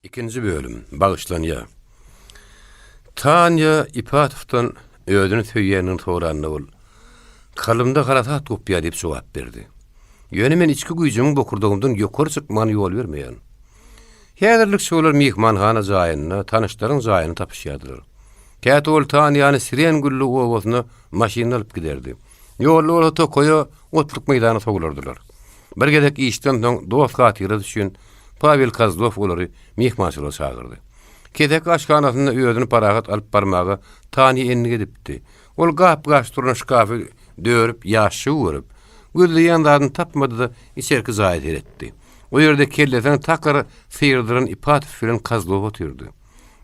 Ikinji bölüm, bagyşlanýar. Tanýa Ipatowdan özüni söýýändigini soranda ol, Kalbymda harasat gopýar diýip jogap berdi. Ýöne men içki güýjümiň bokurdagymdan ýokary çykmagyna ýol bermeýän. Häzirlikçe olar myhmanhana jaýynda, tanyşlaryň jaýynda tapyşýardylar. Käte ol Tanýany Siren gülli obasyna maşynda alyp giderdi. Ýolda bolsa tokaýa, otluk meýdana sowulardylar. Bir gezek işden soň dost hatyrasy üçin Pawel Kozlow olary myhmançylyga çagyrdy. Keseki aşhanasynda özüni parahat alyp barmaga Tanýa endik edipdi. Ol gap-gaç duran şkafy dörüp, ýaşşygy görüp, gözleýän zadyny tapmady-da, içerki jaýa seretdi. O ýerde kellesini takyr syrdyran Ipatow bilen Kozlow otyrdy.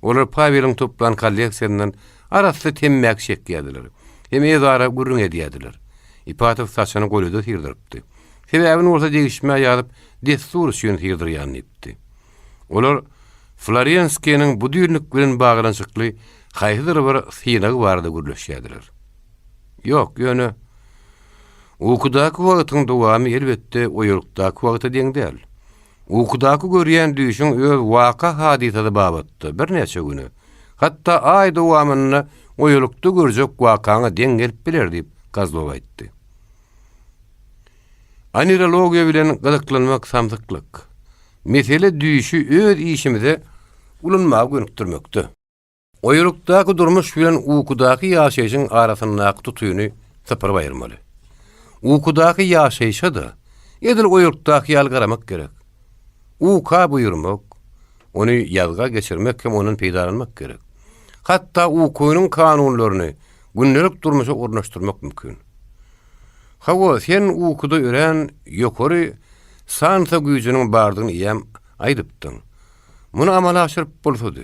Olar Paweliň toplan kolleksiýasyndan arassa temmäki çekýärdiler hem özara gürrüň edýärdiler. Ipatow saçyny golaýda syrdyrypdy. Sebäbini bolsa degişmä ýazyp, dessur üçin syrdyrýan diýipdi. Olar Florenskiniň budilnik bilen baglanyşykly haýsydyr bir synagy barada gürleşýärdiler. Ýok, ýöne ukudaky wagtyň dowamy elbetde oýalykdaky wagta deň däl. Ukudaky görýän düýşüň öz waka-hadysasy babatda birnäçe güne, hatda aý dowamynda oýalykda görjek wakaňa deň gelip biler diýip, Kozlow aýtdy. Anerologiýa bilen gyzyklanmak samsyklyk. Mesele düýşi öz işimize ulanmaga gönükdirmekde. Oýalykdaky durmuş bilen ukudaky ýaşaýşyň arasyndaky tutyny sypyryp aýyrmaly. Ukudaky ýaşaýşa-da edil oýalykdaky ýaly garamak gerek. Uka buýurmak, ony ýazga geçirmek hem ondan peýdalanmak gerek. Hatda ukynyň kanunlaryny gündelik durmuşa ornaşdyrmak mümkin. Hawa, sen ukuda örän ýokary sansa güýjüniň bardygyny eýýäm aýdypdyň. Muny amala aşyryp bolsady.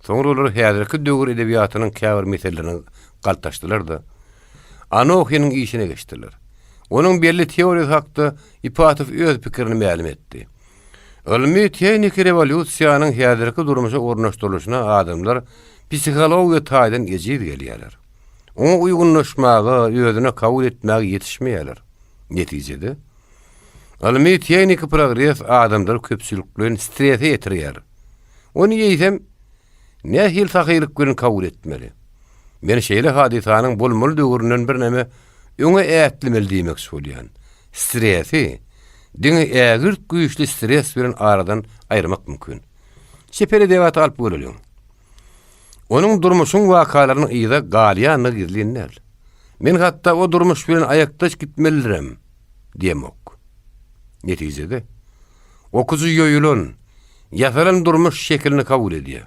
Soňra olar häzirki döwür edebiýatynyň käbir meselelerine galtaşdylar-da, Anohiniň işine geçdiler. Onuň belli teoriýasy hakda Ipatow öz pikirini mälim etdi. Ylmy-tehniki rewolýusiýanyň häzirki durmuşa ornaşdyrylyşyna adamlar psihologiýa taýdan ejiz gelýärler. Oňa uýgunlaşmaga, özüne kabul etmäge ýetişmeýärler. Netijede, ylmy-tehniki progres adamlary köpçülikleýin strese ýetirýär. Ony eýsem nähili sahylyk bilen kabul etmeli? Men şeýle hadysanyň bolmaly döwründen birneme öňe ätlemeli diýmekçi bolýan. Stresi diňe ägirt güýçli stres bilen aradan aýyrmak mümkin. Çeper edebiýaty alyp göreliň. Onuň durmuşyň wakalarynyň yza galýandygy gizlin däl. Men hatda o durmuş bilen aýakdaş gitmelidirem diýemok. Netijede, okyjy ýoýulan, ýasalan durmuş şekilini kabul edýär.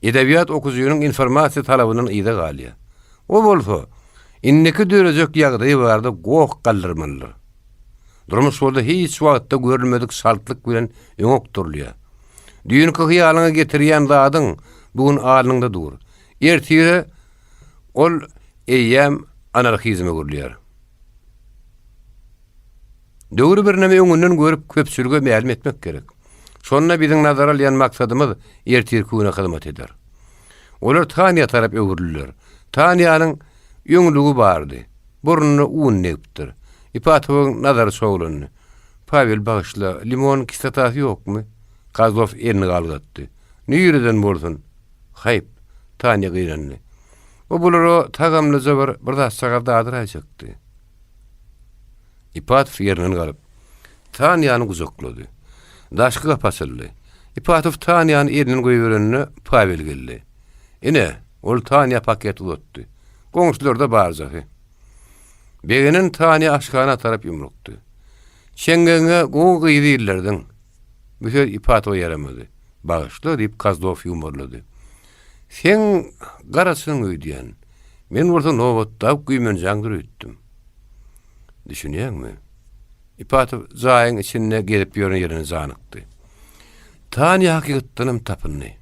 Edebiýat okyjynyň informasiýa talabyndan yza galýar. O bolsa, indiki dörejek ýagdaýy barada goh galdyrmalydyr. Durmuş bolsa hiç wagtda görülmedik çaltlyk bilen öňe okdurylýar. Düýnki hyýalyňa getirýän zadyň bu gün alnyňda dur. Ertire ol eýýäm anarhizme öwrülýär. Döwri birneme öňünden görüp köpçülige mälim etmek gerek. Şonda biziň nazara alýan maksadymyz ertirki güne hyzmat eder. Olar Tanýa tarap öwrüldiler. Tanýanyň öňlügi bardy. Burnuna un degipdir. Ipatowyň nazary çoglandy. Pawel bagyşla, limon kislotasy ýokmy? Kozlow elini galgatdy. Nireden bolsun? Haýp, Tanýa gynandy. O bulara tagamlyja bir bir zatjagaz dadyraýjakdy. Ipatow ýerinden galyp, Tanýany gujaklady. Daşky gapy açyldy. Ipatow Tanýany elinden goýberende Pawel geldi. Ine, ol Tanýa paket uzatdy. Goňşularda barjasy. Begenen Tanýa aşhana tarap ýumrukdy. Çeňňegiňe gowy gyzy ildirdiň. Bu söz Ipatowa ýaramady. Bagyşla, diýip, Kozlow ýuwmarlady. Seň garaçynyň öýdýän. Men bolsa nobatdaky güýmenjäňdir öýtdüm. Düşünýäňmi? Ipatow jaýyň içinde gezip ýören ýerine janykdy. Tanýa hakykatdanam tapyndy.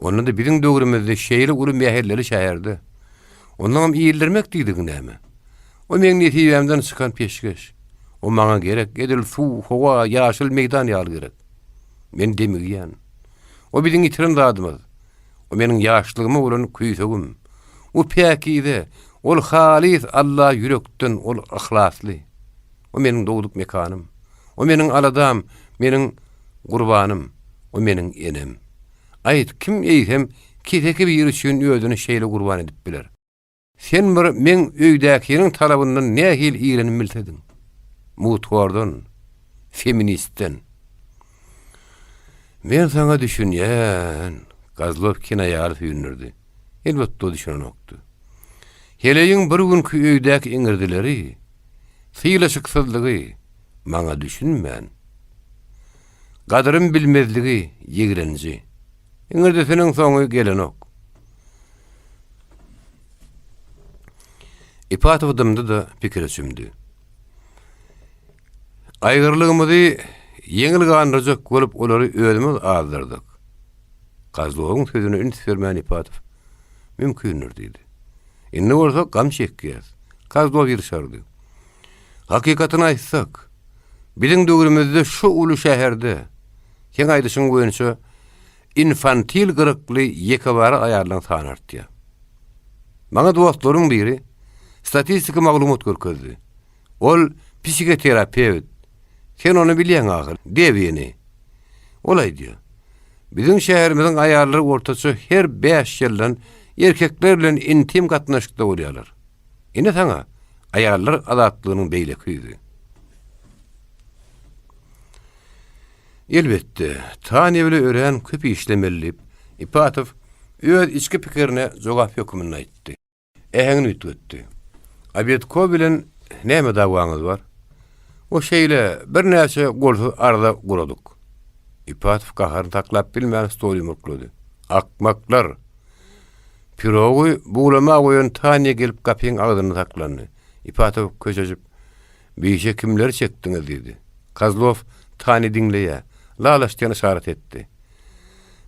Onda-da biziň döwrümizde şeýle uly mähelleli şäherde. Onnoňam ildirmek diýdigiň näme? O meň nesibämden çykan peşgeş. O maňa gerek, edil suw, howa, ýaşyl meýdan ýaly gerek. Men demigýän. O biziň ýitiren zadymyz. O meniň ýaşlygyma bolan küýsegim. O päkize, ol halys Alla ýürekden, ol yhlasly. O meniň dogduk mekanym. O meniň aladam, meniň gurbanym. O meniň enem. Aýt, kim eýsem keseki biri üçin özüni şeýle gurban edip biler? Sen bir meň öýdäkiniň talabyndan nähili iýrenip bilsediň? Mugthordan, feministden. Men saňa düşünýän, Gazlow kinaýaly süýndürdi. Elbetde o düşünenokdy. Heleýiň bir günki öýdäki iňirdileri, sylaşyksyzlygy maňa düşünmän, gadyrym bilmezligi ýigrenji. Iňirdisiniň soňy gelenok. Ipatow dymdy-da, pikire çümdi. Aýgyrlygymyzy ýeňil gandyrjak bolup olary özümiz azdyrdyk. Kozlowyň sözüne üns bermän Ipatow, Mümkindir diýdi. Indi bolsa gam çekýäs. Kozlow ýyrşardy. Hakykatyny aýtsak, biziň döwrümizde şu uly şäherde, seň aýdyşyň boýunça, infantil gyrykly ýekebara aýallaryň sany artýar. Maňa dostlarymyň biri statistiki maglumat görkezdi. Ol psihoterapewt. Sen ony bilýäň ahyr, Dewini. Ol aýdýar. Biziň şäherimiziň aýallary ortaça her bäş ýyldan erkekler bilen intim gatnaşykda bolýarlar. Ine saňa aýallar azatlygynyň beýleki ýüzi. Elbetde, Tanýa bile örän köp işlemeli diýip, Ipatow öz içki pikirine jogap hökmünde aýtdy. Äheňini üýtgetdi. Obedko bilen näme dawaňyz bar? O şeýle, birnäçe golsuz arza guradyk. Ipatow gaharyny saklap bilmän stoly ýumruklady. Akmaklar! Pirogy buglama goýan Tanýa gelip gapyň agzynda saklandy. Ipatow köşeşip, Bi işe kimleri çekdiňiz? diýdi. Kozlow Tani diňleýär. Lalaş diýen yşarat etdi.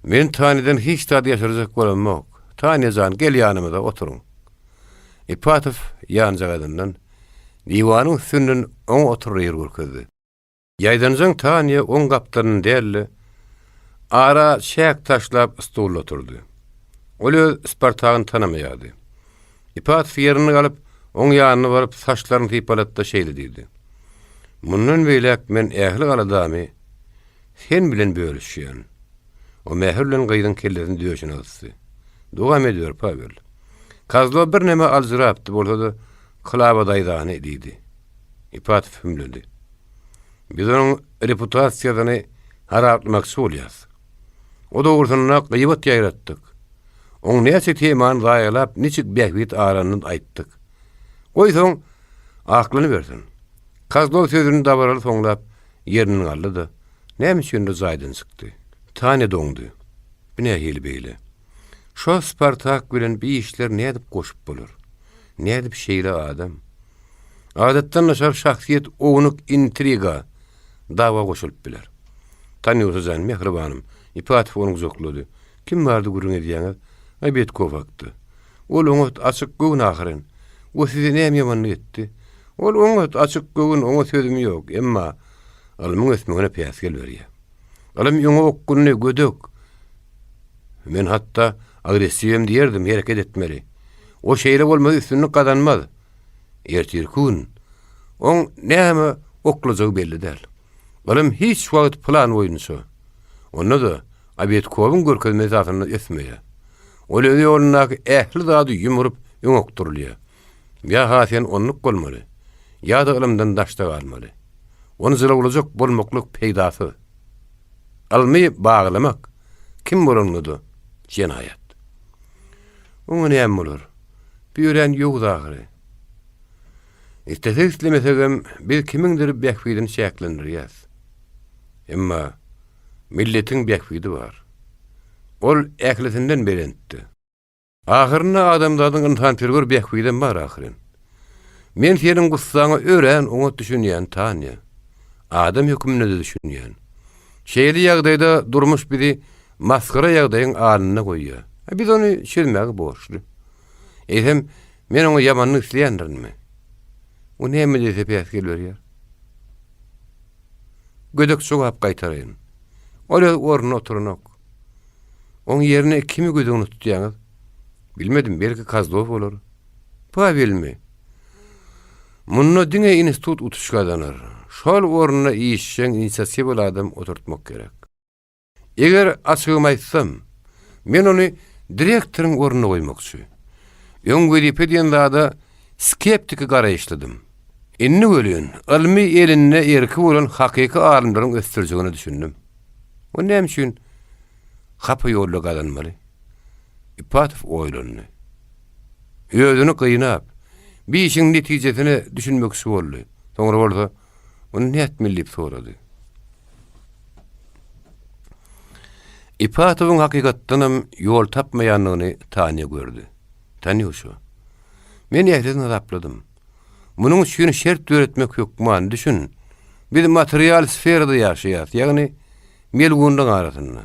Men Taniden hiç zat ýaşyrjak bolamok. Tanýa jan, gel ýanymyza, oturyň. Ipatow ýanjagazyndan, diwanyň üstünden oňa oturara ýer görkezdi. Ýaýdanjaň Tanýa oň gapdalynda däl-de, ara çäk taşlap stulda oturdy. Ol öz Spartagyny tanamaýardy. Ipatow ýerinden galyp, oň ýanyna baryp, saçlaryny sypalatdy-da şeýle diýdi, Mundan beýläk men ähli aladamy sen bilen bölüşýän. O mähir bilen gyzyň kellesini döşüne gysdy. Dowam ediber, Pawel. Kozlow birneme aljyrapdy bolsa-da, Klawa daýzany, diýdi. Ipatow hümledi. Biz onuň reputasiýasyny haraplamakçy bolýas. O dogrusynda gybat ýaýratdyk. Oň näçe temany zaýalap, niçik bähbit alanyny aýtdyk. Goý soň aklanybersin. Kozlow sözüni dabaraly soňlap, ýerinden galdy-da, näme üçindir jaýdan çykdy. Tanýa doňdy. Bu nähili beýle? Şo Spartak bilen bi işleri nädip goşup bolar? Nädip şeýle adam? Adatdan daşary şahsyýet ownuk intriga, dawa goşulyp biler. Tanýusa jan, mähribanym, Ipatow ony gujaklady. Kim bardy gürrüň edýäňiz? Obedkow hakda. Ol oňat, açyk göwün ahyryn. O size näme ýamanlyk etdi? Ol oňat, açyk göwün, oňa sözüm ýok. Emma ylmyň ösmegine päsgel berýär. Ylym öňe okgunly, gödek. Men hatda agressiwem diýerdim, hereket etmeli. O şeýle bolmasa üstünlik gazanmaz. Ertirki gün oň näme oklajagy belli däl. Ylym hiç wagt plan boýunça, onda-da Obedkowyň görkezme esasynda ösmeýär. Ol öz ýolundaky ähli zady ýumrup öňe okdurylýar. Ýa-ha sen onluk bolmaly, ýa-da ylymdan daşda galmaly. Ony jylawlajak bolmaklyk peýdasyz. Ylmy baglamak kim bolanda-da jenaýat. Oňa näme bolar? Bu örän ýowuz ahyry. Islesek-islemesegem biz kimiňdir bähbidini çäklendirýäs. Emma milletiň bähbidi bar. Ol ählisinden belentde. Ahyrynda adamzadyň ynsanperwer bähbidem bar ahyryn. Men seniň gussaňa örän oňat düşünýän, Tanýa. Adam hökmünde-de düşünýän. Şeýle ýagdaýda durmuş bizi masgara ýagdaýyň alnynda goýýar. Biz ony çözmäge borçly. Eýsem, men oňa ýamanlyk isleýändirinmi? O näme diýse päsgel berýär. Gödek jogap gaýtaraýyn. Ol öz ornunda oturanok. Oň ýerine kimi göz öňünde tutýaňyz? Bilmedim, belki Kozlow bolar. Pawelmi? Munda diňe institut utuş gazanar. Şol orunda işjeň, inisiatiwaly adam oturtmak gerek. Eger açygymy aýtsam, men ony direktoryň ornuna goýmakçy. Öň wezipe diýen zada skeptiki garaýyşlydym. Indi welin, ylmy elinde erki bolan hakyky alymlaryň ösdürjegine düşündim. Ony näme üçin hapa ýolda gazanmaly? Ipatow oýlandy. Özüni gynap, bir işiň netijesine düşünmekçi boldy. Soňra bolsa, Ony nätmeli diýip sorady. Ipatowyň hakykatdanam ýol tapmaýandygyny Tanýa gördi. Tanýuşa, men ählisini hasapladym. Munuň üçin şert döretmek hökman, düşün. Biz material sferada ýaşaýas, ýagny melgunlygyň arasynda.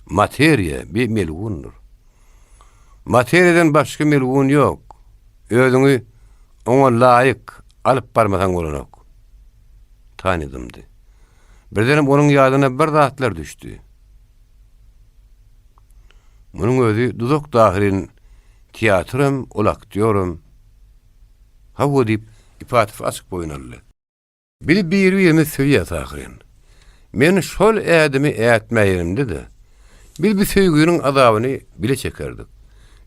Materiýa bir melgundyr. Materiýadan başga melgun ýok. Özüňi oňa laýyk alyp barmasaň bolanok. Tanya dymdy. Birdenem onuň ýadyna bir zatlar düşdi. Munuň özi duzak dahyryn teatram, ol aktýoram. Hawa diýip, Ipatow açyk boýun aldy. Biz bir-birimizi söýýäs ahyryn. Men şol ädimi ätmäýenimde-de, biz bu söýginiň azabyny bile çekerdik.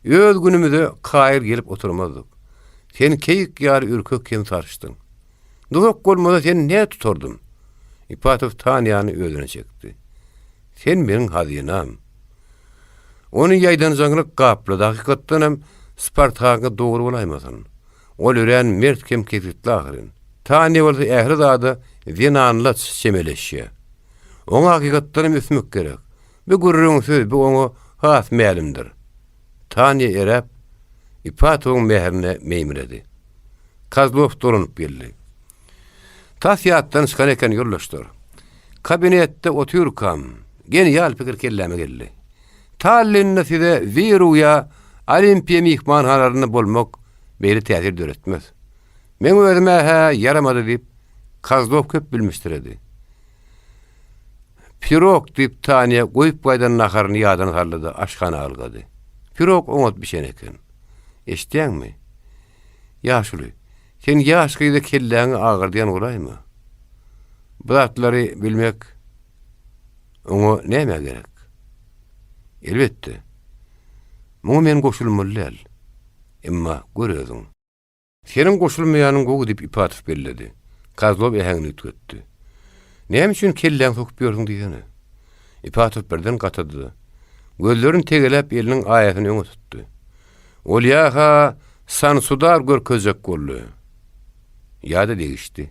Öz günümize kaýyl gelip oturmazdyk. Sen keýik ýaly ürkek hem sarsdyň. Duzak bolmasa seni nä tutardym? Ipatow Tanýany özüne çekdi. Sen meniň hazynam. Ony ýaýdanjaňlyk gaplady, hakykatdan hem Spartagyňky dogry bolaýmasyn. Ol örän mert hem kesgitli ahyryn. Tanýa bolsa ähli zada zenanlaç çemeleşýär. Oňa hakykatdan hem ösmek gerek. Bu gürrüňsiz, bu oňa has mälimdir. Tanýa eräp, Ipatowyň mährine meýmiredi. Kozlow dolanyp geldi. Tas ýatdan çykan eken ýoldaşlar. Kabinetde otyrkam, genial pikir kelläme geldi. Tallinde size Wiru ýa Olimpiýa myhmanhanalarynda bolmak beýle täsir döretmez. Meň özüm-ä-hä ýaramady diýip, Kozlow köp bilmişdiredi. Pirog diýip Tanýa goýup gaýdan naharyny ýadyna saldy-da, aşhana ylgady. Pirog oňat bişen eken. Eşidýäňmi? Ýaşuly, sen ýaş gyza kelläňi agyrdýan bolaýma. Bu zatlary bilmek oňa nämä gerek? Elbetde, muňa men goşulmaly däl. Emma gör özüň. Seniň goşulmaýanyň gowy diýip Ipatow belledi. Kozlow äheňini üýtgetdi. Näme üçin kelläňi sokup ýörsüň diýsene. Ipatow birden gatady-da, gözlerini tegeläp eliniň aýasyny öňe tutdy. Ol ýa-ha Sansudar görkezjek boldy, ýa-da degişdi.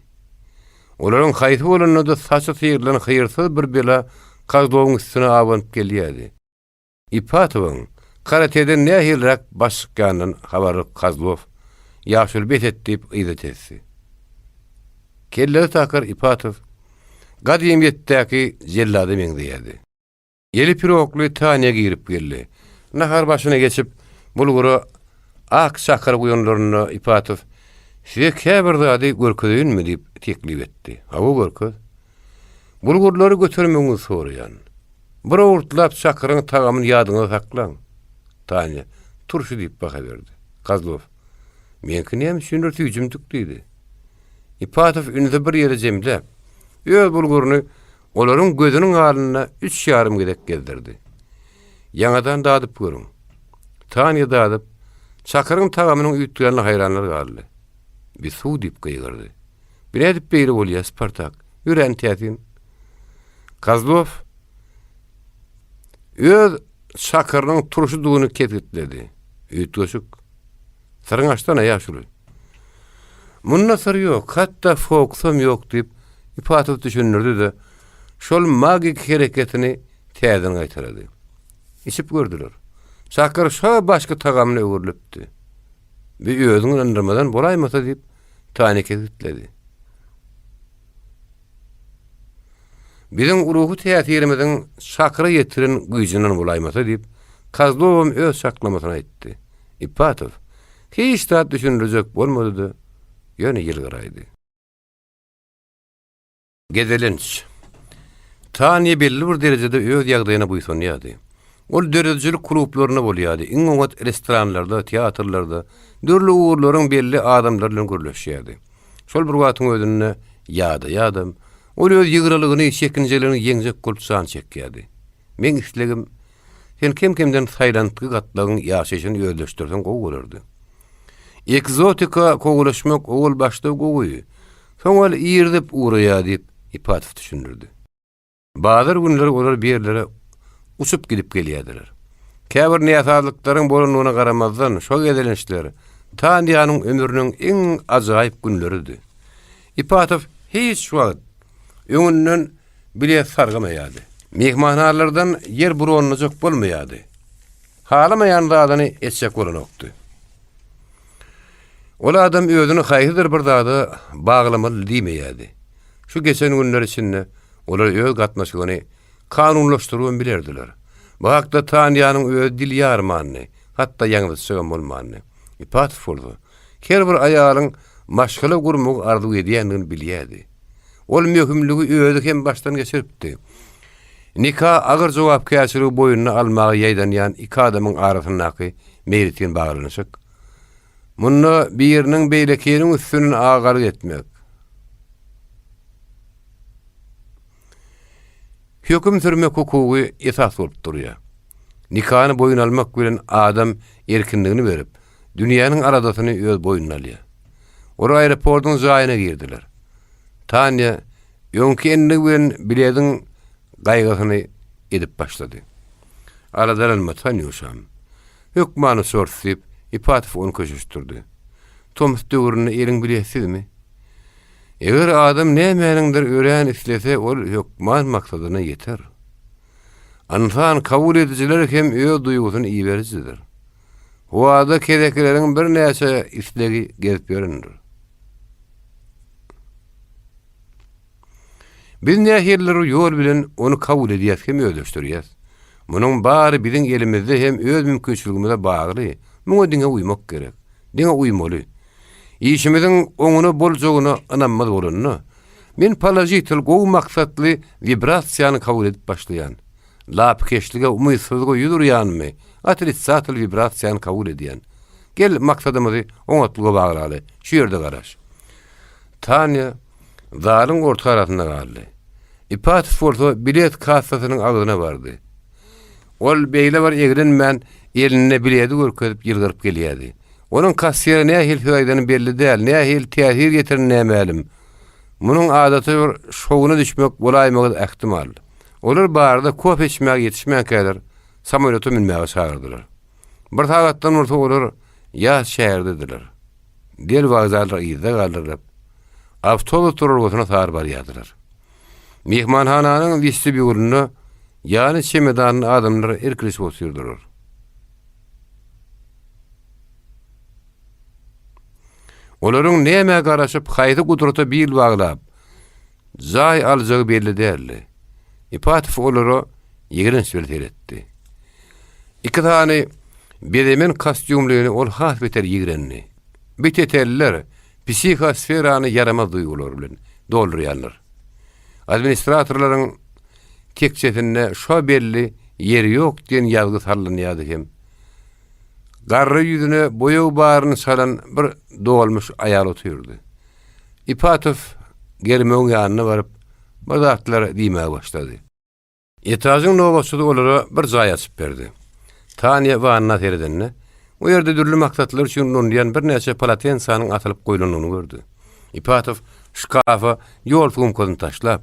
Olaryň haýsy bolanda-da saçy syrylan hyýrsyz bir bela Kozlowyň üstüne abanyp gelýärdi. Ipatowyň karateden nähiliräk baş çykýanyndan habarly Kozlow, Ýaşuly bes et diýip yza tesdi. Kellesi takyr Ipatow gadymyýetdäki jellada meňzeýärdi. Eli pirogly Tanýa girip geldi. Nahar başyna geçip, bulgura ak çakyr guýanlarynda Ipatow, Size käbir zady görkezeýinmi diýip teklip etdi. Hawa, görkez. Bulgurlary götermegiňizi soraýan. Bir owurtlap çakyryň tagamyny ýadyňyzda saklaň. Tanýa, Turşy diýip baha berdi. Kozlow, Meňki näme üçindir süýjümtik diýdi. Ipatow ünsi bir ýere jemläp, öz bulguryny olaryň gözüniň alnynda üç ýarym gezek gezdirdi. Ýaňadan dadyp görüň. Tanýa dadyp, çakyryň tagamynyň üýtgänine haýranlar galdy. Bi suw diýip gygyrdy. Bu nädip beýle bolýar, Spartak? Örän täsin. Kozlow öz çakyrynyň turşudygyny kesgitledi. Üýtgeşik. Syryňy açsana, ýaşuly. Munda syr ýok, hatda fokusam ýok diýip, Ipatow düşündirdi-de, şol magiki hereketini täzeden gaýtalady. Içip gördüler. Çakyr şo başky tagamyna öwrülipdi. Bir özüňi ynandyrmadan bolaýmasa diýip, Tanya kesgitledi. Biziň ruhy täsirimiziň çakyra ýetiren güýjünden bolaýmasa diýip, Kozlowam öz çaklamasyny aýtdy. Ipatow hiç zat düşündirjek bolmady-da, ýöne ýylgyraýdy. Gezelenç. Tanýa belli bir derejede öz ýagdaýyna buýsanýardy. Ol döredijilik klublarynda bolýardy, iň oňat restoranlarda, teatrlarda, dürli ugurlaryň belli adamlary bilen gürleşýärdi. Şol bir wagtyň özünde ýadaýadam, ol öz ýygralygyny, çekinjeligini ýeňjek bolup jan çekýärdi. Meň islegim, sen kem-kemden saýlantgy gatlagyň ýaşaýşyny özleşdirseň gowy bolardy. Ekzotika kowalaşmak owal başda gowy, soň ol irizip ugraýar diýip, Ipatow düşündirdi. Bazar günleri olar bir ýerlere uçup gidip gelýärdiler. Käbir näsazlyklaryň bolandygyna garamazdan, şo gezelençler Tanýanyň ömrüniň iň ajaýyp günleridi. Ipatow hiç wagt öňünden bilet sargamaýardy. Myhmanhanalardan ýer bronlajak bolmaýardy. Halamaýan zadyny etjek bolanokdy. Ol adam özüni haýsydyr bir zada baglamaly diýmeýärdi. Şu geçen günler içinde olar öz gatnaşygyny kanunlaşdyrybam bilerdiler. Bu hakda Tanýanyň özi dil ýarmandy, hatda ýaňzytjagam bolmandy. Ipatow bolsa, her bir aýalyň maşgala gurmagy arzuw edýändigini bilýärdi. Ol möhümligi özi hem başdan geçiripdi. Nika agyr jogapkärçiligi boýnuna almaga ýaýdanýan iki adamyň arasyndaky meýletin baglanyşyk. Munda biriniň beýlekiniň üstünden agalyk etmek, höküm sürmek hukugy esas bolup durýar. Nikany boýun almak bilen adam erkinligini berip, dünýäniň aladasyny öz boýnuna alýar. Olar aeroportyň jaýyna girdiler. Tanýa öňki endigi bilen bilediň gaýgysyny edip başlady. Aladalanma, Tanýuşam. Hökman uçarys, diýip, Ipatow ony köşeşdirdi. Tomus döwründe eliň biletsizmi? Eger adam nämäniňdir örän islese, ol hökman maksadyna ýeter. Ynsan kabul edijiler hem öz duýgusyny iberijidir. Howada kesekileriň birnäçe islegi gezip ýörendir. Biz nähilidir ýol bilen ony kabul edýäs hem özleşdirýäs. Munuň bary biziň elimizde hem öz mümkinçiligimize bagly. Muňa diňe uýmak gerek. Diňe uýmaly. Işimiziň oňuna boljagyna ynamymyz bolanda, men položitel gowy maksatly wibrasiýany kabul edip başlaýan. Lapykeçlige, umytsyzlyga ýüz urýanmy, otrisatel wibrasiýany kabul edýän. Gel, maksadymyzy oňatlyga baglaly, şu ýerde garaş. Tanýa zalyň orta arasynda galdy. Ipatow bolsa bilet kassasynyň agzyna bardy. Ol beýle bir eglenmän, elinde biledi görkezip ýylgyryp gelýärdi. Onuň kassire nähili söz aýdany belli däl, nähili täsir ýetireni nämälim. Munuň adaty bir şowuna düşmek bolaýmagy-da ähtimal. Olar barda kofe içmäge ýetişmänkäler, samolýota münmäge çagyrdylar. Bir sagatdan bolsa olar ýat şäherdediler. Del wokzallar yzda galdyrylyp, awtobus duralgasyna sary barýardylar. Myhmanhananyň westibýulynda ýany çemedanly adamlar irkilişip otyrdylar. Olaryň nämä garaşyp, haýsy gudrata bil baglap, jaý aljagy belli däldi. Ipatow olara ýigrenç bilen seretdi. Iki sany bezemen kostýumlyny ol has beter ýigrendi. Bu tetelliler psihosferany ýaramaz duýgular bilen doldurýarlar. Administratorlaryň tekjesinde şo belli ýeri ýok diýen ýazgy sallanýardy hem garry ýüzüne boýag baryny çalan bir dolmuş aýal otyrdy. Ipatow germewiň ýanyna baryp, bir zatlar diýmäge başlady. Etažyň nobatçysy olara bir jaý açyp berdi. Tanýa wanna seredende, o ýerde dürli maksatlar üçin ulanylýan birnäçe polotensanyň asylyp goýlandygyny gördi. Ipatow şkafa ýol sumkasyny taşlap,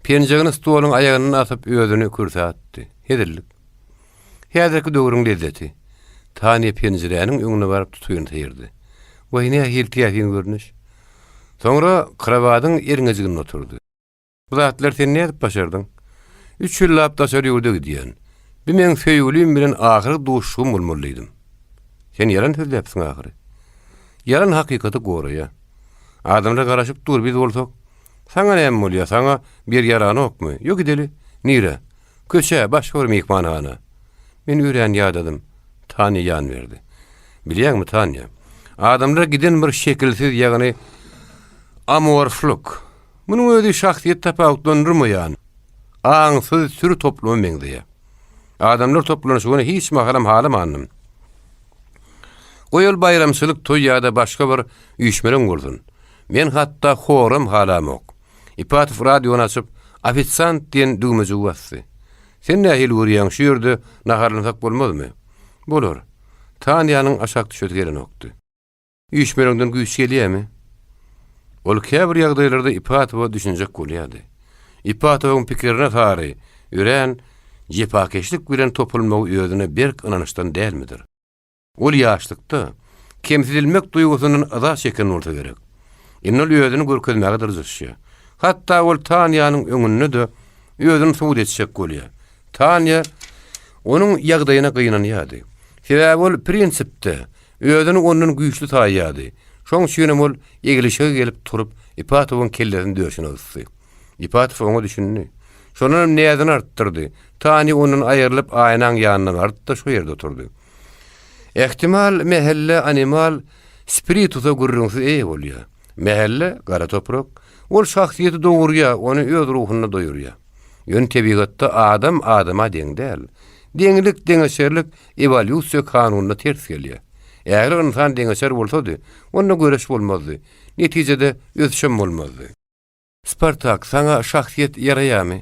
penjegini stoluň aýagyndan asyp özüni kürsä atdy. Hezillik. Häzirki döwrüň lezzeti. Tanýa penjiräniň öňüne baryp tutuny syrdy. Waý, nähili täsin görnüş. Soňra krowadyň erňejiginde oturdy. Bu zatlary sen nädip başardyň? Üç ýyllap daşary ýurda gidýän. Bu meň söýgülim bilen ahyrky duşuşygym bolmaly diýdim. Sen ýalan sözläpsiň ahyry. Ýalan hakykaty goraýar. Adamlar garaşyp dur, biz bolsak, Saňa näme bolýar, saňa bir ýaranokmy? Ýok gideli. Nirä? Köçä, başga bir myhmanhana. Men örän ýadadym. Tanýa ýan berdi. Bilýäňmi, Tanýa, adamlar giden bir şekilsiz, ýagny amorflyk. Munuň özi şahsyýet tapawutlandyrmaýan, aňsyz süri topluma meňzeýär. Adamlar toplanyşygyny hiç mahalam halamandym. Goý ol baýramçylyk, toý ýa-da başga bir üýşmeleň bolsun. Men hatda horam halamok. Ipatow radiony açyp, Ofisiant diýen düwmejigi basdy. Sen nähili görýäň, şu ýerde naharlansak bolmazmy? Bolar. Tanýanyň aşak düşesi gelenokdy. Üýşmeleňden güýç gelýärmi? Ol käbir ýagdaýlarda Ipatowa düşünjek bolýardy. Ipatowyň pikirine sary örän jepakeşlik bilen topulmagy özüne berk ynançdan dälmidir? Ol ýaşlykda kemsidilmek duýgusyndan yza çeken bolsa gerek. Indi ol özüni görkezmäge dyrjaşýar. Hatda ol Tanýanyň öňünde-de özüni subut etjek bolýar. Tanýa onuň ýagdaýyna gynanýardy. Sebäbi ol prinsipde Özüni ondan güýçli saýýardy. Şoň üçinem ol eglişige gelip turup, Ipatowyň kellesini döşüne gysdy. Ipatow oňa düşündi. Şondanam näzini artdyrdy. Tanya ondan aýrylyp aýnaň ýanyna bardy-da şo ýerde oturdy. Ähtimal, mähelle animal spiritusa gürrüňsiz eýe bolýar. Mähelle, gara toprak. Ol şahsyýeti dogurýar, ony öz ruhunda doýurýar. Ýöne tebigatda adam adama deň däl. Deňlik, deňeçerlik ewolýusiýa kanunyna ters gelýär. Ägir ynsan deňeçer bolsady, onda göreş bolmazdy. Netijede ösüşem bolmazdy. Spartak, saňa şahsyýet ýaraýarmy?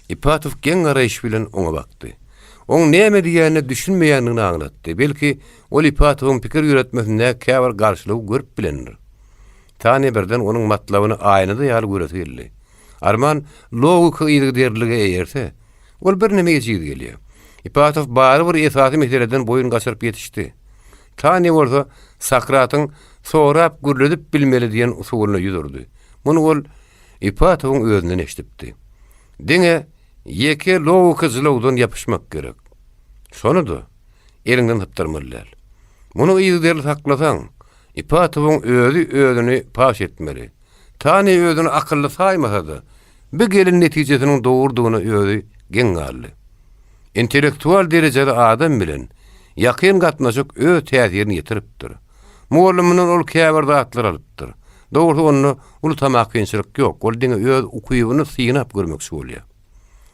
Ipatow geň garaýyş bilen oňa bakdy. Oň näme diýýänine düşünmeýändigini aňlatdy. Belki, ol Ipatowyň pikir ýöretmesindäki käbir garşylygy görüp bilendir. Tanya birden onuň matlabyny aýnada ýaly göresi geldi. Arman, logika yzygiderlilige eýerse, Ol birneme ejiz gelýär. Ipatow barybir esasy meseleden boýun gaçyryp ýetişdi. Tanya bolsa Sokratyň sorap gürledip bilmeli diýen usulyna ýüz urdy. Muny ol Ipatowyň özünden eşidipdi. Diňe ýeke logika jylawdan ýapyşmak gerek. Şony-da eliňden sypdyrmaly däl. Muny yzygiderli saklasaň, Ipatowyň özi özüni paş etmeli. Tanya özüni akylly saýmasa-da, Bu gelin netijesiniň dogrudygyna özi geň galdy. Intellektual derejeli adam bilen ýakyn gatnaşyk öz täsirini ýetiripdir. Mugallymyndan ol käbir zatlar alypdyr. Dogrusy onda uly tamakinçilik ýok, ol diňe öz ukybyny synap görmekçi bolýar.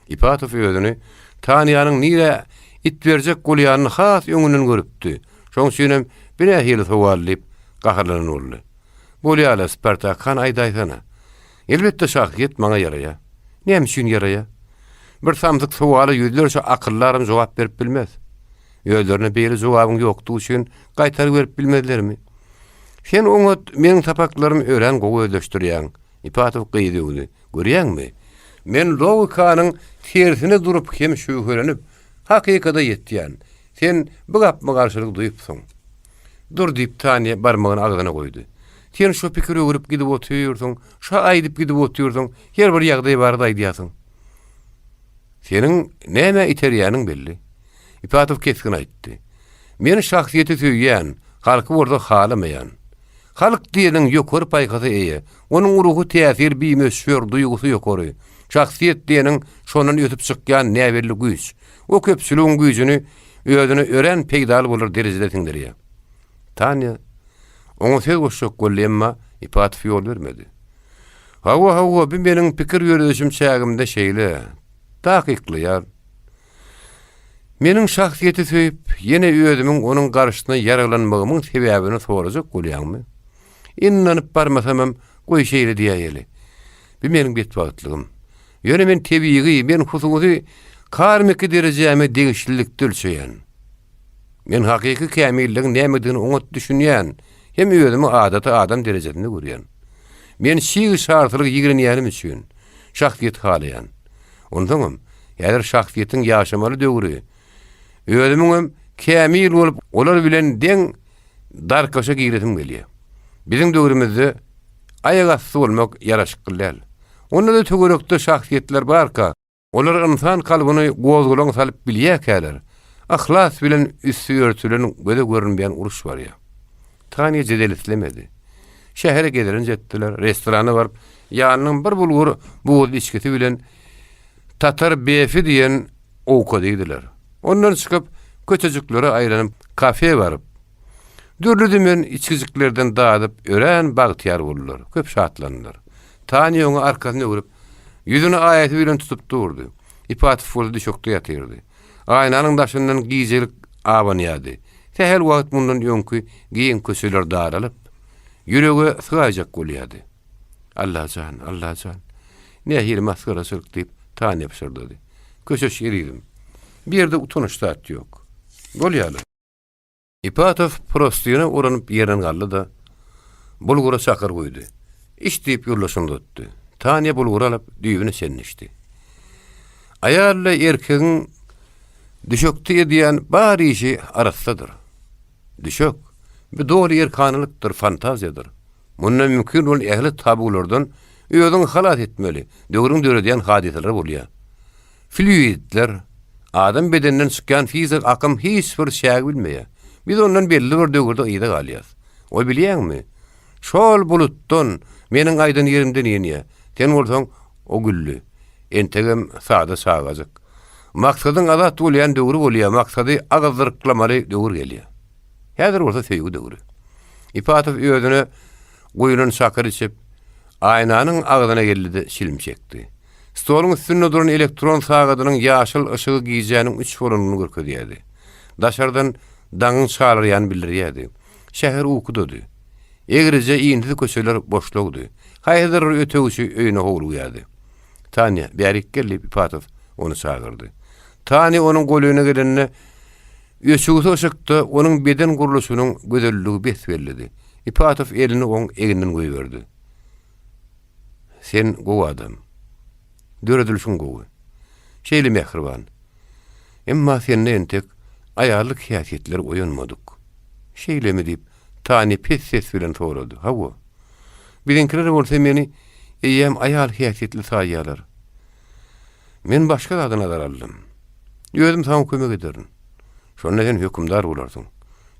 Ipatow özüni Tanýanyň nirä it berjek bolýanyny has öňünden görüpdi. Şoň üçinem bu nähili sowal diýip gaharlanan boldy. Bolýa-la, Spartak, hany aýdaýsana. Elbetde şahsyýet maňa ýaraýar. Näme üçin ýaraýar? Bir samsyk sowala ýüzlerçe akylly adam jogap berip bilmez. Özlerine beýle jogabyň ýokdugy üçin gaýtaryp berip bilmezlermi? Sen oňat meniň sapaklarymy örän gowy özleşdirýäň. Ipatow gyzy öwdi. Görýäňmi? Men logikanyň tersine durup hem şübhelenip, hakykada ýetýän. Sen bu gapma-garşylygy duýupsyň. Dur, diýip, Tanýa barmagyny agzyna goýdy. Sen şo pikir öwrüp gidip otyrsyň, şo aýdyp gidip otyrsyň, her bir ýagdaý barada aýdýarsyň. Seniň nämä iterýäniň belli. Ipatow kesgin aýtdy. Men şahsyýeti söýýän, halky bolsa halamaýan. Halk diýeniň ýokary paýhasa eýe, onuň ruhy täsiri bimöçber, duýgusy ýokary. Şahsyýet diýeniň şondan ösüp çykýan näbelli güýç. O köpçüligiň güýjüni özüne örän peýdaly bolar derejede siňdirýär. Tanýa oňa söz goşjak boldy, emma Ipatow ýol bermedi. Hawa, hawa, bu meniň pikir ýöredişim çägimde şeýle. Takyklaýar. Meniň şahsyýeti söýüp, ýene özümiň onuň garşysyna ýaraglanmagymyň sebäbini sorajak bolýaňmy? Ynanyp barmasamam, goý şeýle diýäýeli. Bu meniň betbagtlygym. Ýöne men tebigy, men hususy karmiki derejäme degişlilikde ölçeýän. Men hakyky kämilligiň nämedigini oňat düşünýän hem özümi adaty adam derejesinde görýän. Men çig şarsylygy ýigrenýänim üçin, şahsyýeti halaýan. Onsoňam, häzir şahsyýetiň ýaşamaly döwri. Özümiňem kämil bolup, olar bilen deň darkaşa giresim gelýär. Biziň döwrümizde aýak asty bolmak ýaraşykly däl. Onda-da töwerekde şahsyýetler barka, olar ynsan kalbyny gozgalaň salyp bilýärkäler, yhlas bilen üsti örtülen göze görünmeýän uruş barýar. Tanýa jedel islemedi. Şähere gezelenç etdiler, restorana baryp, ýanynyň bir bulgur buzly içgisi bilen Tatar befi diýen owkady iýdiler. Ondan çykyp, köçejiklere aýlanyp, kafe baryp, dürli-dümen içgijiklerden dadyp, örän bagtyýar boldular, köp şatlandylar. Tanýa oňa arkasyny öwrüp, ýüzüni aýasy bilen tutup durdy. Ipatow bolsa düşekde ýatyrdy. Aýnanyň daşyndan gijelik abanýardy. Sähel wagt mundan öňki giň köçeler daralyp, ýürege sygaýjak bolýardy. Allajan, Allajan, nähili masgaraçylyk diýip, Tanýa pyşyrdady. Köşeş ezizim. Bu ýerde utanyş zat ýok. Bolýa-la. Ipatow prostyna uranyp ýerinden galdy-da, bulgura çakyr guýdy. Iç diýip ýoldaşyny tutdy. Tanýa bulgury alyp, düýbüne çenli içdi. Aýal-la erkegiň düşekde edýän bar işi arassadyr. Düşek, bu doly erkanalykdyr, fantaziýadyr. Munda mümkin bolan ähli tabulardan özüňi halas etmeli, döwrüň döredýän hadysalary bolýar. Flýuidler, adam bedeninden çykýan fizik akym hiç bir çägi bilmeýär. Biz ondan belli bir döwürde yza galýas. Ol bilýäňmi? Şol bulutdan, meniň aýdan ýerimden inýär. Sen bolsaň, o gülli. Entegem sada çagajyk. Maksadyň azat bolýan döwri bolýar, maksady agyzdyrklamaly döwür gelýär. Häzir bolsa söýgi döwri. Ipatow özüne guýlan çakyr içip, aýnanyň agzyna geldi-de çilim çekdi. Stoluň üstünde duran elektron sagadynyň ýaşyl yşygy gijäniň üç bolanyny görkezýärdi. Daşardan daňyň çalyrýany bildirýärdi. Şäher ukudady. Egrije, insiz köçeler boşlagdy. Haýsydyr bir ötegçi öýüne howlugýardy. Tanýa, bärik gel, diýip, Ipatow ony çagyrdy. Tanýa onuň golaýyna gelende, öçügsi yşykda onuň beden gurluşynyň gözelligi bes-bellidi. Ipatow elini oň egninden goýberdi. Sen gowy adam. Döredilişiň gowy. Şeýle mähriban. Emma sende entek aýallyk häsiýetler oýanmadyk. Şeýlemi diýip, Tani pes ses bilen sorady. Hawa. Biziňkiler bolsa meni eýýäm aýal häsiýetli saýýarlar. Men başga zada nazar aldym. Özüm saňa kömek ederin. Şonda sen hökümdar bolarsyň.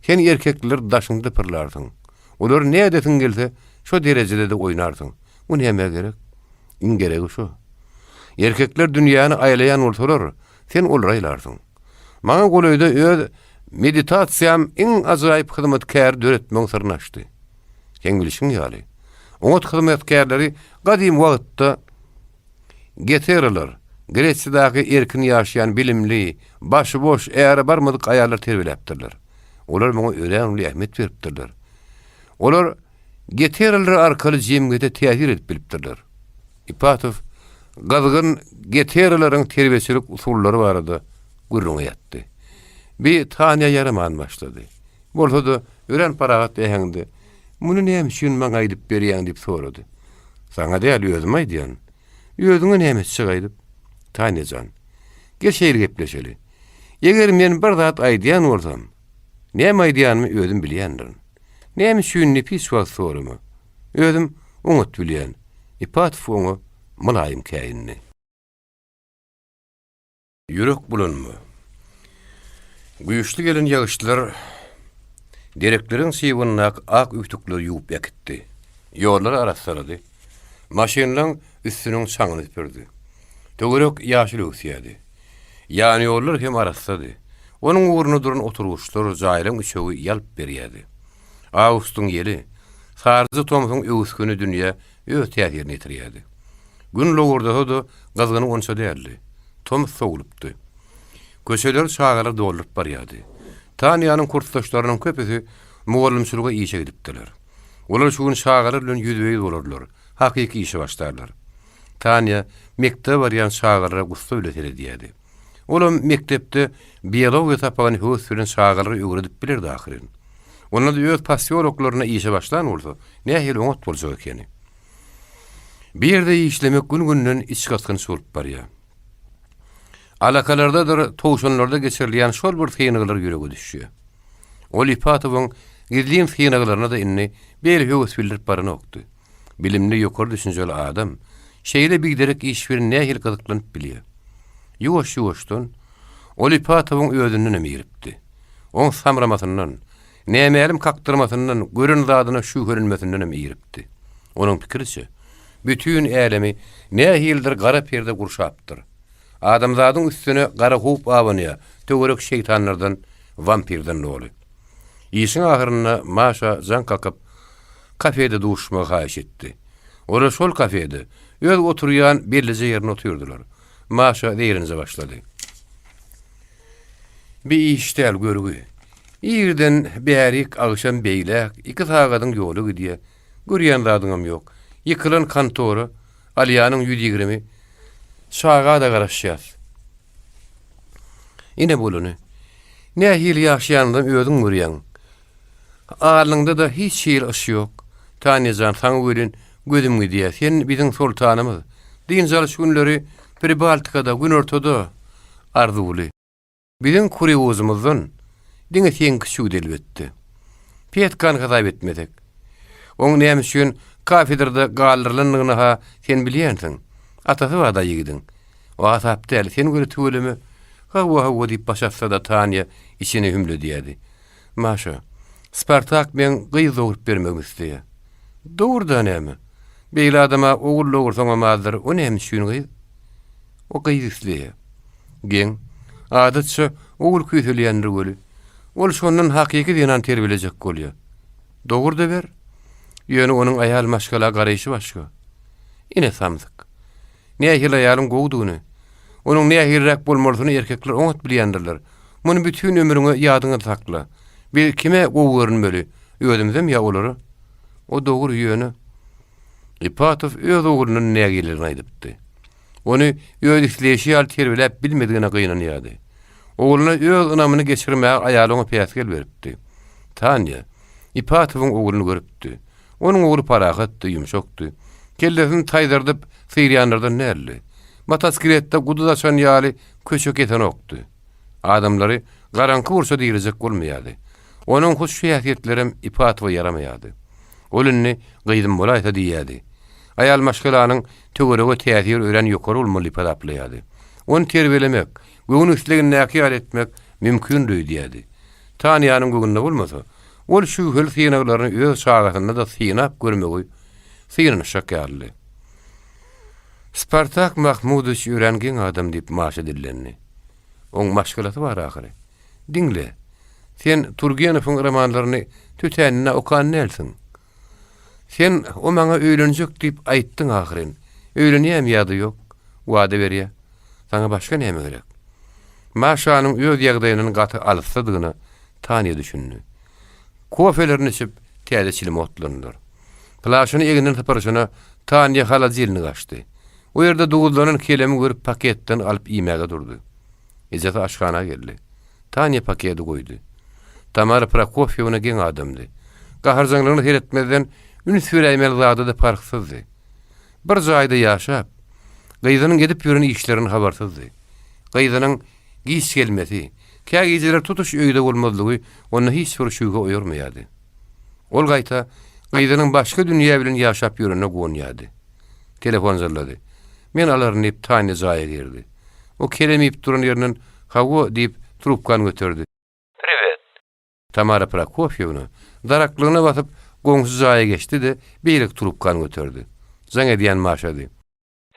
Sen erkekleri daşyňda pyrlarsyň. Olary nädesiň gelse, şo derejede-de oýnarsyň. Bu nämä gerek? Iň geregi şo. Erkekler dünýäni aýlaýan bolsalar, sen olary aýlarsyň. Maňa golaýda öz meditasiýam iň ajaýyp hyzmatkäri döretmegiň syryny açdy. Seň bilşiň ýaly, oňat hyzmatkärleri gadym wagtda Geteralar, Gresiýadaky erkin ýaşaýan bilimli, başy boş, äre barmadyk aýallar terbiýeläpdirler. Olar muňa örän uly ähmiýet beripdirler. Olar geteralar arkaly jemgyýete täsir edip bilipdirler. Ipatow gyzgyn geteralaryň terbiýeçilik usullary barada gürrüňe ýatdy. Bi Tanýa ýaraman başlady. Bolsa-da, örän parahat äheňde, Muny näme üçin maňa aýdyp berýäň diýip sorady. Saňa däl, özüme aýdýan. Özüňe näme etjek aýdyp? Tanýa jan, gel şeýle gepleşeli. Eger men bir zat aýdýan bolsam, näme aýdýanymy özüm bilýändirin. Näme üçin diýip hiç wagt sorama. Özüm oňat bilýän. Ipatow oňa mylaýym käýindi. Ýürek bulanma. Güýçli gelen ýagyşlar derekleriň çybyndaky ak üýtükleri ýuwup äkitdi. Ýollary arassalady. Maşynlaň üstüniň çaňyny süpürdi. Töwerek ýaşyl öwüsýärdi. Ýanýollar hem arassady. Onuň ugrunda duran oturgyçlar, jaýlaryň üçegi ýalp berýärdi. Awgustyň ýeli, saryja tomsuň öwüsgini dünýä öz täsirini ýetirýärdi. Gün lowurdasa-da, gyzgyny onça däldi. Tomus sowulypdy. Köçeleri çagalar dolduryp barýardy. Tanýanyň kursdaşlarynyň köpüsi mugallymçylyga işe gidipdiler. Olar şu gün çagalar bilen ýüzbe-ýüz bolarlar, hakyky işe başlarlar. Tanýa mekdebe barýan çagalara gussa bile seredýärdi. Olam mekdepde biologiýa sapagyny höwes bilen çagalara öwredip bilerdi ahyryn. Onda-da öz posýoloklarynda işe başlan bolsa, nähili oňat boljak ekeni. Bir ýerde işlemek gün-günden içgysgynç bolup barýar. Alakalardadyr towşanlarda geçirilýän şol bir synaglar ýürege düşýär. Ol Ipatowyň gizlin synaglaryna-da indi beýle höwes bildirip baranokdy. Bilimli, ýokary düşünjeli adam şeýle biderek iş bilen nähili gyzyklanyp bilýär? Ýuwaş-ýuwaşdan ol Ipatowyň özündenem iripdi. Oň samramasyndan, nämälim kakdyrmasyndan, gören zadyna şübhelenmesindenem iripdi. Onuň pikiriçe, bütin älemi nähilidir gara perde gurşapdyr. Adamzadyň üstüne gara howp abanýar, töwerek şeýtanlardan, wampirden doly. Işiň ahyrynda Maşa jaň kakyp, kafede duşuşmagy haýyş etdi. Olar şol kafede, öz oturýan bellije ýerinde otyrdylar. Maşa zeýrenje başlady. Bi iş däl, görgi. Irden bärik, agşam beýläk, iki sagadyň ýoly gidýä. Görýän zadyňam ýok. Ýykylan kontora, alýanyň 120. Çaga-da garaşýas. Ine bolany. Nähili ýaşaýanymyzam özüň görýäň. Alnyňda-da hiç hili yş ýok. Tanýa jan, saňa welin gözüm gidýär. Sen biziň soltanymyz. Dynç alyş günleri Pribaltikada, günortada arzuwly. Biziň kuriozymyzdan diňe seňki çüwdi elbetde. Petkany hasap etmesek. Oň näme üçin kafedrada galdyrylandygyny-ha sen bilýänsiň. Atasy bar-da ýigidiň. O hasap däl, sen göre tüweleme. Hawa, hawa diýip baş atsa-da Tanýa içini hümledýärdi. Maşa, Spartak meň gyz dogrup bermegimi isleýär. Dogurda näme? Beýle adama ogul dogursaňam azdyr, o näme üçin gyz? O gyz isleýär. Geň. Adatça, ogul küýselýändir weli. Ol şondan hakyky zenan terbiýelejek bolýar. Dogurda ber. Ýöne onuň aýal maşgala garaýşy başga. Ine samsyk. Nähili aýalyň gowudygyny, onuň nähiliräk bolmalysyny erkekler oňat bilýändirler. Muny bütin ömrüňe ýadyňda sakla. Biz kime gowy görünmeli, özümizemi ýa olara? O dogry, ýöne. Ipatow öz oglundan nägileligini aýdypdy. Ony öz isleýşi ýaly terbiýeläp bilmedigine gynanýardy. Ogluna öz ynamyny geçirmäge aýaly oňa päsgel beripdi. Tanýa Ipatowyň ogluny görüpdi. Onuň ogly parahatdy, ýumşakdy. Kellesini taýzardyp syrýanlardan däldi. Motosikletde guduz açan ýaly köçe kesenokdy. Adamlary garaňky burça direjek bolmaýardy. Onuň hut şu häsiýetlerem Ipatowa ýaramaýardy. Ol indi gyzym bolaýsa diýýärdi. Aýal maşgalanyň töwerege täsiri örän ýokary bolmaly diýip hasaplaýardy. Ony terbiýelemek, göwün islegindäki ýaly etmek mümkindir öýdýärdi. Tanýanyň göwnüne bolmasa, ol şübheli synaglaryny öz çagasynda-da synap görmegi synanyşjak ýalydy. Spartak Mahmudowiç örän geň adam diýip Maşa dillendi. Oň maşgalasy bar ahyry. Diňle, sen Turgenowyň romanlaryny tötänine okan dälsiň. Sen o maňa öýlenjek diýip aýtdyň ahyryn. Öýlenýämi ýa-da ýok? Wada berýä. Saňa başga näme gerek? Maşanyň öz ýagdaýyndan gaty alysdadygyna Tanýa düşündi. Kofelerini içip, täze çilim otlandylar. Plaşyny egninden sypyryşyna Tanýa holodilnik açdy. O ýerde duzlanan kelemi görüp paketden alyp iýmäge durdy. Ejesi aşhana geldi. Tanýa paketi goýdy. Tamara Prokofýewna geň adamdy. Gaharjaňlygyna seretmezden, üns beräýmeli zada-da parhsyzdy. Bir jaýda ýaşap, gyzynyň edip ýören işlerinden habarsyzdy. Gyzynyň giç gelmesi, kä gijeler tutuş öýde bolmazlygy onda hiç bir şübhe oýarmaýardy. Ol gaýta, gyzynyň başga dünýä bilen ýaşap ýörenine guwanýardy. Telefon jyrlady. Men alaryn diýip, Tanýa jaýa girdi. O kelem iýip duran ýerinden Hawa diýip, trubkany göterdi. Priwet. Tamara Prokofýewna daraklygyna basyp, goňşy jaýa geçdi-de, beýleki trubkany göterdi. Jaň edýän Maşady.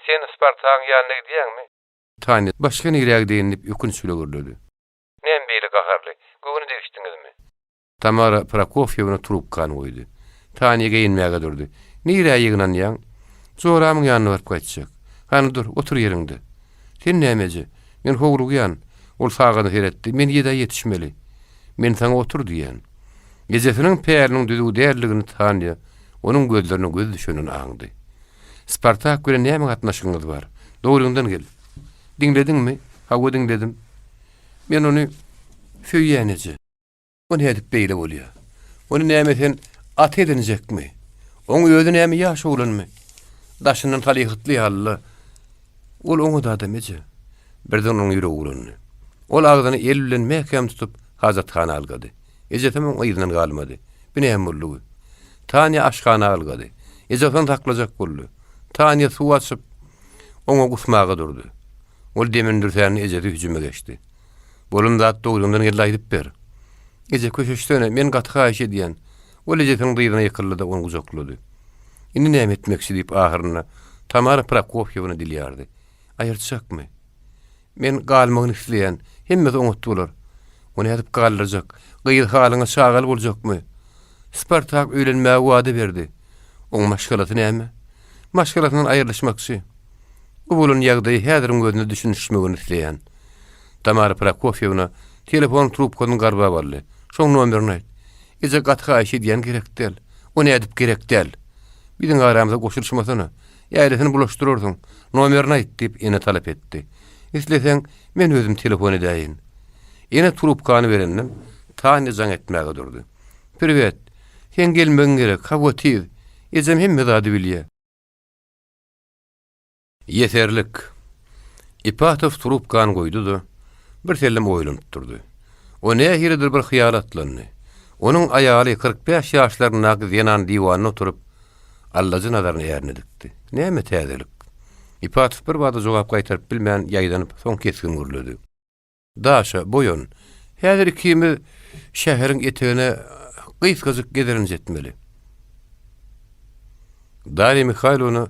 Sen Spartagyň ýanyna gidýäňmi? Tanýa, başga nirä gideýin diýip, ökünç bile gürledi. Näme beýle gaharly? Göwni degişdiňizmi? Tamara Prokofýewna trubkany goýdy. Tanýa geýinmäge durdy. Nirä ýygnanýaň? Joramyň ýanyna baryp gaýtjak. Hany dur, otur ýeriňde. Sen näme eje? Men howlugýan. Ol sagadyna seretdi. Men ýedä ýetişmeli. Men saňa otur diýýän. Ejesiniň päliniň düzüw däldigini Tanýa onuň gözlerine göz düşenden aňdy. Spartak bilen näme gatnaşygyňyz bar? Dogryňdan gel. Diňlediňmi? Hawa, diňledim. Men ony söýýän eje. O nädip beýle bolýa? Ony näme sen at edinjekmi? Oň özi näme ýaş oglanmy? Daşyndan salyhatly ýaly-la. Ol oňat adam eje. Birden onuň ýüregi bulandy. Ol agzyny el bilen mäkäm tutup, hajathana ylgady. Ejesem oň yzyndan galmady. Bu näme boldugy? Tanýa aşhana ylgady. Ejesi ony saklajak boldy. Tanýa suw açyp, oňa gusmaga durdy. Ol demini dürsände ejesi hüjüme geçdi. Bolan zat dogryňdan geldi aýdyp ber. Eje köşeşsene, men gaty haýyş edýän. Ol ejesiniň dyzyna ýykyldy-da ony gujaklady. Indi näme etmekçi diýip ahyrynda Tamara Prokofýewna dil ýardy. Aýyrtjakmy? Men galmagyny isleýän. Hemmesi oňat bolar. Ony nädip galdyrjak? Gyz halyňa çagaly boljakmy? Spartak öýlenmäge wada berdi. Oň maşgalasy näme? Maşgalasyndan aýrylyşmakçy. Bu bolan ýagdaýy häziriň özünde düşünişmegini isleýän. Tamara Prokofýewna telefon trubkasyny garbap aldy. Şoň nomerini aýt. Eje gaty haýyş edýän gerek däl. O nädip gerek däl? Biziň aramyza goşulyşmasana. Ählesini bulaşdyrarsyň. Nomerini aýt, diýip, ene talap etdi. Isleseň, men özüm telefon edäýin. Ene trubkany berenden Tanýa jaň etmäge durdy. Priwet. Seň gelmegiň gerek. Hawa, tiz. Ejem hemme zady bilýä. Ýeserlik. Ipatow trubkany goýdy-da, birsellem oýlanyp durdy. O nähilidir bir hyýala atlandy. Onuň aýaly 45 ýaşlaryndaky zenan diwanda oturyp, allajy nazaryny ärine dikdi. Näme täzelik? Ipatow birbada jogap gaýtaryp bilmän, ýaýdanyp, soň kesgin gürledi. Daşa, boýan. Häzir ikimiz şäheriň etegine gysgajyk gezelenç etmeli. Darýa Mihaýlowna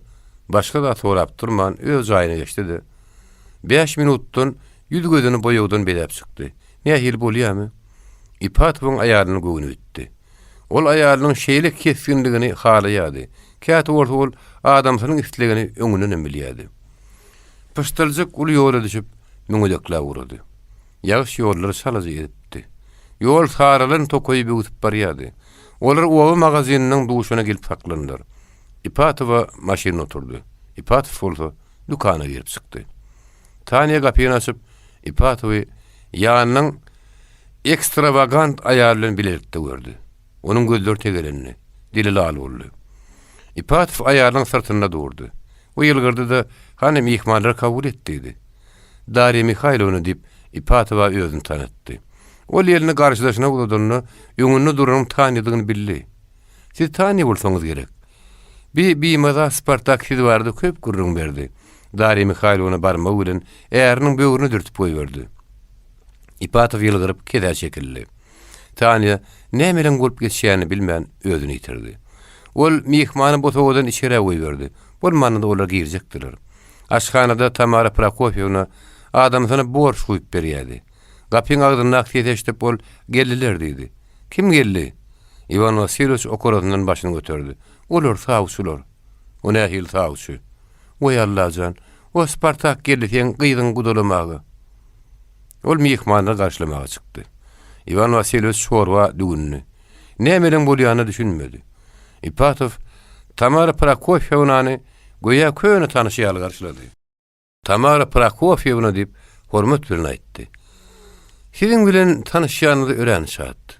başga zat sorap durman, öz jaýyna geçdi-de, bäş minutdan ýüz-gözüni boýagdan bezäp çykdy. Nähili bolýamy? Ipatowyň aýalynyň göwni bitdi. Ol aýalynyň şeýle kesginligini halaýardy. Käte bolsa ol adamsynyň islegini öňündenem bilýärdi. Pyşdyljyk uly ýola düşüp, müňedekläp ugrady. Ýagyş ýollary çalaja ezipdi. Ýol saralan tokaýy böwsüp barýardy. Olar oba magazininiň duşuna gelip saklandylar. Ipatowa maşynda oturdy. Ipatow bolsa dükana girip çykdy. Tanýa gapyny açyp, Ipatowy ýanynyň ekstrawagant aýaly bilen bilelikde gördi. Onuň gözleri tegelendi, dili lal boldy. Ipatow aýalynyň syrtynda durdy. O ýylgyrdy-da, Hany, myhmanlary kabul et diýdi. Darýa Mihaýlowna diýip, Ipatowa özüni tanatdy. Ol elini garşydaşyna uzadanda, öňünde duranyň Tanýadygyny bildi. Siz Tanýa bolsaňyz gerek. Bi bimaza Spartak siz barada köp gürrüň berdi. Darýa Mihaýlowna barmagy bilen äriniň böwrüne dürtüp goýberdi. Ipatow ýylgyryp, kesä çekildi. Tanýa nämeleň bolup geçýänini bilmän, özüni ýitirdi. Ol myhmany bosagadan içerä goýberdi. Bolmanda-da olar girjekdiler. Aşhanada Tamara Prokofýewna adamsyna borş guýup berýärdi. Gapyň agzyndaky sesi eşidip ol, Geldiler diýdi. Kim geldi? Iwan Wasilýewiç okarasyndan başyny göterdi. Olar, sawçylar. O nähili sawçy? Weý, Allajan, o Spartak geldi seň gyzyňy gudalamaga. Ol myhmanlary garşylamaga çykdy. Iwan Wasilýewiç çorba düwündi. Nämeleň bolýanyna düşünmedi. Ipatow Tamara Prokofýewnany göýä köne tanyşy ýaly garşylady. Tamara Prokofýewna diýip, hormat bilen aýtdy. Siziň bilen tanyşýanymyza örän şat.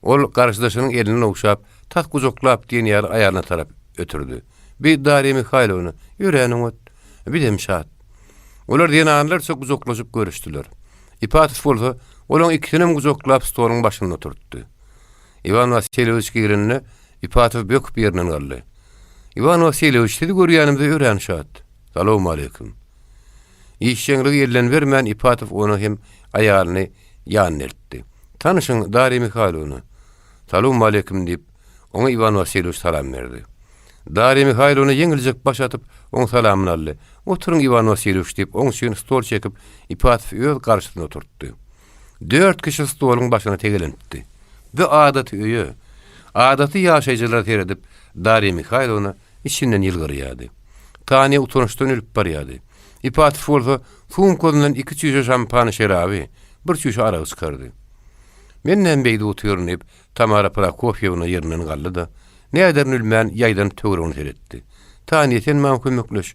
Ol garşydaşynyň elinden ogşap, tas gujaklap diýen ýaly aýalyna tarap ötürdi. Bi Darýa Mihaýlowna, örän oňat. Bizem şat. Olar zenanlarça gujaklaşyp görüşdiler. Ipatow bolsa, olaň ikisinem gujaklap stoluň başynda oturtdy. Iwan Wasilýewiç girende, Ipatow böküp ýerinden galdy. Iwan Wasilýewiç, sizi görýänimize örän şat. Salowmaleýkim. Işjeňligi elden bermän Ipatow ony hem aýalyny ýanyna eltdi. Tanyşyň, Darýa Mihaýlowna. Salowmaleýkim, diýip, oňa Iwan Wasilýewiç salam berdi. Darýa Mihaýlowna ýeňiljek baş atyp, oň salamyny aldy. Oturyň, Iwan Wasilýewiç, diýip, oň üçin stol çekip, Ipatow öz garşysyna oturtdy. Dört kişi stoluň başyna tegelenipdi. Bu adaty öýe, adaty ýaşaýjylara seredip, Darýa Mihaýlowna içinden ýylgyrýardy. Tanýa utançdan ölüp barýardy. Ipatow bolsa sumkasyndan iki çüýşe şampan şeraby, bir çüýşe aragy çykardy. Men näme beýdip otyryn diýip, Tamara Prokofýewna ýerinden galdy-da, näderini bilmän, ýaýdanyp töweregine seretdi. Tanýa, sen maňa kömekleş.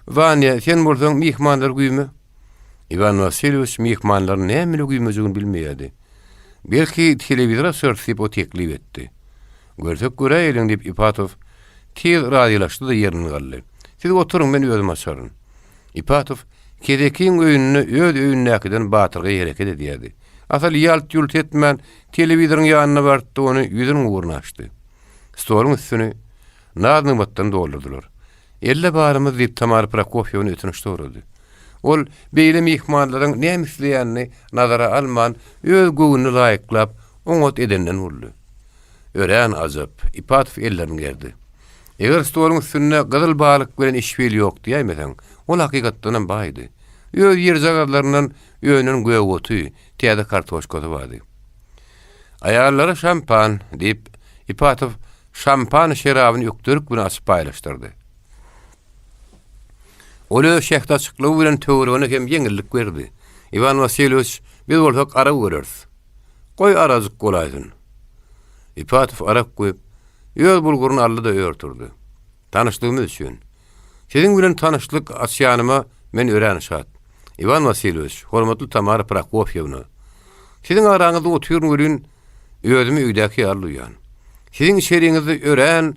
Wanýa, sen bolsaň, myhmanlary güýme. Iwan Wasilýewiç myhmanlaryň näme bile güýmejegini bilmeýärdi. Belki, telewizor açarys diýip, o teklip etdi. Görsek göräýeliň diýip, Ipatow tiz razylaşdy-da ýerinden galdy. Siz oturyň, men özüm açaryn. Ipatow kezekiň öýünde öz öýündäkiden batyrgaý hereket edýärdi. Asyl ýalt-ýult etmän, telewizoryň ýanyna bardy-da, ony ýüzüniň ugruna açdy. Stoluň üstüni naz-nygmatdan doldurdylar. Elle barymyz, diýip, Tamara Prokofýewna ötünç sorady. Ol beýle myhmanlaryň näme isleýänini nazara alman, öz göwnüne laýyklap, oňat edenden boldy. Örän ajap, Ipatow ellerini gerdi. Eger stoluň üstünde gyzyl balyk bilen işbil ýok diýäýmeseň, ol hakykatdanam baýdy. Öz ýerjagazlaryndan önen gök oty, täze kartoşkasy bardy. Aýallara şampan, diýip, Ipatow şampan şerabyny ökdelik bilen açyp paýlaşdyrdy. Ol öz şähdaçyklygy bilen töweregine hem ýeňillik berdi. Iwan Wasilýewiç, biz bolsak arak göreris. Goý arajyk bolaýsyn. Ipatow arak guýup, öz bulguryny aldy-da ör turdy. Tanyşlygymyz üçin. Siziň bilen tanyşlyk açýanyma men örän şat. Iwan Wasilýewiç, hormatly Tamara Prokofýewna. Siziň araňyzda otyryn welin, özümi öýdäki ýaly duýýan. Siziň içeriňizde örän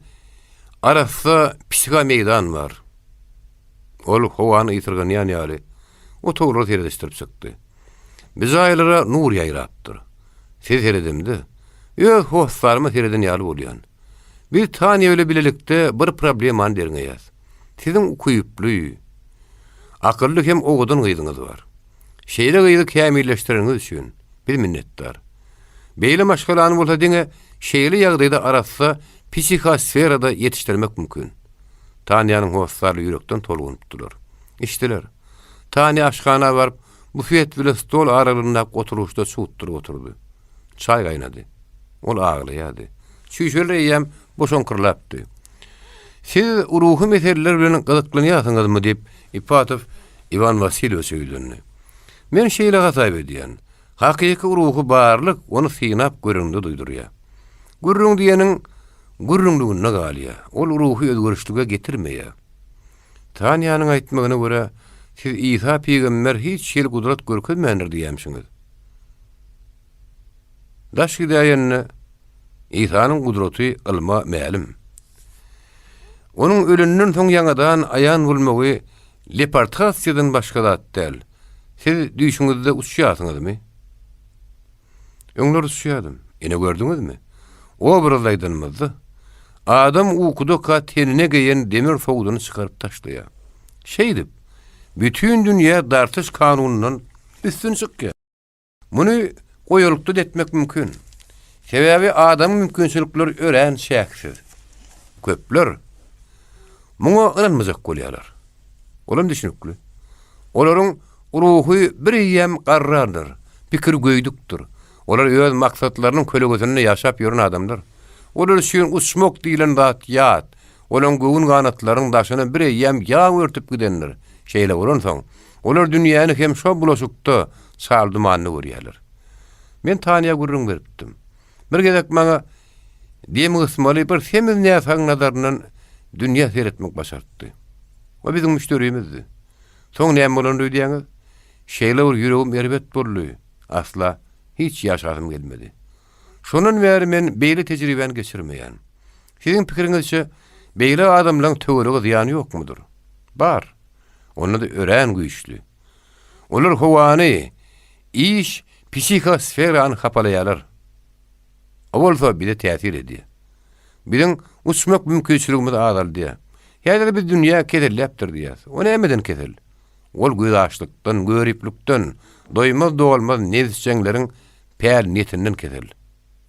arassa psika meýdan bar. Ol howany ysyrganýan ýaly, otaglara seredişdirip çykdy. Bu jaýlara nur ýaýrapdyr. Size seredemde, öz hossaryma sereden ýaly bolýan. Biz Tanýa bilen bilelikde bir problemany derňeýäs. Siziň ukyply, akylly hem owadan gyzyňyz bar. Şeýle gyzy kämilleşdireniňiz üçin biz minnetdar. Beýle maşgalany bolsa diňe şeýle ýagdaýda arassa psihosferada ýetişdirmek mümkin. Tanýanyň hossarly ýürekden tolgunypdylar. Içdiler. Tanýa aşhana baryp, bufet bilen stol aralygyndaky oturgyçda çugtdyryp oturdy. Çaý gaýnady. Ol aglaýardy. Çüýşeler eýýäm boşaňkyrlapdy. Siz ruhy meseleler bilen gyzyklanýarsyňyzmy? diýip, Ipatow Iwan Wasilýewiçe ýüzlendi. Men şeýle hasap edýän. Hakyky ruhy barlyk ony synap göreniňde duýdurýar. Gürrüň diýeniň gürrüňliginde galýar. Ol ruhy özgerişlige getirmeýär. Tanýanyň aýtmagyna görä, siz Isa pygamber hiç hili gudrat görkezmändir diýýämşiňiz. Daş gidäýende, Isanyň gudraty ylma mälim. Onuň ölenden soň ýaňadan aýan bolmagy leportasiýadan başga zat däl. Siz düýşüňizde uçýarsyňyzmy? Öňler uçýardym. Ine gördüňizmi? Obrazly aýdanymyzda, adam ukudaka tenine geýen demir sowduny çykaryp taşlaýar. Şeýdip, bütin dünýä dartyş kanunyndan üstün çykýar. Muny goýalykda-da etmek mümkin. Sebäbi adamyň mümkinçilikleri örän çäksiz. Köpler muňa ynanmajak bolýarlar. Olam düşnükli. Olaryň ruhy bir eýýäm garrandyr, pikiri göýdükdir. Olar öz maksatlarynyň kölegesinde ýaşap ýören adamlar. Olar üçin uçmak diýlen zat ýat. Olaryň göwün ganatlarynyň daşyny bir eýýäm ýag örtüp gidendir. Şeýle bolansoň, olar dünýäni hem şo bulaşykda, çal-dumanda görýärler. Men Tanýa gürrüň beripdim. Bir gezek maňa dem gysmaly bir semiz näsagyň nazaryndan dünýä seretmek başartdy. O biziň müşderimizdi. Soň näme bolanyny öýdýäňiz? Şeýle bir ýüregim erbet boldy, asla hiç ýaşasym gelmedi. Şondan bäri men beýle tejribäni geçirmeýän. Siziň pikiriňizçe, beýle adamlaryň töwerege zyýany ýokmudyr? Bar. Onda-da örän güýçli. Olar howany, iş psihosferany hapalaýarlar. O bolsa bize täsir edýär. Biziň uçmak mümkinçiligimizi azaldýar. Häzir biz dünýä keselläpdir diýýäs. O nämeden kesel? Ol gözaçlykdan, göriplikden, doýmaz-dolmaz nebisjeňleriň päl-niýetinden kesel.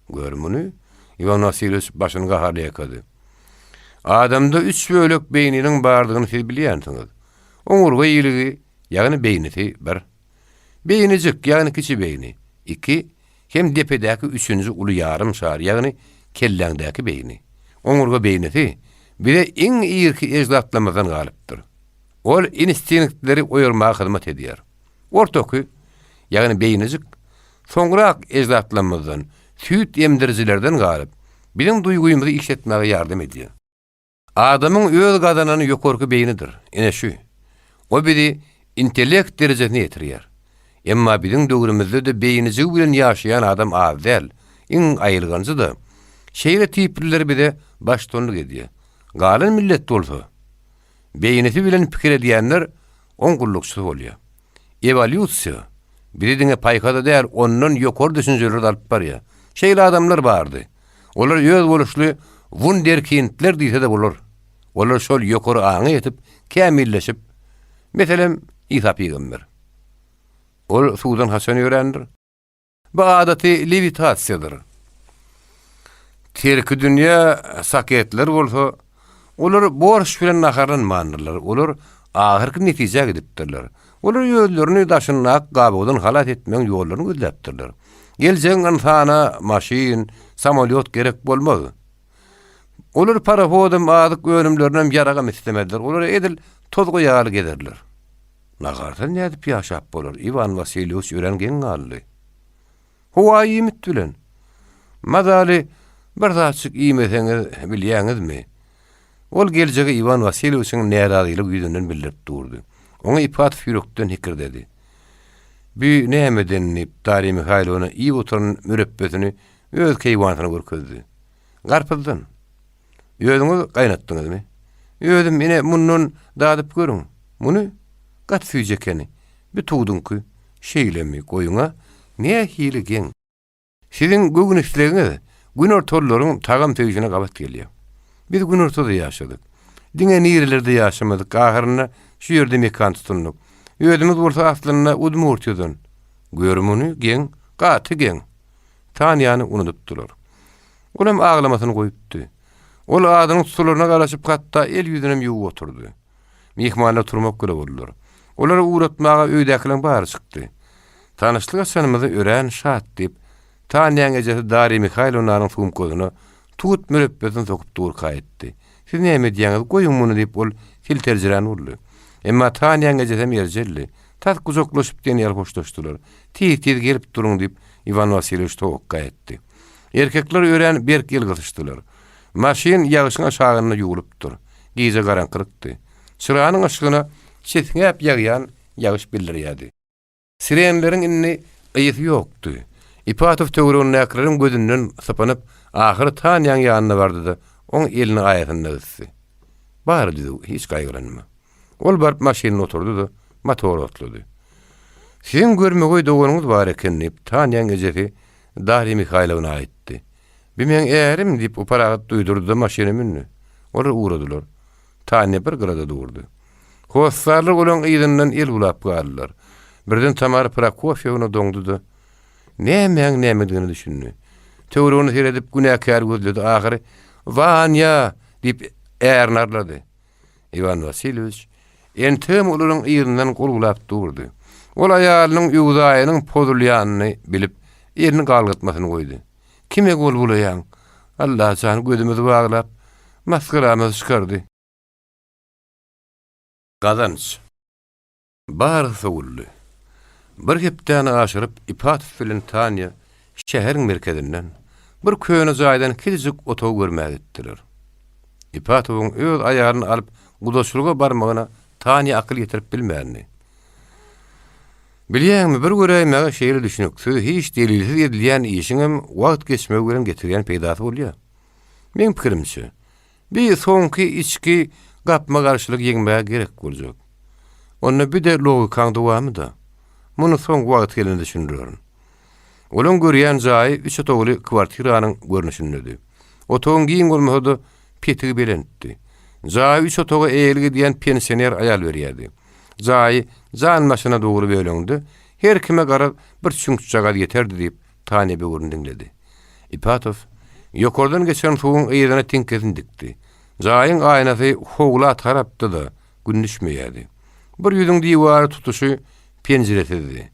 Gör muny, Iwan Wasilýewiç başyny gaharly ýaýkady. Adamda üç bölek beýniniň bardygyny siz bilýänsiňiz. Oňurga ýiligi, ýagny beýnisi, bir. Beýnijik, ýagny kiçi beýni, iki, hem depedäki üçünji uly ýarym şar, ýagny kelläňdäki beýni. Oňurga beýnisi bize iň irki eždatlarymyzdan galypdyr. Ol instinktleri oýarmaga hyzmat edýär. Ortaky, ýagny beýnijik, soňrak eždatlarymyzdan, süýt emdirijilerden galyp, biziň duýgymyzy işletmäge ýardam edýär. Adamyň öz gazanany ýokarky beýnidir, ine şu. O bizi intellekt derejesine ýetirýär. Emma biziň döwrümizde-de beýnijigi bilen ýaşaýan adam az däl. Iň aýylganjy-da, şeýle tipliler bize baştutanlyk edýär. Galan millet bolsa, beýnisi bilen pikir edýänler oň gullukçysy bolýar. Ewolýusiýa bizi diňe paýhasa däl, ondan ýokary düşünjelere-de alyp barýar. Şeýle adamlar bardy. Olar özboluşly wunderkindler diýse-de bolar. Olar şol ýokary aňa ýetip, kämilleşip, meselem, Isa pygamber. Ol suwdan haçan ýörändir? Bu adaty lewitasiýadyr. Terkidünýä saketler bolsa, olar borş bilen naharlanmandyrlar, olar ahyrky netijä gidipdirler. Olar özlerini daşyndaky gabawdan halas etmegiň ýollaryny gözläpdirler. Geljegiň ynsana maşyn, samolýot gerek bolmaz. Olar parohodam, azyk önümlerinem, ýaragam islemezler. Olar edil tozga ýaly gezerler. Naharsyz nädip ýaşap bolar? Iwan Wasilýewiç örän geň galdy. Howa iýmit bilen. Mazaly bir zatjyk iýmeseňiz, bilýäňizmi? Ol geljege Iwan Wasilýewiçiň närazylygy ýüzünden bildirip durdy. Oňa Ipatow ýürekden hikirdedi. Bü nämeden diýip, Darýa Mihaýlowna iýip oturan mürepbesini öz keýwanysyna görkezdi. Garpyzdan. Özüňiz gaýnatdyňyzmy? Özüm, ine, mundan dadyp görüň. Muny? Gaty süýji ekeni. Bi tuduňky. Şeýlemi, goýuň-a. Nähili geň. Siziň göwün islegiňiz günortalylaryň tagam söýşüne gabat gelýär. Biz günortada ýaşadyk. Diňe nirelerde ýaşamadyk, ahyrynda şu ýerde mekan tutundyk. Özümiz bolsa aslynda Udmurtiýadan. Gör muny, geň, gaty geň. Tanýany unudypdylar. Olam aglamasyny goýupdy. Ol adynyň tutularyna garaşyp hatda el-ýüzünem ýuwup oturdy. Myhmanlar turmak bile boldular. Olary ugratmaga öýdäkileriň bary çykdy. Tanyşlyk açanymyza örän şat, diýip, Tanýaň ejesi Darýa Mihaýlownanyň sumkasyna tut mürepbesini sokup durka aýtdy. Siz näme edýäňiz, goýuň muny, diýip, ol silterjirän boldy. Emma Tanýaň ejesem erjeldi. Tas gujaklaşyp diýen ýaly hoşlaşdylar. Tiz-tiz gelip duruň, diýip, Iwan Wasilýewiç towakga etdi. Erkekler örän berk el gysyşdylar. Maşyn ýagyşyň aşagynda ýuwlupdyr. Gije garaňkylykdy. Çyranyň yşygyna çisňäp ýagýan ýagyş bildirýärdi. Sirenleriň indi ysy ýokdy. Ipatow töweregindäkileriň gözünden sypynyp, ahyry Tanýaň ýanyna bardy-da, oň elini aýasynda gysdy. Bary düzüw, hiç gaýgylanma. Ol baryp maşynda oturdy-da, motor otlady. Siziň görmegeý doganyňyz bar eken, diýip, Tanýaň ejesi Darýa Mihaýlowna aýtdy. Bi meň ärim, diýip, o parahat duýdurdy-da, maşyna mündi. Olar ugradylar. Tanýa bir gyrada durdy. Hossarlar olaň yzyndan el bulap galdylar. Birden Tamara Prokofýewna doňdy-da, nämäň nämedigine düşündi. Töweregine seredip, günäkär gözledi, ahyry, Wanýa! diýip, ärini arlady. Iwan Wasilýewiç entegem olaryň yzyndan gol bulap durdy. Ol aýalynyň öwzaýynyň pozulýanyny bilip, elini galgatmasyny goýdy. Kime gol bulaýaň? Alla jan gözümizi baglap, masgaramyzy çykardy. Gazanç. Bary sowuldy. Bir hepdäni aşyryp Ipatow bilen Tanýa şäheriň merkezinden, bir köne jaýdan kiçijik otag görmäge gitdiler. Ipatowyň öz aýalyny alyp gudaçylyga barmagyna Tanýa akyl ýetirip bilmändi. Bilýäňmi, bir göräýmäge şeýle düşnüksiz, hiç delilsiz edilýän işiňem wagt geçmegi bilen getirýän peýdasy bolýar. Meň pikirimçe, bi soňky içki gapma-garşylygy ýeňmäge gerek boljak. Onda bi-de logikaň dowamy-da. Muny soň wagty gelende düşündirerin. Olaň görýän jaýy üç otagly kwartiranyň görnüşindedi. Otagyň giň bolmasa-da, petigi belentdi. Jaýy üç otaga eýelik edýän pensioner aýal berýärdi. Jaýy jan başyna dogry böleňde, her kime garaz bir çüňkjagaz ýeterdi diýip, Tanýa böwrüni diňledi. Ipatow ýokardan geçen suwuň yzyna tiňkesini dikdi. Jaýyň aýnasy howla tarapdy-da, gün düşmeýärdi. Bir ýüzüň diwary tutuşy penjiresizdi.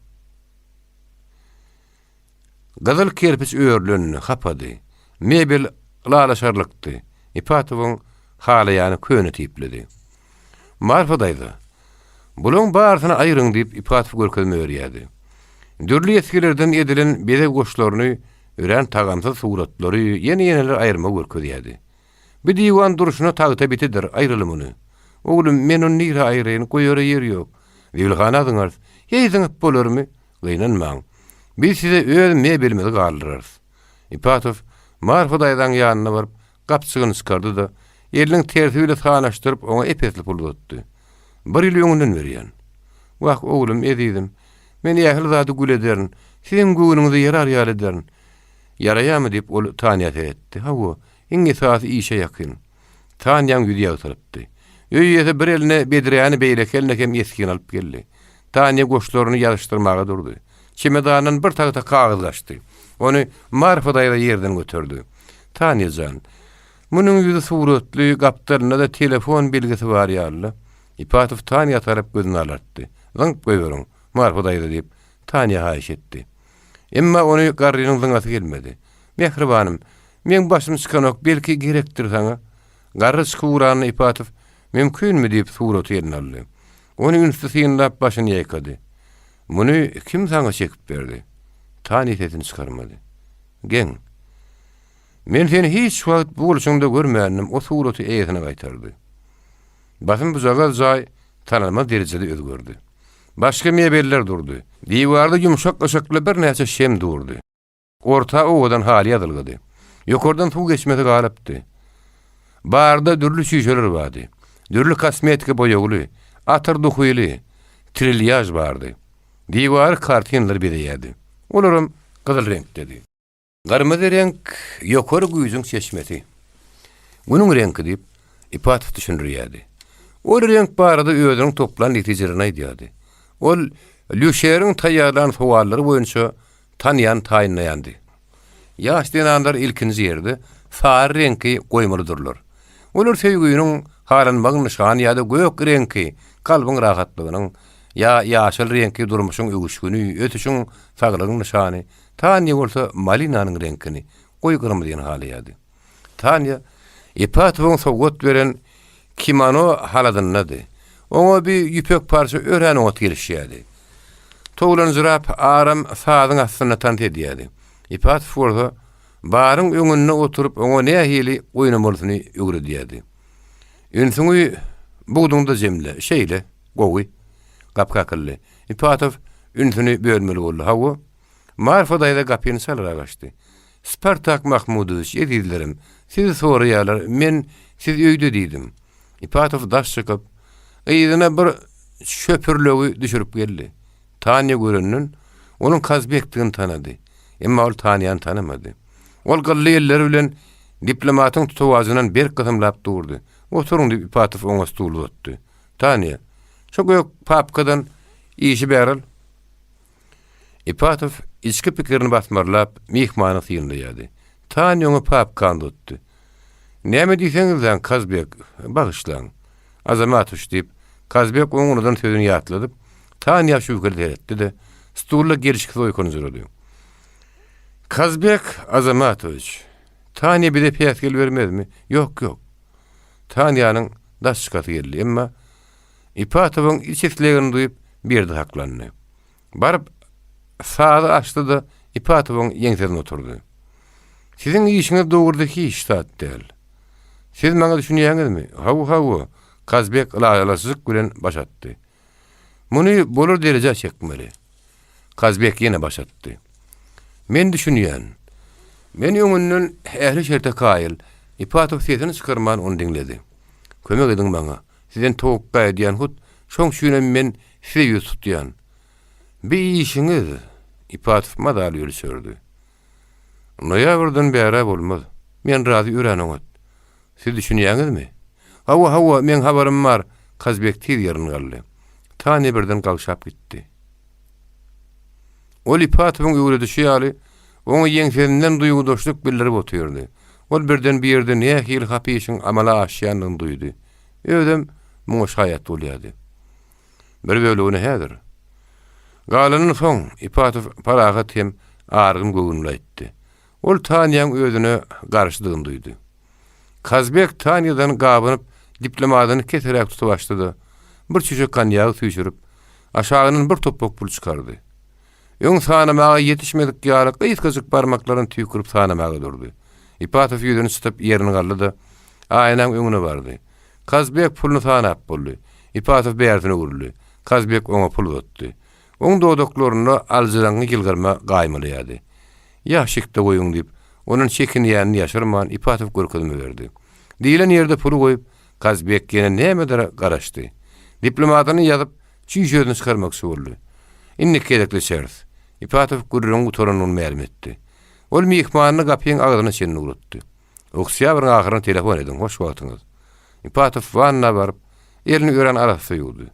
Gyzyl kerpiç örülendi, hapady. Mebel ylalaşarlykdy. Ipatowyň halaýany köne tiplidi. Marfa daýza, bulaň barysyny aýryň diýip, Ipatow görkezme berýärdi. Dürli esgilerden edilen bezeg goşlaryny, örän tagamsyz suratlary, ýene-ýeneler aýyrmagy görkezýärdi. Bi diwan durşuna tagta bitidir, aýraly muny. Oglum, men ony nirä aýraýyn, goýara ýer ýok. Zibilhana zyňarys. Heý, zyňyp bolarmy? Gynanmaň. Biz size öz mebelimizi galdyrarys. Ipatow Marfa daýzaň ýanyna baryp, gapjygyny çykardy-da, eliniň tersi bile sanaşdyryp, oňa ep-esli pul uzatdy. Bir ýyl öňünden berýän. Wah, oglum, ezizim, men ähli zady gül ederin, siziň göwnüňize ýarar ýaly ederin. Ýaraýarmy? diýip, ol Tanýa seretdi. Hawa, iň esasy işe ýakyn. Tanýaň ýüzi ýagtylypdy. Öý eýesi bir eline bedräni, beýleki eline hem esgini alyp geldi. Tanýa goşlaryny ýazyşdyrmaga durdy. Çemedandan bir tagta kagyz gaçdy. Ony Marfa daýza ýerden göterdi. Tanýa jan, munuň ýüzi suratly, gapdalynda-da telefon belgisi bar ýaly-la. Ipatow Tanýa tarap gözüni alartdy. Zyňyp goýberiň, Marfa daýza diýip, Tanýa haýyş etdi. Emma ony garrynyň zyňasy gelmedi. Mähribanym, meň başym çykanok, belki gerekdir saňa? Garry çykyp ugranda Ipatow, Mümkinmi? diýip, suraty eline aldy. Ony ünsli synlap, başyny ýaýkady. Muny kim saňa çekip berdi? Tani sesini çykarmady. Geň. Men seni hiç wagt bu bolşuňda görmändim, o suraty eýesine gaýtardy. Basym bujagaz jaý tanalmaz derejede özgerdi. Başga mebeller durdy. Diwarda ýumşak yşykly birnäçe şem durdy. Orta owadan haly ýazylgydy. Ýokardan suw geçmesi galypdy. Barda dürli çüýşeler bardy. Dürli kosmetika boýagly, atyr duhyly trilýaž bardy. Diwary kartinalar bezeýärdi. Olaram gyzyl reňkdedi. Gyrmyzy reňk ýokary güýjüň çeşmesi. Günüň reňki diýip, Ipatow düşündirýärdi. Ol reňk barada özüniň toplan netijelerini aýdýardy. Ol Lýuşeriň taýýarlan sowallary boýunça Tanýany taýynlaýandy. Ýaş zenanlar ilkinji ýerde sary reňki goýmalydyrlar. Olar söýgüniň, halanmagyň nyşany ýa-da gök reňki kalbyň rahatlygynyň, ýa ýaşyl reňki durmuşyň öwüşgini, ösüşiň, saglygyň nyşany, Tanýa bolsa malinanyň reňkini, goýy gyrmyzyny halaýardy. Tanýa Ipatowyň sowgat beren kimono haladyndady. Oňa bi ýüpek parça örän oňat gelişýärdi. Towlanjyrap, aram sazyň astynda tans edýärdi. Ipatow bolsa baryň öňünde oturyp oňa nähili oýnamalysyny öwredýärdi. Ünsüňi buduňda jemle, şeýle, gowy. Gapy kakyldy. Ipatow ünsüni bölmeli boldy. Hawa. Marfa daýza gapyny çalarak açdy. Spartak Mahmudowiç, ezizlerim, sizi soraýarlar, men siz öýde diýdim. Ipatow daş çykyp, yzyna bir şöpürlegi düşürip geldi. Tanýa görenden, onuň Kazbekdigini tanady. Emma ol Tanýany tanamady. Ol gylly elleri bilen diplomatyň tutawajyndan berk gysymlap durdy. Oturyň, diýip, Ipatow oňa stul uzatdy. Tanýa, şo gök papkadan işi bäri al. Ipatow içki pikirini basmarlap, myhmany synlaýardy. Tanýa oňa papkany tutdy. Näme diýseňizläň, Kazbek, bagyşlaň. Azamatowiç, diýip, Kazbek onuň unudan sözüni ýatladyp, Tanýa şübheli seretdi-de, stulda gelşiksiz oýkanjyrady. Kazbek Azamatowiç, Tanýa bize päsgel bermezmi? Ýok, ýok. Tanýanyň daş çykasy geldi, emma Ipatowyň iç islegini duýup, bir ýerde saklandy. Baryp, sazy açdy-da, Ipatowyň ýeňsesine oturdy. Siziň işiňiz dogruda hiç zat däl. Siz maňa düşünýäňizmi? Hawa, hawa, Kazbek ylalaşyjyk bilen baş atdy. Muny bolar derejä çekmeli. Kazbek ýene baş atdy. Men düşünýän. Men öňünden ähli şerte kaýyl. Ipatow sesini çykarman ony diňledi. Kömek ediň maňa. Sizden towakga edýän hut şoň üçinem men size ýüz tutýan. Bi işiňiz, Ipatow mazaly ölçerdi. Noýabrdan bärä bolmaz. Men razy örän oňat. Siz düşünýäňizmi? Hawa, hawa, meň habarym bar, Kazbek tiz ýerinden galdy. Tanýa birden gagşap gitdi. Ol Ipatowyň öwredişi ýaly, oňa ýeňsesinden duýgudaşlyk bildirip otyrdy. Ol birden bir ýerde nähili hapa işiň amala aşýandygyny duýdy. Özem muňa şaýat bolýardy. Bir bölegini häzir. Galanyny soň, Ipatow parahat hem argyn göwünli aýtdy. Ol Tanýaň özüne garşydygyny duýdy. Kazbek Tanýadan gabynyp, diplomadyny keseräk tutup açdy-da, bir çüýşe konýagy süýşürip, aşagyndan bir topbak pul çykardy. Öň sanamaga ýetişmedik ýaly gysgajyk barmaklaryny tüýkürip sanamaga durdy. Ipatow ýüzüni çytyp ýerinden galdy-da, aýnaň öňüne bardy. Kazbek puluny sanap boldy. Ipatow bärsine öwrüldi. Kazbek oňa pul uzatdy. Oň dodaklarynda aljyraňňy ýylgyrma gaýmalaýardy. Ýaşikde goýuň diýip, ondan çekinýänini ýaşyrman Ipatow görkezme berdi. Diýlen ýerde puly goýup, Kazbek ýene nämedir garaşdy. Diplomatyny ýazyp, çüýşesini çykarmakçy boldy. Indiki gezekleşeris. Ipatow gürrüňiň gutaranyny mälim etdi. Ol myhmanyny gapyň agzyna çenli ugratdy. Oktýabryň ahyrynda telefon ediň, hoş wagtyňyz. Ipatow wanna baryp, elini örän arassa ýuwdy.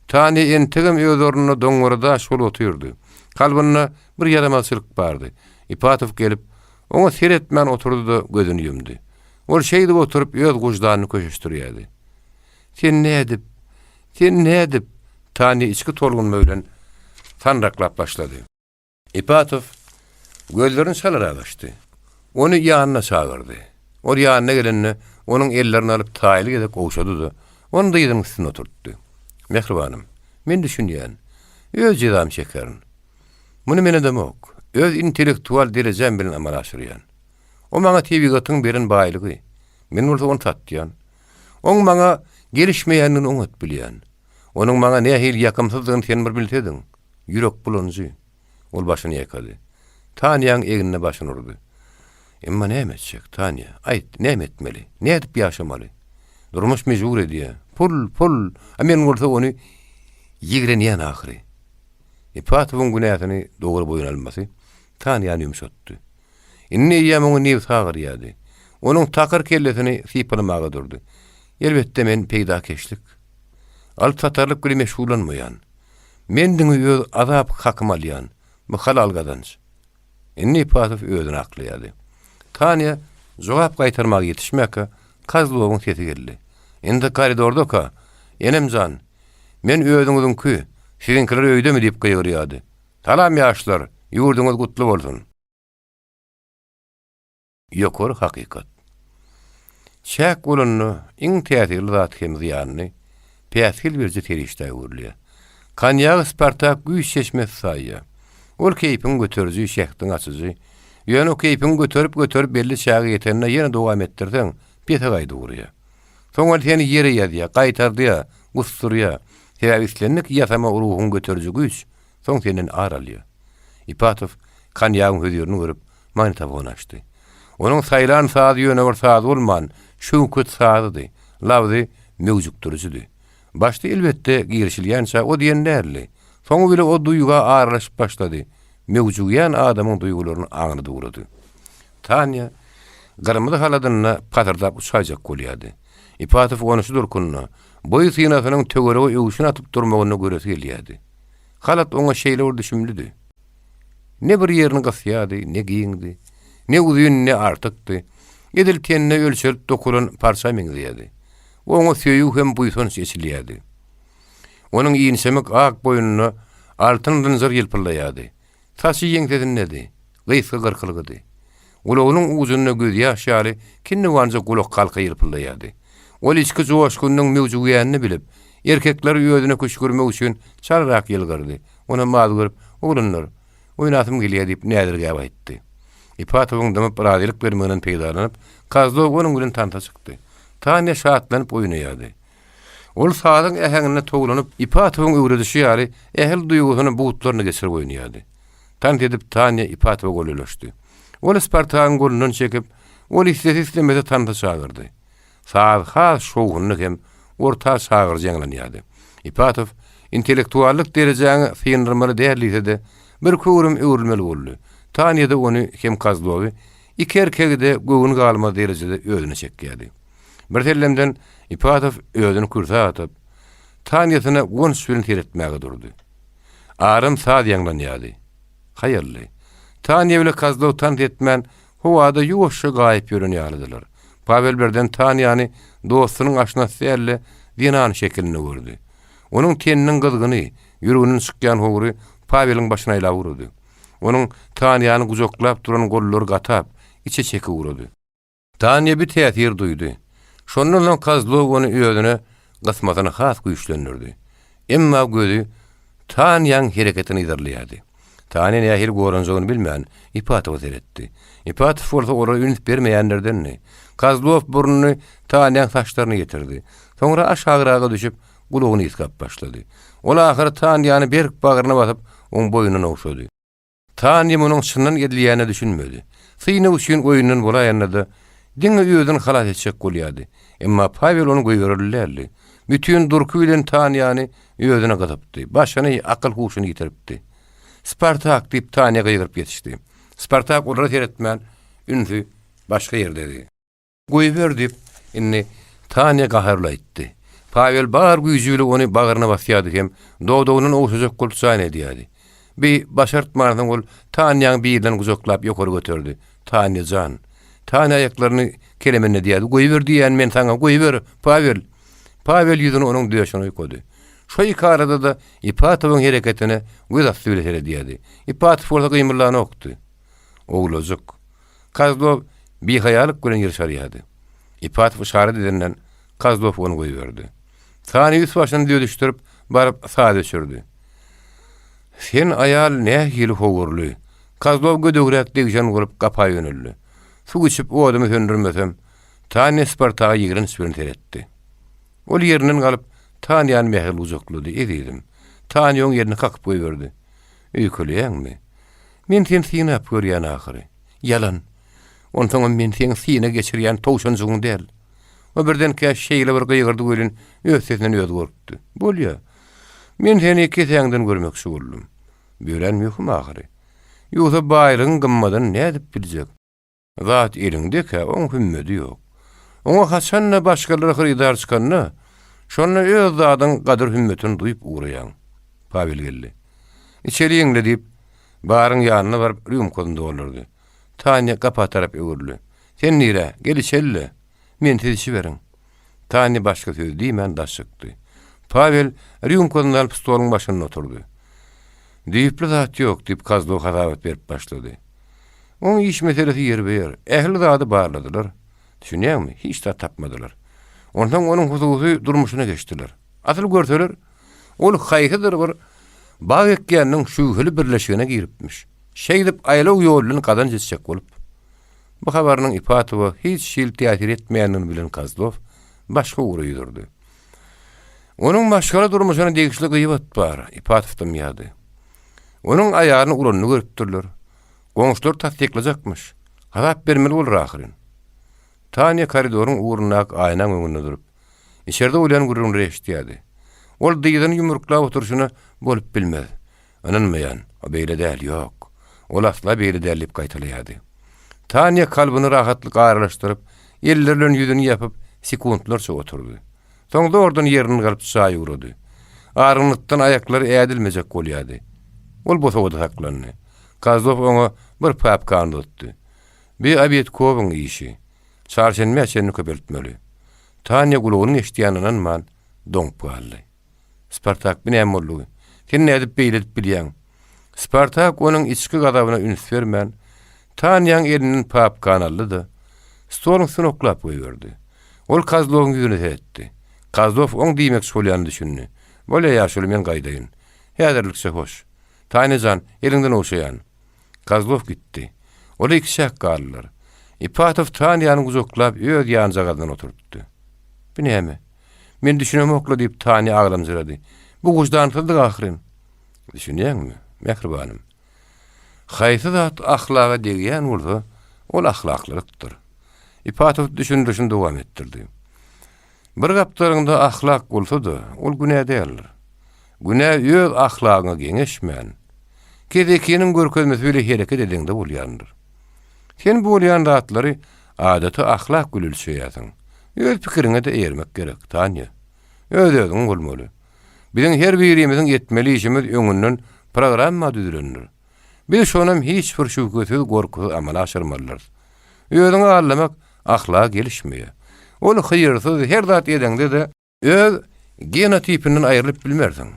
Tanýa entegem öz ornunda doňňara daş bolup otyrdy. Kalbynda bir ýaramazçylyk bardy. Ipatow gelip, oňa seretmän oturdy-da, gözüni ýumdy. Ol şeýdip oturyp, öz wyždanyny köşeşdirýärdi. Sen nädip? Sen nädip? Tanýa içki tolgunma bilen sandyraklap başlady. Ipatow gözlerini çalarak açdy. Ony ýanyna çagyrdy. Ol ýanyna gelende, onuň ellerini alyp taýly gezek ogşady-da, ony dyzynyň üstünde oturtdy. Mähribanym, men düşünýän. Öz jezamy çekerin. Muny men edemok. Öz intellektual derejäm bilen amala aşyrýan. O maňa tebigatyň beren baýlygy. Men bolsa ony satýan. Oň maňa gelişmeýändigini oňat bilýän. Onuň maňa nähili ýakymsyzdygyny sen bir bilsediň. Ýürek bulanjy. Ol başyny ýaýkady. Tanýaň egnine başyny urdy. Emma näme etjek, Tanýa? Aýt, näme etmeli? Nädip ýaşamaly? Durmuş mejbur edýär. Pul, pul! A men bolsa ony ýigrenýän ahyry. Ipatowyň günäsini dogry boýun almasy Tanýany ýumşatdy. Indi eýýäm oňa nebsi agyrýardy. Onuň takyr kellesini sypalamaga durdy. Elbetde, men peýdakeşlik, alyp-satarlyk bilen meşgullanmaýan. Men diňe öz azap hakymy alýan. Bu halal gazanç. Indi Ipatow özüni aklaýardy. Tanýa jogap gaýtarmaga ýetişmäkä, Kozlowyň sesi geldi. Indi koridordaka, Enem jan, men özüňiziňki, siziňkiler öýdemi diýip gygyrýardy. Salam ýaşlar, ýurduňyz gutly bolsun! Ýokary hakykat. Çäk bolanda iň täsirli zat hem zyýanly, päsgel beriji serişdä öwrülýär. Konýagy Spartak güýç çeşmesi saýýar. Ol keýpiňi göteriji, şähdiňi açyjy. Ýöne keýpiňi göterip-göterip belli çäge ýetende ýene dowam etdirseň, pese gaýdyp urýar. Soň ol seni ýere ýazýar, gaýtardýar, gusdurýar. Sebäbi islendik ýasama ruhuňy göteriji güýç soň senden ar alýar. Ipatow konýagyň hözirini görüp, magnitofony açdy. Onuň saýlan sazy ýöne bir saz bolman, şöwket sazydy, labzy möwjükdirijidi. Başda elbetde girişilýänçä o diýen däldi. Soňy bile o duýga aralaşyp başlady, möwjügýän adamyň duýgularyny aňryda ugrady. Tanýa gyrmyzy haladynda pasyrdap uçaýjak bolýardy. Ipatow ony şu durkunda, boýy-synasynyň töwerege öwşün atyp durmagynda göresi gelýärdi. Halat oňa şeýle bir düşümlidi. Ne bir ýerini gysýardy, ne giňdi. Ne uzyn, ne artykdy. Edil tenine ölçelip dokulan parça meňzeýärdi. Oňa söýgi hem buýsanç eçilýärdi. Onuň inçemik ak boýnunda altyn zynjyr ýylpyldaýardy. Saçy ýeňsesindedi, gysga gyrkylgydy. Gulagynyň ujunda gözýaş ýaly kinniwanja gulak halka ýylpyldaýardy. Ol içki joşgunynyň möwjügýänini bilip, erkekleri özüne küşgürmek üçin çalarak ýylgyrdy. Onam az görüp, Oglanlar, oýnasym gelýär diýip näzirgäp aýtdy. Ipatowyň dymyp razylyk bermeginden peýdalanyp, Kozlow onuň bilen tansa çykdy. Tanýa şatlanyp oýnaýardy. Ol sazyň äheňinde towlanyp, Ipatowyň öwredişi ýaly, ähli duýgusyny butlaryna geçirip oýnaýardy. Tans edip Tanýa Ipatowa golaýlaşdy. Ol Spartagyň golundan çekip, ol islese-islemese tansa çagyrdy. Saz has şowhunly hem orta çagyryjy ýaňlanýardy. Ipatow intellektuallyk derejäňi syndyrmaly däl diýse-de, birki öwrüm öwrülmeli boldy. Tanýa-da ony hem Kozlowy, iki erkegi-de göwün galmaz derejede özüne çekýärdi. Birsellemden Ipatow özüni kürsä atyp, Tanýasyna guwanç bilen seretmäge durdy. Aram saz ýaňlanýardy. Haýally. Tanýa bile Kozlow tans etmän, howada ýuwaşja gaýyp ýören ýalydylar. Pawel birden Tanýany dostunyň aşnasy däl-de, zenan şekilinde gördi. Onuň teniniň gyzgyny, ýüreginden çykýan howry Paweliň başyny aýlap ugrady. Onuň Tanýany gujaklap duran gollary gatap, içe çekip ugrady. Tanýa bir täsir duýdy. Şondan soň Kozlow ony özüne gysmasyny has güýçlendirdi. Emma gözi Tanýaň hereketini yzarlaýardy. Tanýa nähili goranjagyny bilmän, Ipatowa seretdi. Ipatow bolsa olara üns bermeýänlerdendi. Kozlow burnuny Tanýaň saçlaryna ýetirdi. Soňra aşagyraga düşüp, gulagyny ysgap başlady. Ol ahyry Tanýany berk bagryna basyp, oň boýnundan ogşady. Tanýa munuň çyndan edilýänine düşünmedi. Synag üçin oýundan bolaýanda-da, diňe özüni halas etjek bolýardy. Emma Pawel ony goýbererli däldi. Bütin durky bilen Tanýany özüne gysypdy. Başyny, akyl-huşuny ýitiripdi. Spartak! diýip, Tanýa gygyryp ýetişdi. Spartak olara seretmän, ünsi başga ýerdedi. Goýber, diýip, indi Tanýa gaharly aýtdy. Pawel bar güýji bile ony bagryna basýardy hem dodagyndan ogşajak bolup jan edýärdi. Bi başartmansoň ol Tanýaň bilden gujaklap ýokary göterdi. Tanýa jan. Tanýa aýaklaryny kelemenledýärdi. Goýber diýýän men saňa, goýber, Pawel! Pawel ýüzüni onuň döşüne oýkady. Şo iki arada-da Ipatowyň hereketine göz asty bile seredýärdi. Ipatow bolsa gymyldanokdy. Owlajyk. Kozlow bihaýalyk bilen ýyrşarýardy. Ipatow yşarat edenden Kozlow ony goýberdi. Sany üst-başyny düzedişdirip, baryp saz öçürdi. Sen aýal nähili howurly! Kozlow gödegräk degişen bolup gapa ýöneldi. Suw içip odumy söndürmesem, Tanýa Spartaga ýigrenç bilen seretdi. Ol ýerinden galyp, Tanýany mähirli gujaklady. Ezizim. Tanýa oň elini kakyp goýberdi. Öýkeleýäňmi? Men seni synap görýän ahyry. Ýalan. Onsoňam men seň syna geçirýän towşanjygyň däl. O birdenkä şeýle bir gygyrdy welin, öz sesinden özi gorkdy. Bolýa. Men seni kesäňden görmekçi boldum. Bu örän möhüm ahyry. Ýogsa baýlygyň gymmadyny nädip biljek? Zat eliňdekä, oň hümmedi ýok. Oňa haçan-da başgalar hyrydar çykanda, şonda öz zadyň gadyr-hümmetini duýup ugraýaň. Pawel geldi. Içeliň-le, diýip, baryň ýanyna baryp, rýumkasyny doldurdy. Tanýa gapa tarap öwrüldi. Sen nirä? Gel içeli-le. Mensiz içiberiň. Tanýa başga söz diýmän daş çykdy. Pawel rýumkasyny alyp stoluň başynda oturdy. Düýpli zat ýok, diýip, Kozlow hasabat berip başlady. Oň iş meselesi ýerbe-ýer. Ähli zady barladylar. Düşünýäňmi, hiç zat tapmadylar. Onsoň onuň hususy durmuşyna geçdiler. Asyl görseler, ol haýsydyr bir bag ekýäniniň şübheli birleşigine giripmiş. Şeýdip aýlaw ýol bilen gazanç etjek bolup. Bu habarynyň Ipatowa hiç hili täsir etmeýändigini bilen Kozlow başga ugra ýüz urdy. Onuň maşgala durmuşyna degişli gybat bar, Ipatow dymýardy. Onuň aýalyny uranyny görüpdirler. Goňşular tassyklajakmyş. Hasap bermeli bolar ahyryn. Tanýa koridoryň ugrundaky aýnaň öňünde durup, içerde bolýan gürrüňleri eşidýärdi. Ol dyzyny ýumruklap oturyşyna bolup bilmez. Ynanmaýan, o beýle däl, ýok. Ol asla beýle däl diýip gaýtalaýardy. Tanýa kalbyny rahatlyk aralaşdyryp, elleri bilen ýüzüni ýapyp, sekuntlarça oturdy. Soň zordan ýerinden galyp çaý ugrady. Argynlykdan aýaklary ädilmejek bolýardy. Ol bosagada saklandy. Kozlow oňa bir papkany uzatdy. Bi Obedkowyň işi. Çarşenbä çenli köpeltmeli. Tanýa gulagynyň eşidýänine ynanman, doňup galdy. Spartak, bu näme boldugy? Sen nädip beýle edip bilýäň? Spartak onuň içki gazabyna üns bermän, Tanýaň elinden papkany aldy-da, stoluň üstüne oklap goýberdi. Ol Kozlowyň ýüzüne seretdi. Kozlow oň diýmekçi bolýanyna düşündi. Bolýa, ýaşuly, men gaýdaýyn. Häzirlikçe hoş. Tanýa jan, eliňden ogşaýan. Kozlow gitdi. Olar ikiçäk galdylar. Ipatow Tanýany gujaklap öz ýanjagazyndan oturtdy. Bu näme? Men düşünemok-la, diýip, Tanýa aglamjyrady. Bu wyždansyzlyk ahyryn. Düşünýäňmi, mähribanym? Haýsy zat ahlaga degýän bolsa, ol ahlaklylykdyr. Ipatow düşündirişini dowam etdirdi. Bir gapdalyňda ahlak bolsa-da, ol günä däldir. Günä öz ahlagyňa geňeşmän, kezekiniň görkezmesi bile hereket edeňde bolýandyr. Sen bu bolýan zatlary adaty ahlak bile ölçeýärsiň. Öz pikiriňe-de eýermek gerek, Tanýa. Öz-özüň bolmaly. Biziň her birimiziň etmeli işimiz öňünden programma düzülendir. Biz şonam hiç bir şübhesiz, gorkusyz amala aşyrmalydyrys. Özüňi aldamak ahlaga gelişmeýär. Ol hyýrsyz, her zat edeňde-de, öz genotipinden aýrylyp bilmersiň.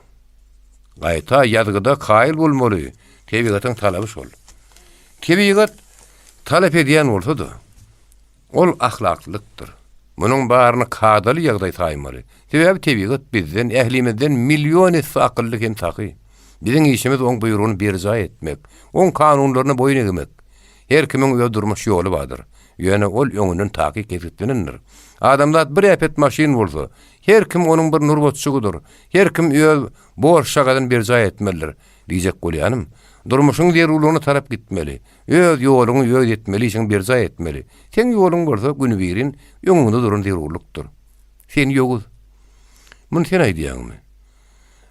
Gaýta ýazgyda kaýyl bolmaly, tebigatyň talaby şol. Tebigat talap edýän bolsa-da, Ol ahlaklylykdyr. Munuň baryny kadaly ýagdaý saýmaly. Sebäbi tebigat bizden, ählimizden million esse akylly hem sahy. Biziň işimiz oň buýrugyny berjaý etmek, oň kanunlaryna boýun egmek. Her kimiň öz durmuş ýoly bardyr. Ýöne ol öňünden takyk kesgitlenendir. Adamzat bir äpet maşyn bolsa, her kim onuň bir nurbatjygydyr. Her kim öz borçjagazyny berjaý etmelidir. Diýjek bolýanym, durmuşyň zerurlygyna tarap gitmeli. Öz ýoluňy, öz etmeli işiňi berjaý etmeli. Seň ýoluň bolsa günübirin öňüňde duran zerurlykdyr. Sen ýowuz. Muny sen aýdýaňmy?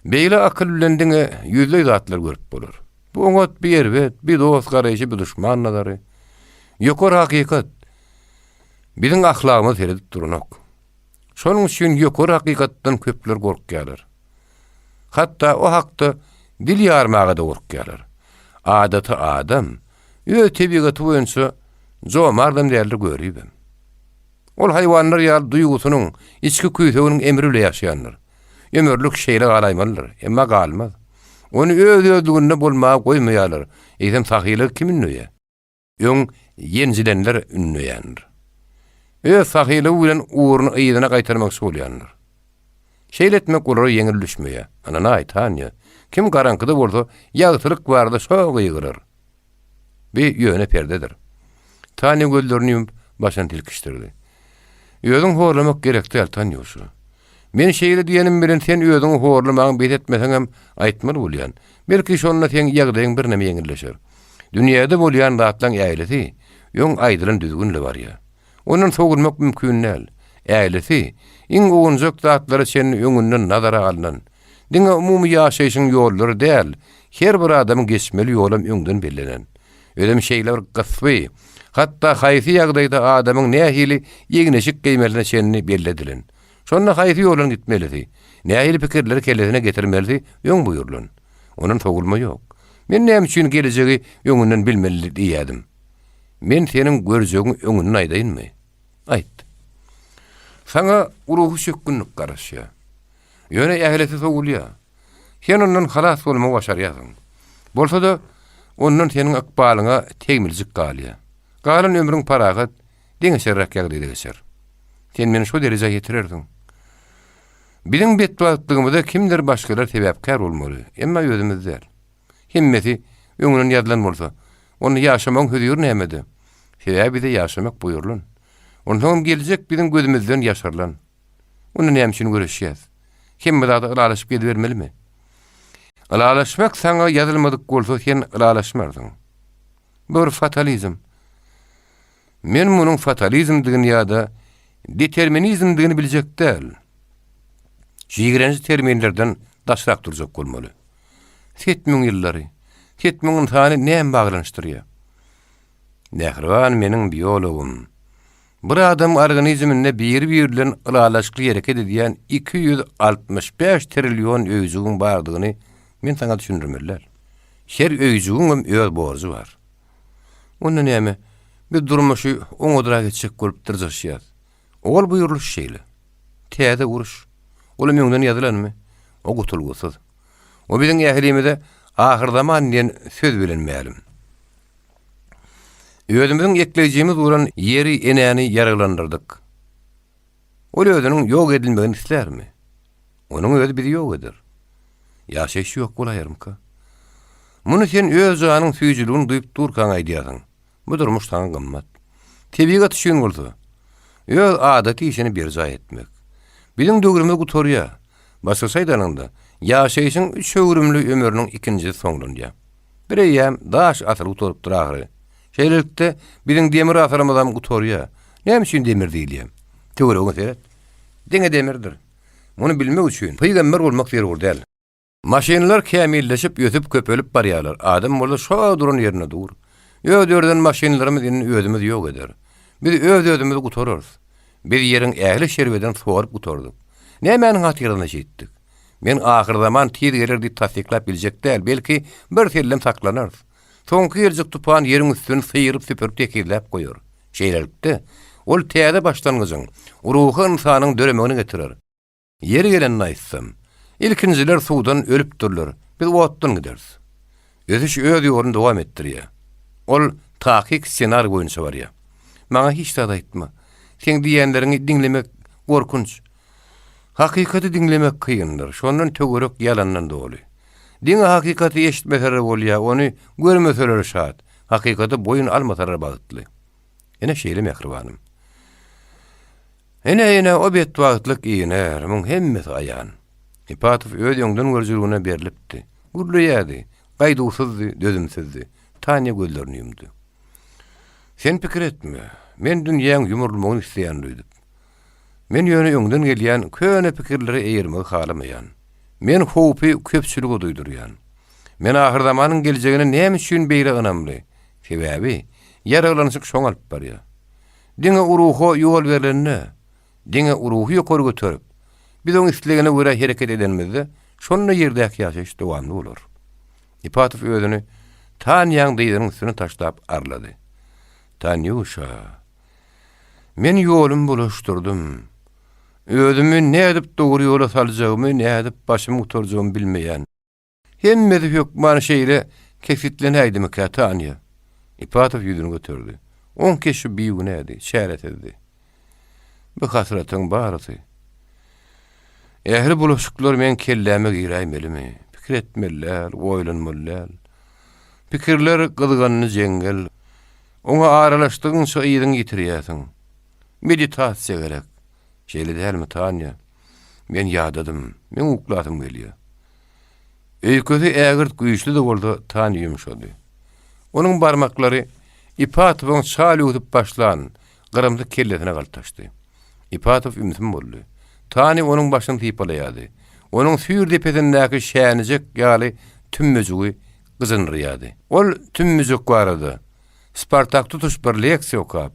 Beýle akyl bilen diňe ýüzleý zatlar görüp bolar. Bu oňat, bu erbet, bu dost garaýşy, bu duşman nazary. Ýokary hakykat biziň ahlagymyza seredip duranok. Şonuň üçin ýokary hakykatdan köpler gorkýarlar. Hatda o hakda dil ýarmaga-da gorkýarlar. Adaty adam öz tebigaty boýunça jomardam däldir göribem. Ol haýwanlar ýaly duýgusynyň, içki küýseginiň emri bile ýaşaýandyr. Ömürlik şeýle galaýmalydyr, emma galmaz. Ony öz-özlüginde bolmaga goýmaýarlar, eýsem sahylygy kim ündeýär? Öň ýenjilenler ündeýändir. Öz sahylygy bilen ugruny yzyna gaýtarmakçy bolýandyr. Şeýle etmek olara ýeňil düşmeýär. Ynanaý, Tanýa, kim garaňkyda bolsa, ýagtylyk barada şo gygyrar. Bi ýöne perdedir. Tanýa gözlerini ýumup, başyny silkişdirdi. Özüňi horlamak gerek däl, Tanýuşa. Men şeýle diýenim bilen sen özüňi horlamagyňy bes etmeseňem aýtmaly bolýan. Belki şonda seň ýagdaýyň birneme ýeňilleşer. Dünýäde bolýan zatlaň ählisi öň aýdylan düzgünle barýar. Ondan sowulmak mümkin däl. Ählisi, iň owunjak zatlara çenli öňünden nazara alnan. Diňe umumy ýaşaýşyň ýollary däl, her bir adamyň geçmeli ýolam öňden bellenen. Özem şeýle bir gysby, hatda haýsy ýagdaýda adamyň nähili egin-eşik geýmelisine çenli belli edilen. Şonda haýsy ýoldan gitmelisi, nähili pikirleri kellesine getirmelisi öň buýrulan. Ondan sowulma ýok. Men näme üçin gelejegi öňünden bilmeli diýýädim. Men seniň görjegiňi öňünden aýdaýynmy? Aýt. Saňa ruhy çökgünlik garaşýar. Ýöne ählisi sowulýar. Sen ondan halas bolmagy başarýarsyň. Bolsa-da, ondan seniň ykbalyňa tegmiljik galýar. Galan ömrüň parahat, deňeçerräk ýagdaýda geçer. Sen meni şo derejä ýetirersiň. Biziň betbagtlygymyza kimdir başgalar sebäpkär bolmaly, emma özümiz däl. Hemmesi öňünden ýazylan bolsa, onda ýaşamagyň höziri nämede? Sebäbi bize ýaşamak buýrulan. Onsoňam geljek biziň gözümizden ýaşyrylan. Onda näme üçin göreşýäs? Hemme zada ylalaşyp gezibermelimi? Ylalaşmak saňa ýazylmadyk bolsa, sen ylalaşmarsyň. Bu bir fatalizm. Men munuň fatalizmdigini ýa-da determinizmdigini biljek däl. Şu ýigrenji terminlerden daşrak durjak bolmaly. Set müň ýyllary, set müň ynsany näme baglanyşdyrýar? Mähriban meniň biologym. Bir adam organizminde biri-biri bilen ylalaşykly hereket edýän 265 trillion öýjügiň bardygyny men saňa düşündirmeli däl. Her öýjügiňem öz borjy bar. Onda näme, biz durmuşy oňadrak etjek bolup dyrjaşýas. Owal buýrulyş şeýle. Täze uruş. Olam öňden ýazylanmy? O gutulgysyz. O biziň ählimize ahyrzaman diýen söz bilen mälim. Özümiziň ekleýjimiz bolan Ýeri enäni ýaraglandyrdyk. Ol özüniň ýok edilmegini islärmi? Onuň özi bizi ýok eder. Ýaşaýyş ýok bolaýarmyka? Muny sen öz janyň süýjüligini duýup durkaň aýdýarsyň. Bu durmuş saňa gymmat. Tebigat üçin bolsa, öz adaty işini berjaý etmek. Biziň döwrümiz gutarýar. Başgaça aýdanyňda, ýaşaýşyň üç öwrümli ömrüniň ikinjisi soňlanýar. Bireýýäm daş asyry gutarypdyr ahyry. Şeýlelikde, biziň demir asyrymyzam gutarýar. Näme üçin demir diýilýär? Töweregiňe seret. Diňe demirdir. Muny bilmek üçin pygamber bolmak zerur däl. Maşynlar kämilleşip, ösüp, köpelip barýarlar. Adam bolsa şo duran ýerinde dur. Öz döreden maşynlarymyz indi özümizi ýok eder. Biz öz-özümizi gutararys. Biz ýeriň ähli şerbedini sorup gutardyk. Nämäniň hatyrasyna şeýtdik? Men ahyrzaman tiz geler diýip tassyklap biljek däl, belki, birsellem saklanarys. Soňky geljek tupan ýeriň üstüni syryp-süpürip tekizläp goýar. Şeýlelikde, ol täze başlangyjyň, ruhy ynsanyň döremegine getirer. Ýeri gelende aýtsam, ilkinjiler suwdan ölüpdirler, biz otdan gideris. Ösüş öz ýoluny dowam etdirýär. Ol takyk ssenariý boýunça barýar. Maňa hiç zat aýtma. Seň diýýänleriňi diňlemek gorkunç. Hakykaty diňlemek kyndyr, şondan töwerek ýalandan doly. Diňe hakykaty eşitmeseler bolýar, ony görmeseler şat, hakykata boýun almasalar bagtly. Ine şeýle mähribanym. Ine, ine, o betbagtlyk iner, muň hemmesi aýan. Ipatow öz öňden görüjiligine berlipdi. Gürleýärdi. Gaýduwsyzdy, dözümsizdi. Tanýa gözlerini ýumdy. Sen pikir etme, men dünýäň ýumrulmagyny isleýän öýdüp. Men ýöne öňden gelýän köne pikirlere eýermegi halamaýan. Men howpy köpçülige duýdurýan. Men ahyrzamanyň geljegine näme üçin beýle ynamly? Sebäbi, ýaraglanyşyk şoňa alyp barýar. Diňe uruha ýol berlende, diňe uruhy ýokary göterip, biz oň islegine görä hereket edenimizde, şonda ýerdäki ýaşaýyş dowamly bolar. Ipatow özüni Tanýaň dyzynyň üstüne taşlap arlady. Tanýuşa, men ýolumy bulaşdyrdym. Özümi nädip dogry ýola saljagymy, nädip başymy gutarjagymy bilmeýän. Hemmesi hökman şeýle kesgitlenäýdimikä, Tanýa? Ipatow ýüzüni göterdi. Oň keşbi bigünädi, çäresizdi. Bu hasratyň barysy. Ähli bulaşyklar meň kelläme giräýmelimi? Pikir etmeli däl, oýlanmaly däl. Pikirler gyzganly jeňňel. Oňa aralaşdygyňça yzyňy ýitirýärsiň. Meditasiýa gerek. Şeýle dälmi, Tanýa? Men ýadadym. Meň uklasym gelýär. Öýkesi ägirt güýçli-de bolsa, Tanya ýumşady. Onuň barmaklary Ipatowyň çal öwsüp başlan gyrymsy kellesine galtaşdy. Ipatow ümsüm boldy. Tanya onuň başyny sypalaýardy. Onuň süýr depesindäki şänijek ýaly tümmejigi gyjyndyrýardy. Ol tümmejik barada Spartak tutuş bir leksiýa okap,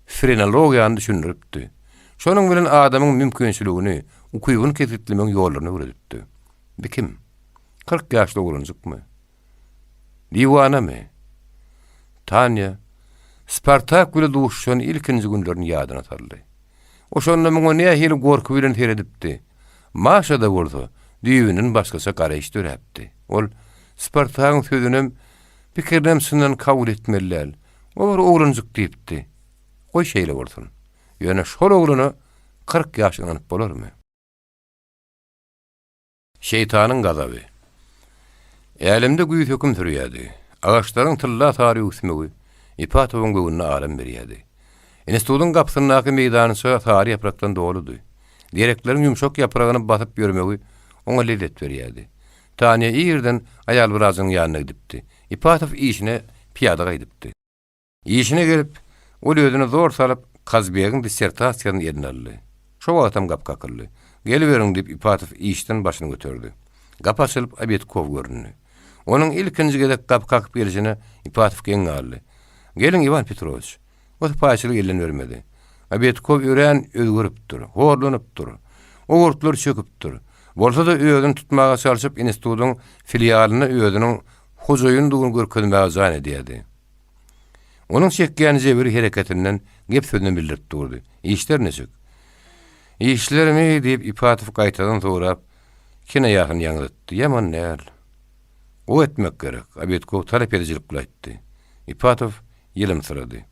frenologiýany düşündiripdi. Şonuň bilen adamyň mümkinçiligini, ukybyny kesgitlemegiň ýollaryny öwredipdi. Bi kim? 40 ýaşly oglanjykmy? Diwanamy? Tanýa Spartak bile duşuşan ilkinji günlerini ýadyna saldy. O şonda muňa nähili gorky bilen seredipdi. Maşada bolsa düýbünden başgaça garaýyş döräpdi. Ol Spartagyň sözünem, pikirinem çyndan kabul etmeli däl. O bir oglanjyk diýipdi. Goý şeýle bolsun. Ýöne şol oglana 40 ýaş ynanyp bolarmy? Şeýtanyň gazaby. Älemde güýz höküm sürýärdi. Agaçlaryň tylla sary öwüsmegi Ipatowyň göwnüne aram berýärdi. Institutyň gapysyndaky meýdança sary ýaprakdan doludy. Derekleriň ýumşak ýapragyny basyp ýörmegi oňa lezzet berýärdi. Tanýa irden aýal wrajyň ýanyna gidipdi. Ipatow işine pyýada gaýdypdy. Işine gelip, ol özüne zor salyp, Kazbegiň dissertasiýasyny eline aldy. Şo wagtam gapy kakyldy. Geliberiň, diýip, Ipatow işden başyny göterdi. Gapy açylyp, Obedkow göründi. Onuň ilkinji gezek gapy kakyp gelşine Ipatow geň galdy. Geliň, Iwan Petrowiç. O sypaýyçylygy elden bermedi. Obedkow örän özgeripdir, horlanypdyr. Owurtlary çöküpdir. Bolsa-da özüni tutmaga çalşyp, institutyň filialynda özüniň hojaýyndygyny görkezmäge jan edýärdi. Onuň çekýän jebiri hereketinden, gep-sözünden bildirip durdy. Işler niçik? Işlermi? diýip, Ipatow gaýtadan sorap, kinaýasyny ýaňzytdy. Ýaman däl. Gowy etmek gerek, Obedkow talap edijilik bilen aýtdy. Ipatow ýylymsyrady.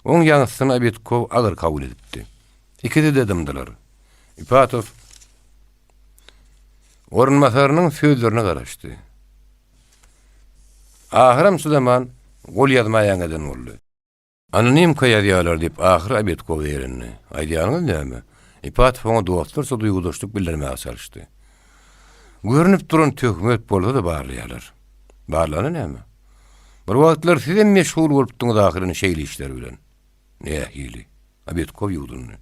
Oň ýaňsysyny Obedkow agyr kabul edipdi. Ikisi-de dymdylar. Ipatow orunbasarynyň sözlerine garaşdy. Ahyram çydaman, golýazma ýaňadan boldy. Anonimka ýazýarlar diýip, ahyry Obedkow zeýrendi. Aýdýanyňyz näme? Ipatow oňa dostlarça duýgudaşlyk bildirmäge çalyşdy. Görnüp duran töhmet bolsa-da barlaýarlar. Barlany näme? Bir wagtlar sizem meşgul bolupdyňyz ahyryn şeýle işler bilen. Nähili? Obedkow ýuwdundy.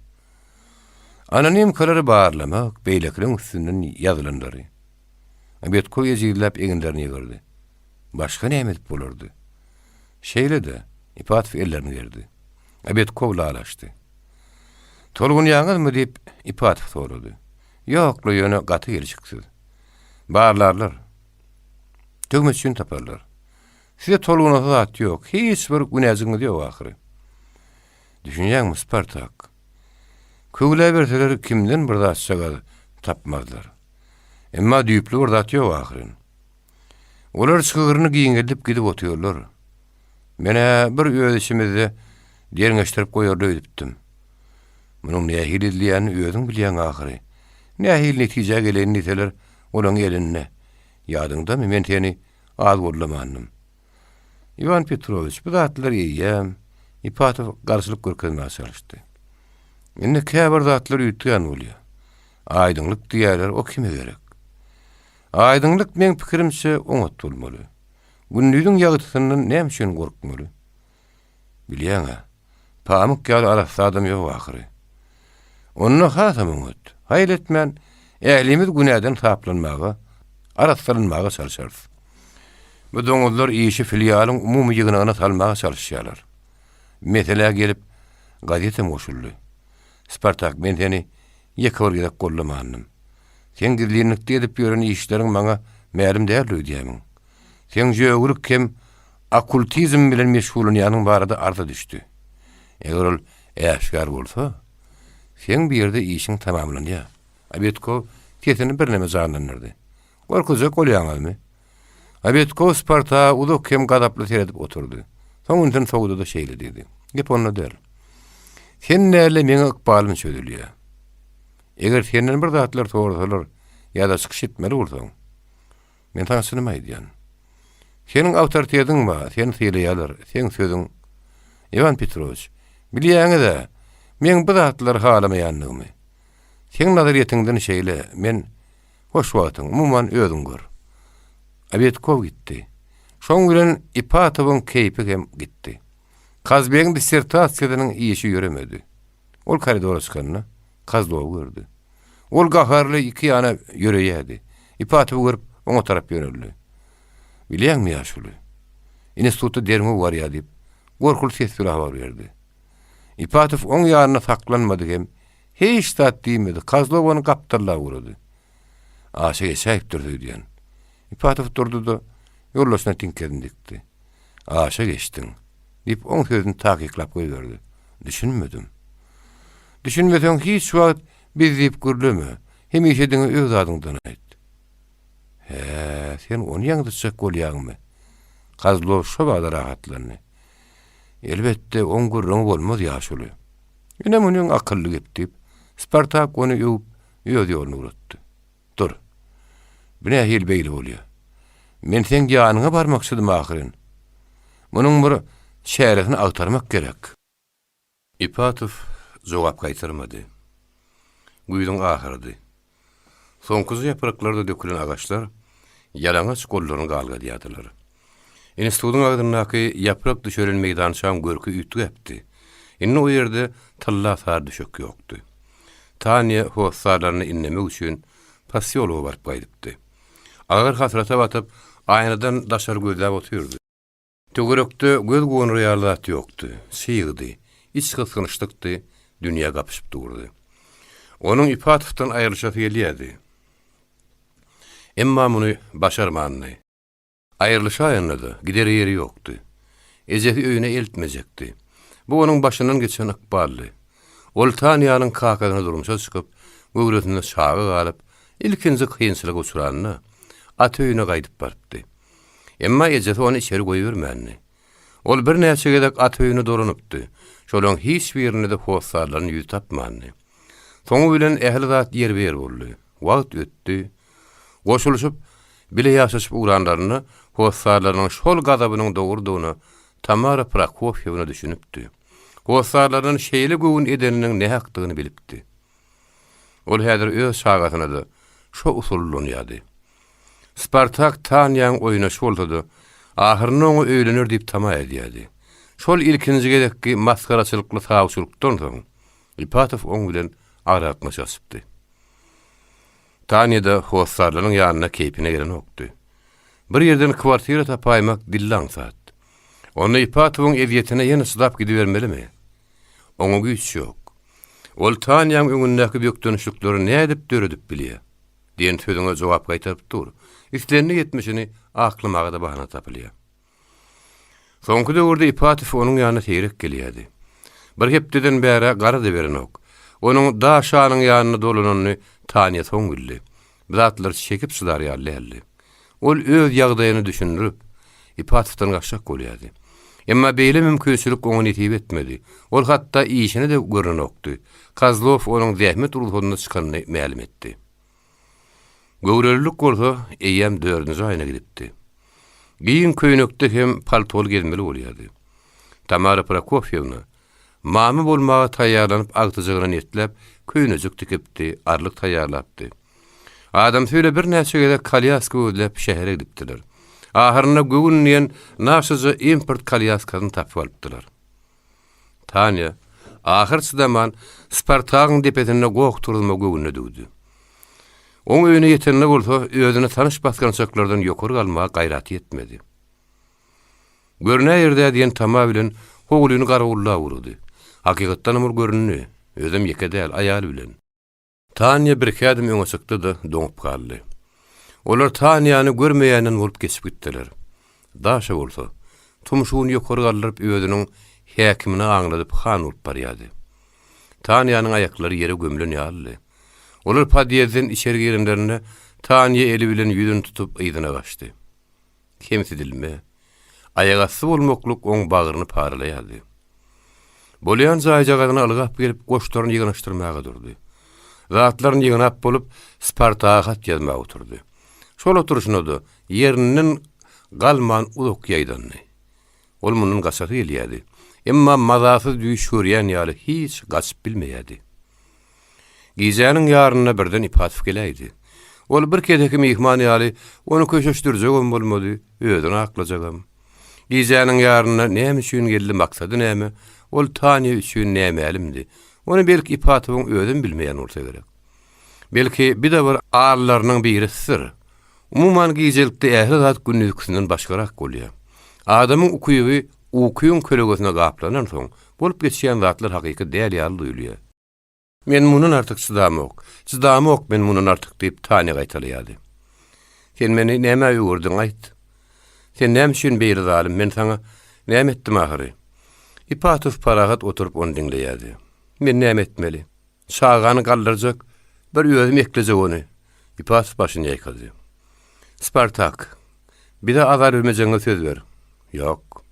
Anonimkalary barlamak, beýlekileriň üstünden ýazylanlary. Obedkow ejizläp eginlerini ýygyrdy. Başga näme edip bolardy? Şeýle-de, Ipatow ellerini gerdi. Obedkow lalaşdy. Tolgunýaňyzmy? diýip, Ipatow sorady. Ýok-la, ýöne gaty gelşiksiz. Barlarlar. Töhmet üçin taparlar. Size tolgunasy zat ýok. Hiç bir günäjigiňiz ýok ahyry. Düşünýäňmi, Spartak? Köwläberseler kimden bir zatjagaz tapmazlar. Emma düýpli bir zat ýok ahyryn. Olar çygryny giňeldip gidip otyrlar. Men-ä bir öz içimizde derňeşdirip goýarly öýdüpdim. Munuň nähili edilýänini özüň bilýäň ahyry. Nähili netijä geleýin diýseler, olaň elinde. Ýadyňdamy, men seni az gollamandym. Iwan Petrowiç, bu zatlar eýýäm, Ipatow garşylyk görkezmäge çalyşdy. Indi käbir zatlar üýtgän bolýar. Aýdyňlyk diýýärler, o kime gerek? Aýdyňlyk meň pikirimçe oňat bolmaly. Gündiziň ýagtysyndan näme üçin gorkmaly? Bilýäň-ä, pamyk ýaly arassa adam ýok ahyry. Onda hasam oňat. Haýal etmän, ählimiz günäden saplanmaga, arassalanmaga çalşarys. Bu doňuzlar işi filialyň umumy ýygnagyna salmaga çalyşýarlar. Meselä gelip, gazetem goşuldy. Spartak, men seni ýeke bir gezek gollamandym. Seň gizlinlikde edip ýören işleriň maňa mälim däldi öýdýämiň? Seň jögülik hem okkultizm bilen meşgullanýanyň barada arza düşdi. Eger ol äşgär bolsa, seň bu ýerde işiň tamamlanýar. Obedkow sesini birneme janlandyrdy. Gorkuzjak bolýaňyzmy? Obedkow Spartaga uzak hem gazaply seredip oturdy. Soň ünsüni sowdy-da şeýle diýdi. Gep onda däl. Sen däl-de meň ykbalym çözülýär. Eger senden bir zatlar sorasalar ýa-da çykyş etmeli bolsaň, Men saňa çynymy aýdýan. Seniň awtoritetiň bar, seni sylaýarlar, seň sözüň. Iwan Petrowiç, bilýäňiz-ä, meň bu zatlary halamaýandygymy. Seň nazaryýetiňden şeýle, men Hoş wagtyň, umuman özüň gör. Obedkow gitdi. Şoň bilen Ipatowyň keýpi hem gitdi. Kazbegiň dissertasiýasynyň işi ýöremedi. Ol koridora çykanda, Kozlowy gördi. Ol gaharly iki ýana ýöreýärdi. Ipatowy görüp, oňa tarap ýöneldi. Bilýäňmi, ýaşuly? Institutda derňew barýar diýip, gorkuly ses bilen habar berdi. Ipatow oň ýanynda saklanmady hem hiç zat diýmedi. Kozlow ony gapdallap ugrady. Aşa geçäýipdir öýdýän. Ipatow durdy-da, ýoldaşyna tiňkesini dikdi. Aşa geçdiň, diýip, oň sözüni takyklap goýberdi. Düşünmedim. Düşünmeseň, hiç wagt biz diýip gürleme. Hemişe diňe öz adyňdan aýt. Hä, sen ony ýaňzytjak bolýaňmy? Kozlow şo bada rahatlandy. Elbetde, oň gürrüňi bolmaz, ýaşuly. Ine, munyň akylly gep, diýip, Spartak ony öwüp, öz ýoluna ugratdy. Dur. Bu nähili beýle bolýar? Men seň ýanyňa barmakçydym ahyryn. Munuň bir çäresini agtarmak gerek. Ipatow jogap gaýtarmady. Güýzüň ahyrydy. Soňkuja ýapraklar-da dökülen agaçlar ýalaňaç gollaryny galgadýardylar. Institutyň agzyndaky ýaprak düşelen meýdançaň görki üýtgäpdi. Indi o ýerde tylla sary düşek ýokdy. Tanýa hossarlaryny inlemek üçin posýologa baryp gaýdypdy. Agyr hasrata batyp, aýnadan daşary gözläp otyrdy. Töwerekde göz guwanar ýaly zat ýokdy. Çygdy, içgysgynçlykdy, dünýä gapyşyp durdy. Onuň Ipatowdan aýrylyşasy gelýärdi. Emma muny başarmandy. Aýrylyşaýanda-da, gidere ýeri ýokdy. Ejesi öýüne eltmejekdi. Bu onuň başyndan geçen ykbaldy. Ol Tanýanyň kakasyna durmuşa çykyp, göwresinde çaga galyp, ilkinji kynçylyga uçranda, ata öýüne gaýdyp barypdy. Emma ejesi ony içeri goýbermändi. Ol birnäçe gezek ata öýüne dolanypdy. Şolaryň hiç birinde-de hossarlaryny ýüz tapmandy. Soňy bilen ähli zat ýerbe-ýer boldy. Wagt ötdi. Goşulyşyp, bile ýaşaşyp ugranlarynda hossarlarynyň şol gazabynyň dogrudygyna Tamara Prokofýewna düşünipdi. Hossarlaryndan şeýle göwün edeniniň nähakdygyny bilipdi. Ol häzir öz çagasyna-da şo usuly ulanýardy. Spartak Tanýaň oýnaşy bolsa-da, ahyrynda oňa öýlener diýip tama edýärdi. Şol ilkinji gezekki masgaraçylykly sawçylykdan soň, Ipatow oň bilen aragatnaşyk açypdy. Tanýa-da hossarlarynyň ýanyna keýpine gelenokdy. Bir ýerden kwartira tapaýmak dille aňsat. Onda Ipatowyň ezýetine ýene çydap gidibermelimi? Oňa güýç ýok. Ol Tanýaň öňündäki bökdençlikleri nädip döredip bilýär? Diýen sözüňe jogap gaýtaryp dur. Islendik etmişini aklamaga-da bahana tapylýar. Soňky döwürde Ipatow onuň ýanyna seýrek gelýärdi. Bir hepdeden bäre gara-da berenok. Onuň Daşanyň ýanyna dolananyny Tanýa soň bildi. Bu zatlary çekip çydar ýaly däldi. Ol öz ýagdaýyny düşündirip, Ipatowdan gaçjak bolýardy. Emma beýle mümkinçilik oňa nesip etmedi. Ol hatda işine-de görnenokdy. Kozlow onuň zähmet rugsadyna çykanyny mälim etdi. Göwrelilik bolsa eýýäm dördünji aýyna gidipdi. Giň köýnekde hem paltoly gezmeli bolýardy. Tamara Prokofýewna mama bolmaga taýýarlanyp agtyjagyna niýetläp köýnejik tikipdi, arlyk taýýarlapdy. Adamsy bile birnäçe gezek kolýaska gözläp şähere gidipdiler. Ahyrynda göwün diýen naşyja import kolýaskasyny tapyp alypdylar. Tanýa, ahyr çydaman, Spartagyň depesinde goh turuzmagy göwnüne düwdi. Oň öýüne ýetende bolsa, özüne tanyş basgançaklardan ýokary galmaga gaýraty ýetmedi. Görünäýer-dä diýen tama bilen howlyny garawullap ugrady. Hakykatdanam ol göründi. Özem ýeke däl, aýaly bilen. Tanýa birki ädim öňe çykdy-da, doňup galdy. Olar Tanýany görmeýänden bolup geçip gitdiler. Daşa bolsa, tumşugyny ýokary galdyryp özüniň häkimini aňladyp han bolup barýardy. Tanýanyň aýaklary ýere gömlen ýalydy. Olar podýezdden içeri girenlerinde Tanýa eli bilen ýüzüni tutup yzyna gaçdy. Kemsidilme, aýagasty bolmaklyk oň bagryny paralaýardy. Bolýan jaýjagazyna ylgap gelip, goşlaryny ýygnaşdyrmaga durdy. Zatlaryny ýygnap bolup, Spartaga hat ýazmaga oturdy. Şol oturyşyna-da ýerinden galman uzak ýaýdandy. Ol mundan gaçasy gelýärdi. Emma mazasyz düýş görýän ýaly hiç gaçyp bilmeýärdi. Gijäniň ýarynda birden Ipatow geläýdi. Ol bir keseki myhman ýaly ony köşeşdirjegem bolmady, özüni aklajagam. Gijäniň ýarynda näme üçin geldi, maksady näme, ol Tanýa üçin nämälimdi. Ony belki Ipatowyň özem bilmeýän bolsa gerek. Belki bir-de bir allarynyň birisidir. Umuman gijelikde ähli zat gündizkisinden başgarak bolýar. Adamyň ukyby ukyň kölegesine gaplanansoň, bolup geçýän zatlar hakyky däl ýaly duýulýar. Men mundan artyk çydamok, çydamok men mundan artyk diýip Tanýa gaýtalaýardy. Sen meni nämä öwürdiň aýt? Sen näme üçin beýle zalym, men saňa näme etdim ahyry? Ipatow parahat oturyp ony diňleýärdi. Men näme etmeli? Çagany galdyrjak, bir özüm eklejek ony. Ipatow başyny ýaýkady. Spartak, bize azar bermejegiňe söz ber. Ýok.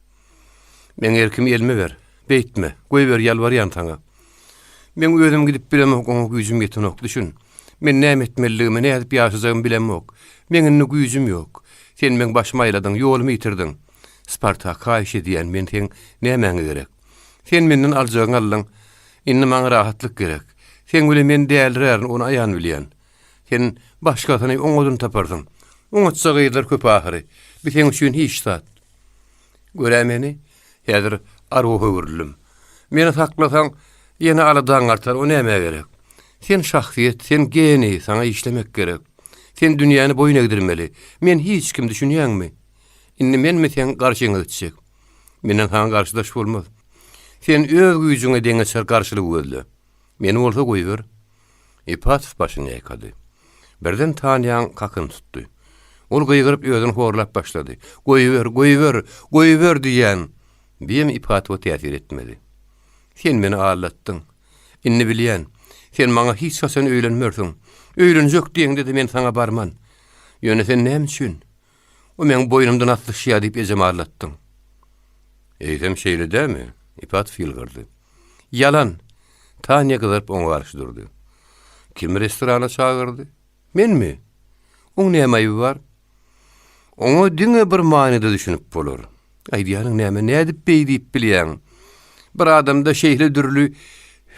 Meň erkimi elime ber. Beýtme, goýber, ýalbarýan saňa. Meň özüm gidip bilemok, oňa güýjüm ýetenok, düşün. Men näme etmelidigimi, nädip ýaşajagymy bilemok. Meň indi güýjüm ýok. Sen meň başymy aýladyň, ýolumy ýitirdiň. Spartak, haýyş edýän, men seň nämäňe gerek? Sen menden aljagyňy aldyň. Indi maňa rahatlyk gerek. Seň bilen men dälirärin, ony aýan bilýän. Sen başgasyny, oňadyny taparsyň. Oňatja gyzlar köp ahyry. Bi seň üçin hiç zat. Gör-ä meni, häzir arwah öwrüldim. Meni saklasaň, ýene aladaň artar, o nämä gerek? Sen şahsyýet, sen geniý, saňa işlemek gerek. Sen dünýäni boýun egdirmeli. Men hiç kim, düşünýäňmi? Indi menmi seň garşyňa gitjek? Menden saňa garşydaş bolmaz. Sen öz güýjüňe deňeçer garşylyk gözle. Meni bolsa goýber. Ipatow başyny ýaýkady. Birden Tanýaň kakyny tutdy. Ol gygyryp özüni horlap başlady. Goýber, goýber, goýber diýýän! Biem Ipatowa täsir etmedi. Sen meni aldatdyň. Indi bilýän, sen maňa hiç haçan öýlenmersiň. Öýlenjek diýeňde-de men saňa barman. Ýöne sen näme üçin? O meň boýnumdan aslyşýar diýip ejemi aldatdyň. Eýsem şeýle dälmi? Ipatow ýylgyrdy. Ýalan! Tanýa gyzaryp oňa garşy durdy. Kim restorana çagyrdy? Menmi? Oň näme aýby bar? Oňa diňe bir manyda düşünip bolar. Aýdýanyň näme, nädip beý diýip bilýäň? Bir adamda şeýle dürli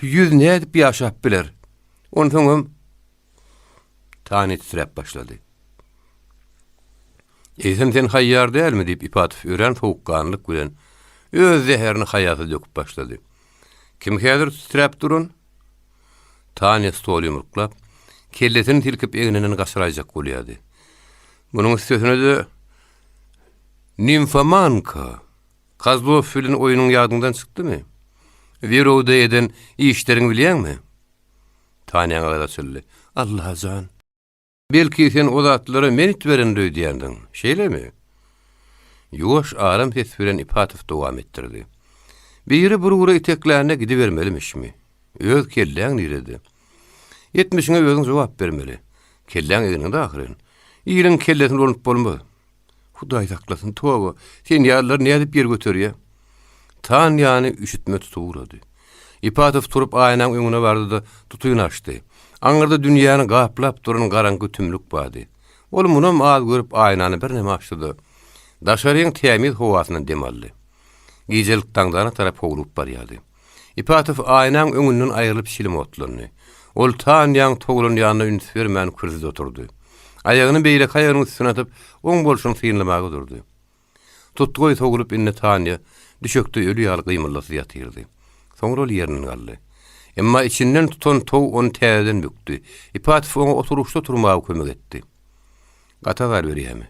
ýüz nädip ýaşap biler? Onsoňam Tanya titräp başlady. Eýsem sen haýýar dälmi? diýip Ipatow örän sowukganlyk bilen öz zäherini haýasyz döküp başlady. Kim häzir titräp duran? Tanya stoly ýumruklap, kellesini silkip egninden gaçyraýjak bolýardy. Munuň üstesine-de nimfomanka. Kozlow bilen oýnuň ýadyňdan çykdymy? Zerowda eden işleriňi bilýäňmi? Tanýaň agzy açyldy. Allajan! Belki sen o zatlara men it berendir öýdýändiň, şeýlemi? Ýuwaş, aram ses bilen Ipatow dowam etdirdi. Biri bir ugra iteklände gidibermelimişmi? Öz kelläň nirede? Etmişiňe özüň jogap bermeli. Kelläň egniňde ahyryn. Iliň kellesini ulanyp bolmaz. Hudaý saklasyn, toba, sen ýalylar nädip ýer göterýä? Tanýany üşütme tutup ugrady. Ipatow turup aýnaň öňüne bardy-da, tutyny açdy. Aňyrda dünýäni gaplap duran garaňky tümlük bardy. Ol munam az görüp aýnany birneme açdy-da, daşaryň tämiz howasyndan dem aldy. Gijelik daňdana tarap howlugyp barýardy. Ipatow aýnaň öňünden aýrylyp çilim otlandy. Ol Tanýaň towlanýanyna üns bermän kürsüde oturdy. Aýagyny beýleki aýagynyň üstüne atyp, oň bolşuny synlamaga durdy. Tutgaý sowulyp indi Tanýa düşekde öli ýaly gymyldasyz ýatyrdy. Soňra ol ýerinden galdy. Emma içinden tutan tow ony täzeden bükdi. Ipatow oňa oturyşda turmaga kömek etdi. Gaty azar berýämi?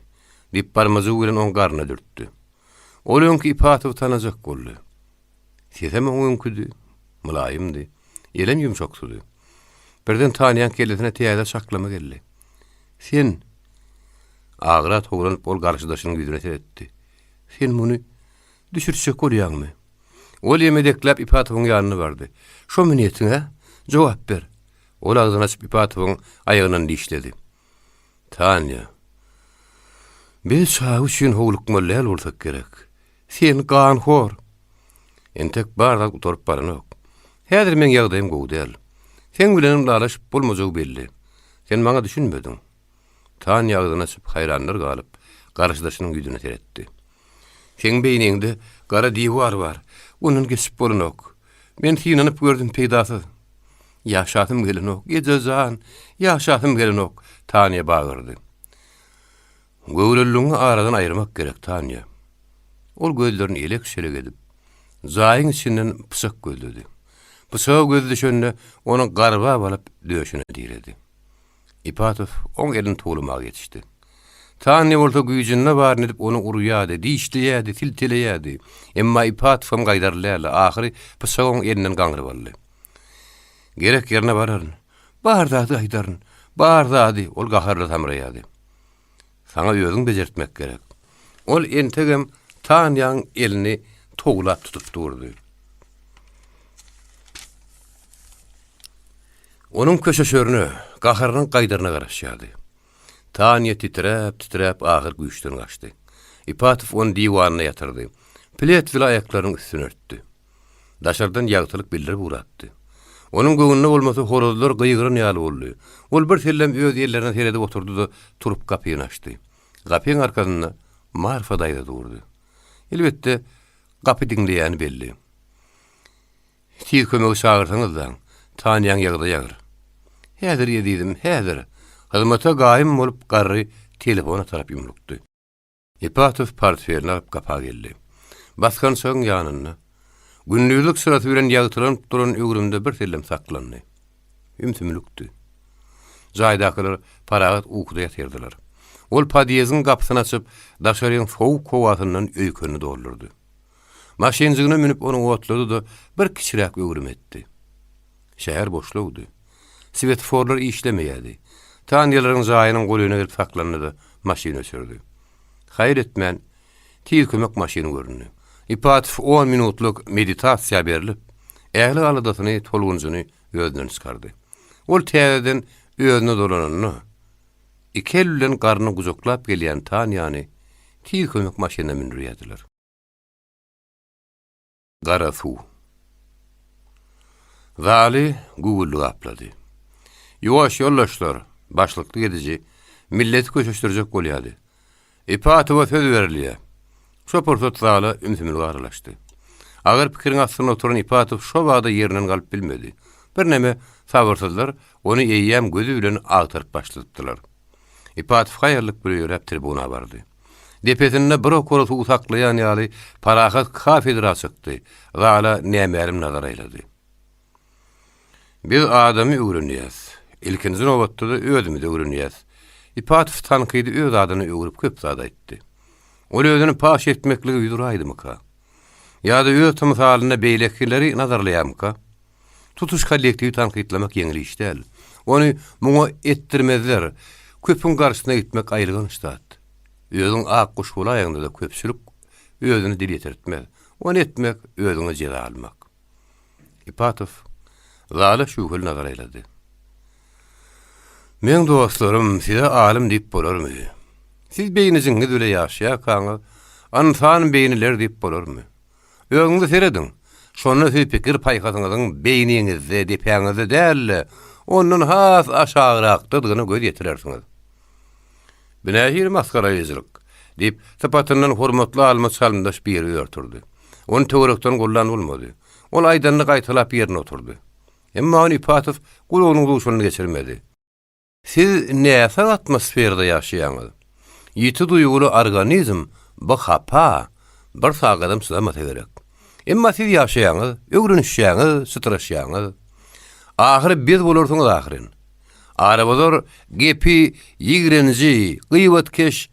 diýip barmajygy bilen oň garnyna dürtdi. Ol öňki Ipatowy tanajak boldy. Sesem oň öňküdi, mylaýymdy, elem ýumşaksydy. Birden Tanýaň kellesine täze çaklama geldi. Sen! Agyra towlanyp ol garşydaşynyň ýüzüne seretdi. Sen muny düşürtjek bolýaňmy? Ol ýemedekläp Ipatowyň ýanyna bardy. Şomy niýetiň, hä? Jogap ber! Ol agzyny açyp Ipatowyň aýagyndan dişledi. Tanýa, biz çaga üçin howlukmaly däl bolsak gerek. Sen ganhor! Entek bar zat gutaryp baranok. Häzir meň ýagdaýym gowy däl. Seň bilenem ylalaşyp bolmajagy belli. Sen maňa düşünmediň. Tanýa agzyny açyp, haýranlar galyp, garşydaşynyň ýüzüne seretdi. Seň beýniňde gara diwar bar. Ondan geçip bolanok. Men synanyp gördüm, peýdasyz. Ýaşasym gelenok, eje jan, ýaşasym gelenok, Tanýa bagyrdy. Göwreliligiňi aradan aýyrmak gerek, Tanýa. Ol gözlerini elek-şelek edip, jaýyň içinden pyçak gözledi. Pyçaga gözi düşende, ony garbap alyp, döşüne diredi. Ipatow oň elini towlamaga ýetişdi. Tanýa bolsa güýjünde baryny edip ony urýardy, dişleýärdi, silteleýärdi. Emma Ipatow hem gaýdarly däldi, ahyry pyçagy oň elinden gaňryp aldy. Gerek ýerine bararyn. Bar zady aýdaryn. Bar zady, ol gaharly samraýardy. Saňa özüň bejertmek gerek. Ol entegem Tanýaň elini towlap tutup durdy. Onuň köşeşerine, gaharynyň gaýdaryna garaşýardy. Tanýa titräp-titräp ahyr güýçden gaçdy. Ipatow ony diwanynda ýatyrdy. Plet bile aýaklarynyň üstüni örtdi. Daşardan ýagtylyk bildirip ugrapdy. Onuň göwnüne bolmasa horazlar gygyran ýaly boldy. Ol bir sellem öz ellerine seredip oturdy-da, turup gapyny açdy. Gapyň arkasynda Marfa daýza durdy. Elbetde, gapy diňleýäni belli. Tiz kömegi çagyrsaňyzlaň, Tanýaň ýagdaýy agyr. Häzir, ezizim, häzir! Hyzmata gaýym bolup garry telefona tarap ýumlukdy. Ipatow portfelini alyp gapa geldi. Basgançagyň ýanynda, gündizlik çyrasy bilen ýagtylanyp duran öwrümde birsellem saklandy. Ümsümlikdi. Jaýdakylar parahat ukuda ýatyrdylar. Ol podýezdiň gapysyny açyp, daşaryň sowuk howasyndan öýkenini doldurdy. Maşynjygyna münüp ony otlady-da, bir kiçiräk öwrüm etdi. Şäher boşlawdy. Swetoforlar işlemeýärdi. Tanýalaryň jaýynyň golaýyna gelip saklandy-da, maşyny öçürdi. Haýal etmän, Tiz kömek maşyny göründi. Ipatow on minutlyk meditasiýa berlip, ähli aladasyny, tolgunjyny özünden çykardy. Ol täzeden özüne dolananda, iki eli bilen garnyny gujaklap gelýän Tanýany Tiz kömek maşynyna mündürýärdiler. Gara suw. Zaly güwwüldi gaplady. Ýuwaş, ýoldaşlar! Başlyklyk ediji milleti köşeşdirjek bolýardy. Ipatowa söz berilýär. Şo pursat zala ümsümlik aralaşdy. Agyr pikiriň astynda oturan Ipatow şo bada ýerinden galyp bilmedi. Birneme sabyrsyzlar ony eýýäm gözi bilen agtaryp başladypdylar. Ipatow haýallyk bilen ýöräp tribuna bardy. Depesinde bir okara suw saklaýan ýaly parahat kafedra çykdy, zala nämälim nazar aýlady. Biz adamy öwrenýäs. Ilkinji nobatda-da özümizi öwrenýäs. Ipatow tankydy öz adyna öwrüp köp zat aýtdy. Ol özüni paş etmeklige ýüz uraýdymyka? Ýa-da öz tymsalynda beýlekileri nazarlaýarmyka? Tutuş kollektiwi tankytlamak ýeňil iş däl. Ony muňa etdirmezler. Köpüň garşysyna gitmek aýylganç zat. Özüň ak guş bolaýaňda-da köpçülik özüni dil ýetirtmez. Ony etmek, özüňe jeza almak. Ipatow zala şübheli nazar aýlady. Meň dostlarym, size alym diýip bolarmy? Siz beýnijigiňiz bile ýaşaýarkaňyz, ynsan beýniler diýip bolarmy? Özüňize serediň. Şonda siz pikir-paýhasyňyzyň beýniňizde, depäňizde däl-de, ondan has aşagrakdadygyna göz ýetirersiňiz. Bu nähili masgaraýyjylyk? diýip, sypatyndan hormatly alyma çalymdaş biri ör turdy. Ony töwerekden gollan bolmady. Ol aýdanyny gaýtalap ýerine oturdy. Emma ony Ipatow gulagynyň duşuny geçirmedi. Siz näsag atmosferada ýaşaýaňyz. Ýiti duýguly organizm bu hapa, bir sagadam çydamasa gerek. Emma siz ýaşaýaňyz, öwrenişýäňiz, çytraşýaňyz. Ahyry bez bolarsyňyz ahyryn. Arabozar gepi ýigreniji, gybatkeş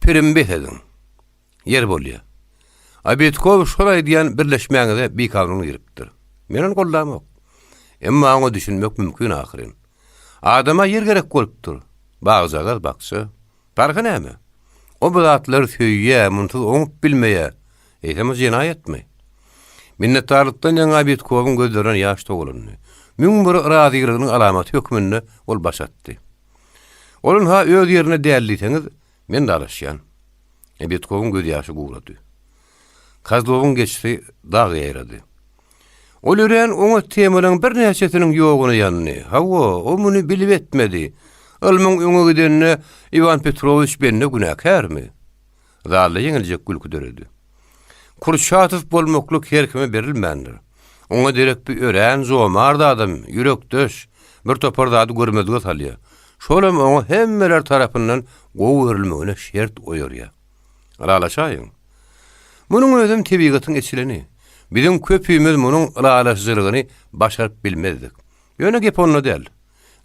pirim bes ediň. Ýer bolýa. Obedkow şol aýdýan birleşmäňize bikanun giripdir. Men ony goldamok. Emma oňa düşünmek mümkin ahyryn. Adama ýer gerek bolupdyr. Bagjagaz bakja. Parhy näme? O bu zatlary söýýä, munsuz oňup bilmeýä. Eýsem bu jenaýatmy? Minnetdarlykdan ýaňa Obedkowyň gözlerinden ýaş togalandy. 1001 razylygynyň alamaty hökmünde ol baş atdy. Ol ynha öz ýerinde däl diýseňiz, Men dalaşýan. Ebetkowyň gözýaşy gurady. Kozlowyň geçisi dag ýaýrady. Ol örän oňat temalaryň birnäçesiniň ýoguna ýandy. Hawa, o muny bilip etmedi. Ylmyň öňe gidenine Iwan Petrowiç bende günäkärmi? Zalda ýeňiljek gülki döredi. Kurçatow bolmaklyk her kime berilmändir. Oňa derek bir örän jomart adam, ýürekdeş, bir topar zady görmezlige salýar. Şolam oňa hemmeler tarapyndan gowy görülmegine şert oýarýar. Ylalaşaýyň. Munuň özem tebigatyň eçileni. Biziň köpümiz munuň ylalaşyjylygyny başaryp bilmezdik. Ýöne gep onda däl.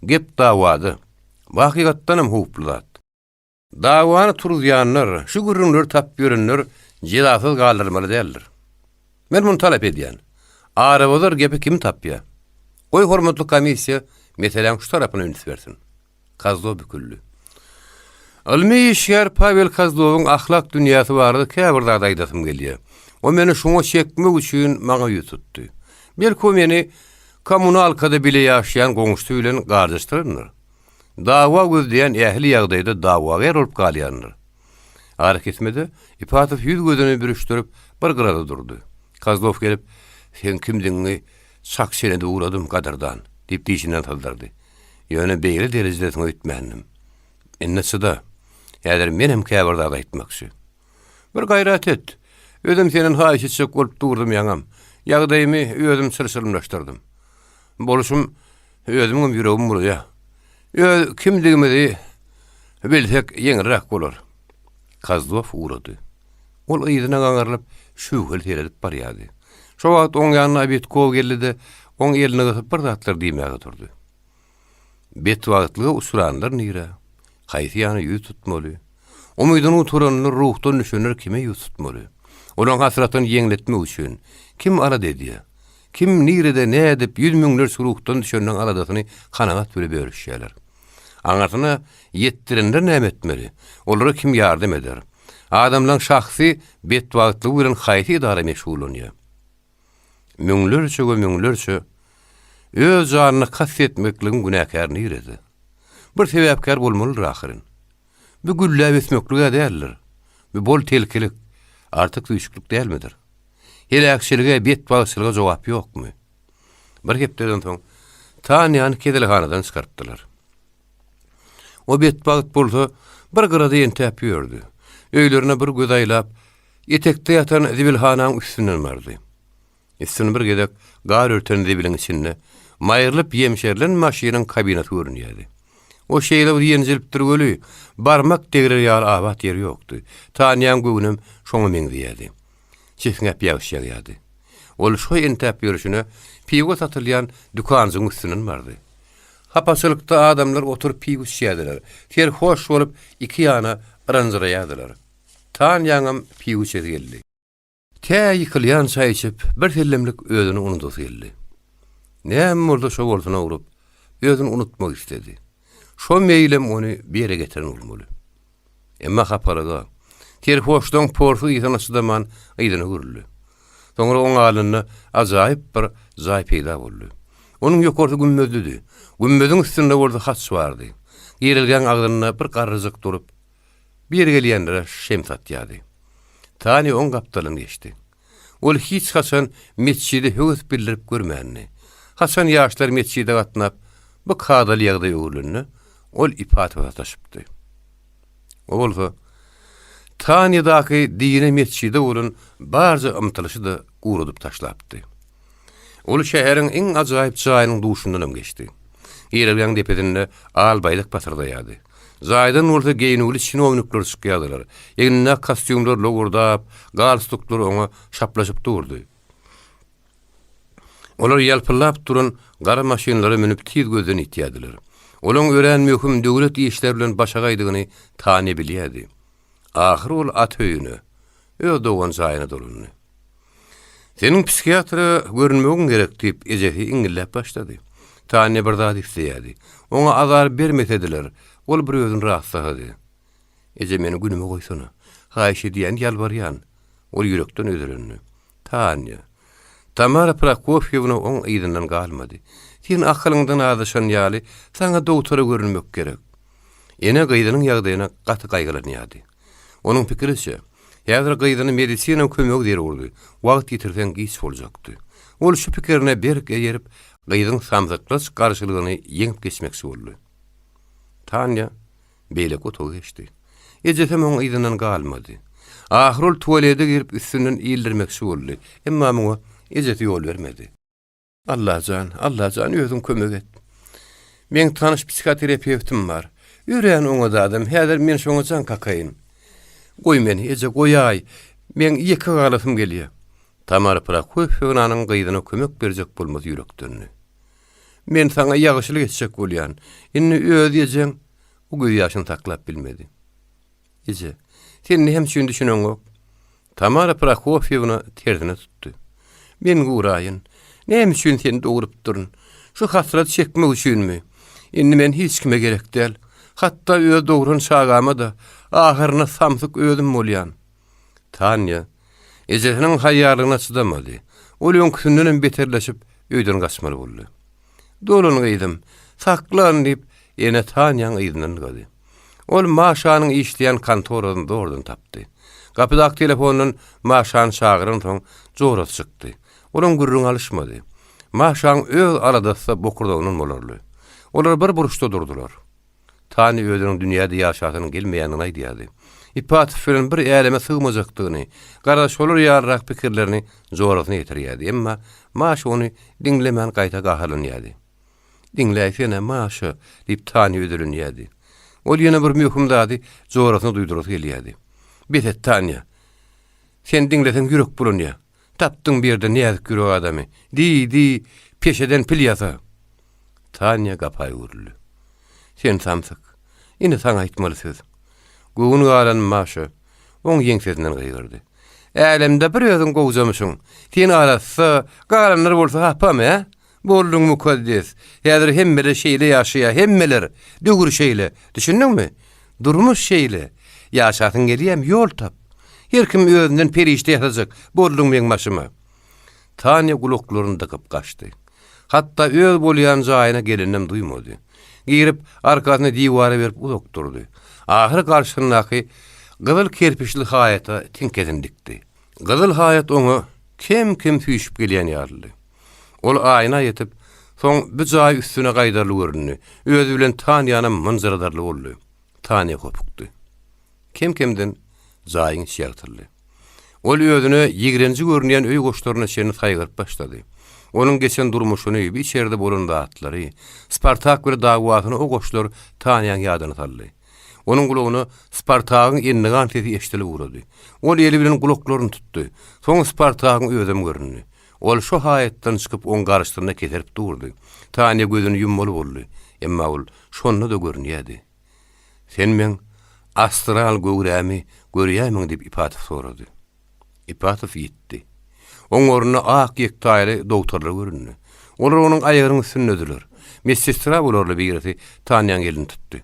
Gep dawada. Bu hakykatdanam howply zat. Dawany turuzýanlar, şu gürrüňleri tapyp ýörenler jezasyz galdyrylmaly däldir. Men muny talap edýän. Arabozar gepi kim tapýa? Goý hormatly komissiýa meseläň şu tarapyna üns bersin. Kozlow büküldi. Ylmy işgär Pawel Kozlowyň ahlak dünýäsi barada käbir zat aýdasym gelýär. O meni şuňa çekmek üçin maňa ýüz tutdy. Belki o meni kommunalkada bile ýaşaýan goňşusy bilen garjaşdyrandyr. Dawa gözleýän ähli ýagdaýda dawagär bolup galýandyr. Arakesmede Ipatow ýüz-gözüni bürüşdirip, bir gyrada durdy. Kozlow gelip, Seň kimdigiňi çak-çen edip ugradym, gadyrdan, diýip dişinden syzdyrdy. Ýöne beýle derejedesiň öýtmändim. Indi çyda. Häzir menem käbir zat aýtmakçy. Bir gaýrat et. Özüm senden haýyş etjek bolup durdum ýaňam. Ýagdaýymy özüm çylşyrymlaşdyrdym. Bolşum özümiňem ýüregim bulaýar. Öz kimdigimizi bilsek ýeňilräk bolar. Kozlow ugrady. Ol yzyna gaňrylyp, şübheli seredip barýardy. Şo wagt oň ýanyna Obedkow geldi-de, oň elini gysyp bir zatlar diýmäge durdy. Betbagtlyga uçranlar nirä? Haýsy ýana ýüz tutmaly? Umydyny gutaranlar, ruhdan düşenler kime ýüz tutmaly? Olaň hasratyny ýeňletmek üçin kim alada edýär? Kim, nirede, nädip ýüz müňlerçe ruhdan düşenleň aladasyny kanagat bile bölüşýärler? Aňyrsyna ýetdirenler näme etmeli? Olara kim ýardam eder? Adamlaň şahsy betbagtlygy bilen haýsy edara meşgullanýar? Müňlerçe we müňlerçe öz janyna kast etmekligiň günäkäri nirede? Bir sebäpkär bolmalydyr ahyryn. Bu gülläp ösmeklig-ä däldir. Bu bol telkilik, artyk-süýşüklik dälmidir? Heläkçilige, betbagtçylyga jogap ýokmy? Bir hepdeden soň Tanýany keselhanadan çykarypdylar. O betbagt bolsa bir gyrada entäp ýördi. Öýlerine bir göz aýlap, etekde ýatan zibilhanaň üstünden bardy. Üstüni bir gezek gar örten zibiliň içinde maýrylyp ýemşerilen maşynyň kabinasy görünýärdi. O şeýle bir ýenjilipdir weli, barmak degrer ýaly abat ýeri ýokdy. Tanýaň göwnem şoňa meňzeýärdi. Çisňäp ýagyş ýagýardy. Ol şo entäp ýörşüne piwo satylýan dükanjygyň üstünden bardy. Hapaçylykda adamlar oturyp piwo içýärdiler. Serhoş bolup iki ýana yranjyraýardylar. Tanýaňam piwo içesi geldi. Tä ýykylýança içip, birsellemlik özüni unudasy geldi. Näme bolsa şo bolsuna urup, özüni unutmak isledi. Şo meýlem ony bir ýere getiren bolmaly. Emma hapalyga, serhoşlygyň porsy ysyna çydaman yzyna öwrüldi. Soňra oň alnynda ajaýyp bir jaý peýda boldy. Onuň ýokarsy gümmezlidi. Gümmeziň üstünde bolsa haç bardy. Girelgäň agzynda bir garryjyk durup, bir gelýänlere şem satýardy. Tanýa oň gapdalyndan geçdi. Ol hiç haçan metjide höwes bildirip görmändi. Haçan ýaşlar metjide gatnap, bu kadaly ýagdaý öwrülende, ol Ipatowa sataşypdy. O bolsa, Tanýadaky dine metjide bolan barja ymtylyşy-da guradyp taşlapdy. Ol şäheriň iň ajaýyp jaýynyň duşundanam geçdi. Girelgäň depesinde al baýdak pasyrdaýardy. Jaýdan bolsa geýnüwli çinownikler çykýardylar. Egnindäki kostýumlar lowurdap, galstuklar oňa şaplaşyp durdy. Olar ýalpyldap duran gara maşynlara münüp tiz gözden ýitýärdiler. Olaň örän möhüm döwlet işleri bilen başagaýdygyny Tanýa bilýärdi. Ahyry ol ata öýüne, öz dogan jaýyna dolandy. Seniň psihiatra görünmegiň gerek, diýip, ejesi iňňilläp başlady. Tanýa bir zat isleýärdi. Oňa azar bermesediler, ol bir özüni rahatlahady. Eje, meni günüme goýsana. Haýyş edýän, ýalbarýan. Ol ýürekden özelendi. Tanýa. Tamara Prokofýewna oň yzyndan galmady. Sen akylyňdan azaşan ýaly, saňa dogtora görünmek gerek. Ene gyzynyň ýagdaýyna gaty gaýgylanýardy. Onuň pikiriçe, häzir gyzyna medisina kömegi zerurdy, wagt ýitirseň giç boljakdy. Ol şu pikirine berk eýerip, gyzyň samsyklaç garşylygyny ýeňip geçmekçi boldy. Tanýa beýleki otaga geçdi. Ejesem oň yzyndan galmady. Ahyry ol tualete girip üstünden ildirmekçi boldy, emma muňa ejesi ýol bermedi. Allajan, Allajan özüň kömek et. Meň tanyş psihoterapewtim bar. Örän oňat adam, häzir men şoňa jaň kakaýyn. Goý meni, eje, goýaý. Meň ýeke galasym gelýär. Tamara Prokofýewnanyň gyzyna kömek berjek bolmasy ýürekdendi. Men saňa ýagşylyk etjek bolýan. Indi öz ejeň bu gözýaşyny saklap bilmedi. Eje, sen näme üçin düşüneňok? Tamara Prokofýewna tersine tutdy. Men guraýyn. Näme üçin seni dogrupdyryn? Şu hasraty çekmek üçinmi? Indi men hiç kime gerek däl. Hatda öz dogran çagama-da. Ahyrynda samsyk özüm bolýan. Tanýa ejesiniň haýýarlygyna çydamady. Ol öňküsindenem beterleşip, öýden gaçmaly boldy. Dolan gyzym, saklan! diýip, ene Tanýaň yzyndan ylgady. Ol Maşanyň işleýän kontorasyny zordan tapdy. Gapydaky telefondan Maşany çagyransoň, jorasy çykdy. Olaň gürrüňi alyşmady. Maşaň öz aladasy-da bokurdagyndan bolarly. Olar bir burçda durdular. Tanya özüniň dünýäde ýaşasynyň gelmeýändigini aýdýardy. Ipatow bilen bir äleme sygmajakdygyny, garaz şolar ýalyrak pikirlerini jorasyna ýetirýärdi. Emma Maşa ony diňlemän gaýta gaharlanýardy. Diňläýsene, Maşa, diýip Tanya özelenýärdi. Ol ýene bir möhüm zady jorasyna duýdurasy gelýärdi. Bes et, Tanya. Sen diňleseň ýürek bulanýar. Tapdyň bir ýerde näzik ýürek adamy. Diý, diý, peşeden pil ýasa. Tanýa gapa öwrüldi. Sen samsyk. Indi saňa aýtmaly söz. Göwün galan Maşa oň ýeňsesinden gygyrdy. Älemde bir özüň gowjamyşyň. Sen arassa, galanlar bolsa hapamy, hä? Bolduň mukaddes. Häzir hemmeler şeýle ýaşaýar, hemmeler. Döwür şeýle. Düşündiňmi? Durmuş şeýle. Ýaşasyň gelýämi, ýol tap. Her kim özünden perişde ýasajak. Bolduň meň başyma. Tanýa gulaklaryny dykyp gaçdy. Hatda öz bolýan jaýyna geleninem duýmady. Girip, arkasyny diwara berip uzak durdy. Ahyry garşysyndaky gyzyl kerpiçli haýata tiňkesini dikdi. Gyzyl haýat oňa kem-kem süýşüp gelýän ýalydy. Ol aýna ýetip, soň bu jaý üstüne gaýdarly göründi. Özi bilen Tanýanam mynjyradarly boldy. Tanýa hopukdy. Kem-kemden jaýyň içi ýagtyldy. Ol özüne ýigrenji görünýän öý goşlaryna çenli saýgaryp başlady. Onuň geçen durmuşyny, bu içeride bolan zatlary, Spartak bilen dawasyny o goşlar Tanýaň ýadyna saldy. Onuň gulagyna Spartagyň endigan sesi eşidilip ugrady. Ol eli bilen gulaklaryny tutdy. Soň Spartagyň özem göründi. Ol şo haýatdan çykyp oň garşysynda keserip durdy. Tanýa gözüni ýummaly boldy. Emma ol şonda-da görünýärdi. Sen meň astral göwrämi görýärmiň diýip Ipatow sorady. Ipatow ýitdi. Oň ornuna ak ýektaýly dogtorlar göründi. Olar onuň aýagynyň üstündediler. Medsestra bolarly birisi Tanýaň elini tutdy.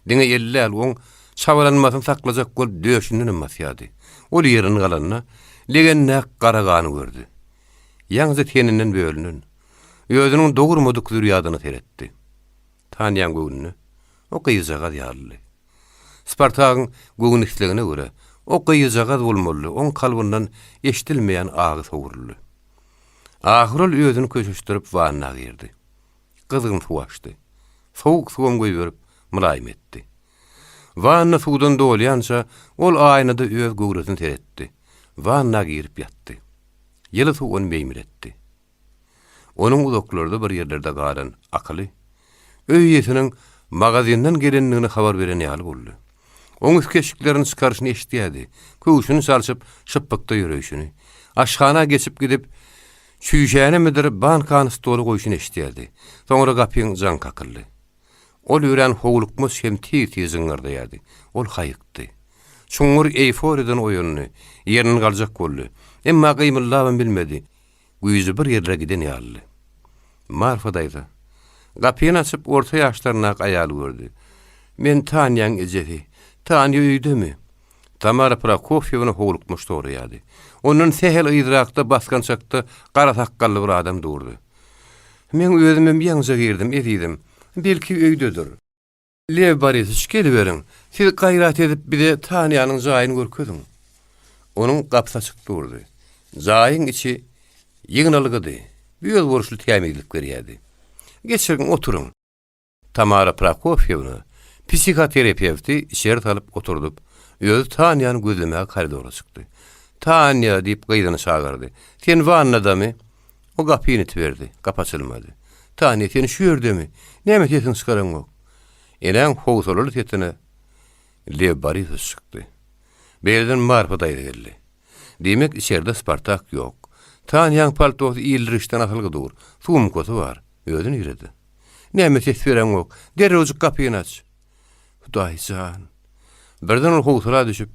Diňe eli däl, oň çabalanmasyny saklajak bolup döşündenem basýardy. Ol ýerinden galanda, legendäki gara gany gördi. Ýaňyja teninden bölünen, özüniň dogurmadyk zürýadyna seretdi. Tanýaň göwnüne o gyzjagaz ýalydy. Spartagyň göwün islegine görä, o gyzjagaz bolmalydy, oň kalbyndan eşidilmeýän agy sowruldy. Ahyr ol özüni köşeşdirip wanna girdi. Gyzgyn suw açdy. Sowuk suwam goýberip, mylaýym etdi. Wanna suwdan dolýança, ol aýnada öz göwresine seretdi. Wanna girip ýatdy. Ýyly suw ony meýmiretdi. Onuň uzaklarda bir ýerlerde galan akyly öý eýesiniň magazinden gelendigini habar beren ýaly boldy. Oň üstki eşiklerini çykaryşyny eşidýärdi, köwşüni çalşyp, şypbykda ýöreýşini, aşhana geçip gidip, çüýşänimidir bankany stola goýşuny eşidýärdi. Soňra gapyň jaňy kakyldy. Ol örän howlukmaç hem tiz-tiz jyňňyrdaýardy. Ol haýykdy. Çuňňur eýforiýadan oýandy. Ýerinden galjak boldy. Emma gymyldabam bilmedi. Güýji bir ýerlere giden ýalydy. Marfa daýza. Gapyny açyp, orta ýaşlaryndaky aýaly gördi. Men Tanýaň ejesi. Tanýa öýdemi? Tamara Prokofýewna howlukmaç soraýardy. Ondan sähel yzrakda basgançakda gara sakgally bir adam durdy. Meň özümem ýaňyja girdim, ezizim. Belki öýdedir. Lew Borisowiç, geliberiň. Siz gaýrat edip bize Tanýanyň jaýyny görkeziň. Onuň gapysy açyk durdy. Jaýyň içi ýygnalgydy, özboluşly tämizlik berýärdi. Geçiriň, oturyň. Tamara Prokofýewna psihoterapewti içeri salyp oturdyp, özi Tanýany gözlemäge koridora çykdy. Tanýa! diýip gyzyny çagyrdy. Sen wannadamy? O gapyny itiberdi. Gapy açylmady. Tanya, sen şu ýerdemi? Näme sesiňi çykaraňok? Enäň howsalaly sesine Lew Borisowiç çykdy. Beýleden Marfa daýza geldi. Diýmek, içerde Spartak ýok. Tanýaň paltosy ildirgiçden asylgy dur. Sumkasy bar. Özi nirede? Näme ses bereňok? Derrewjik gapyny aç! Hudaý jan! Birden ol howsala düşüp,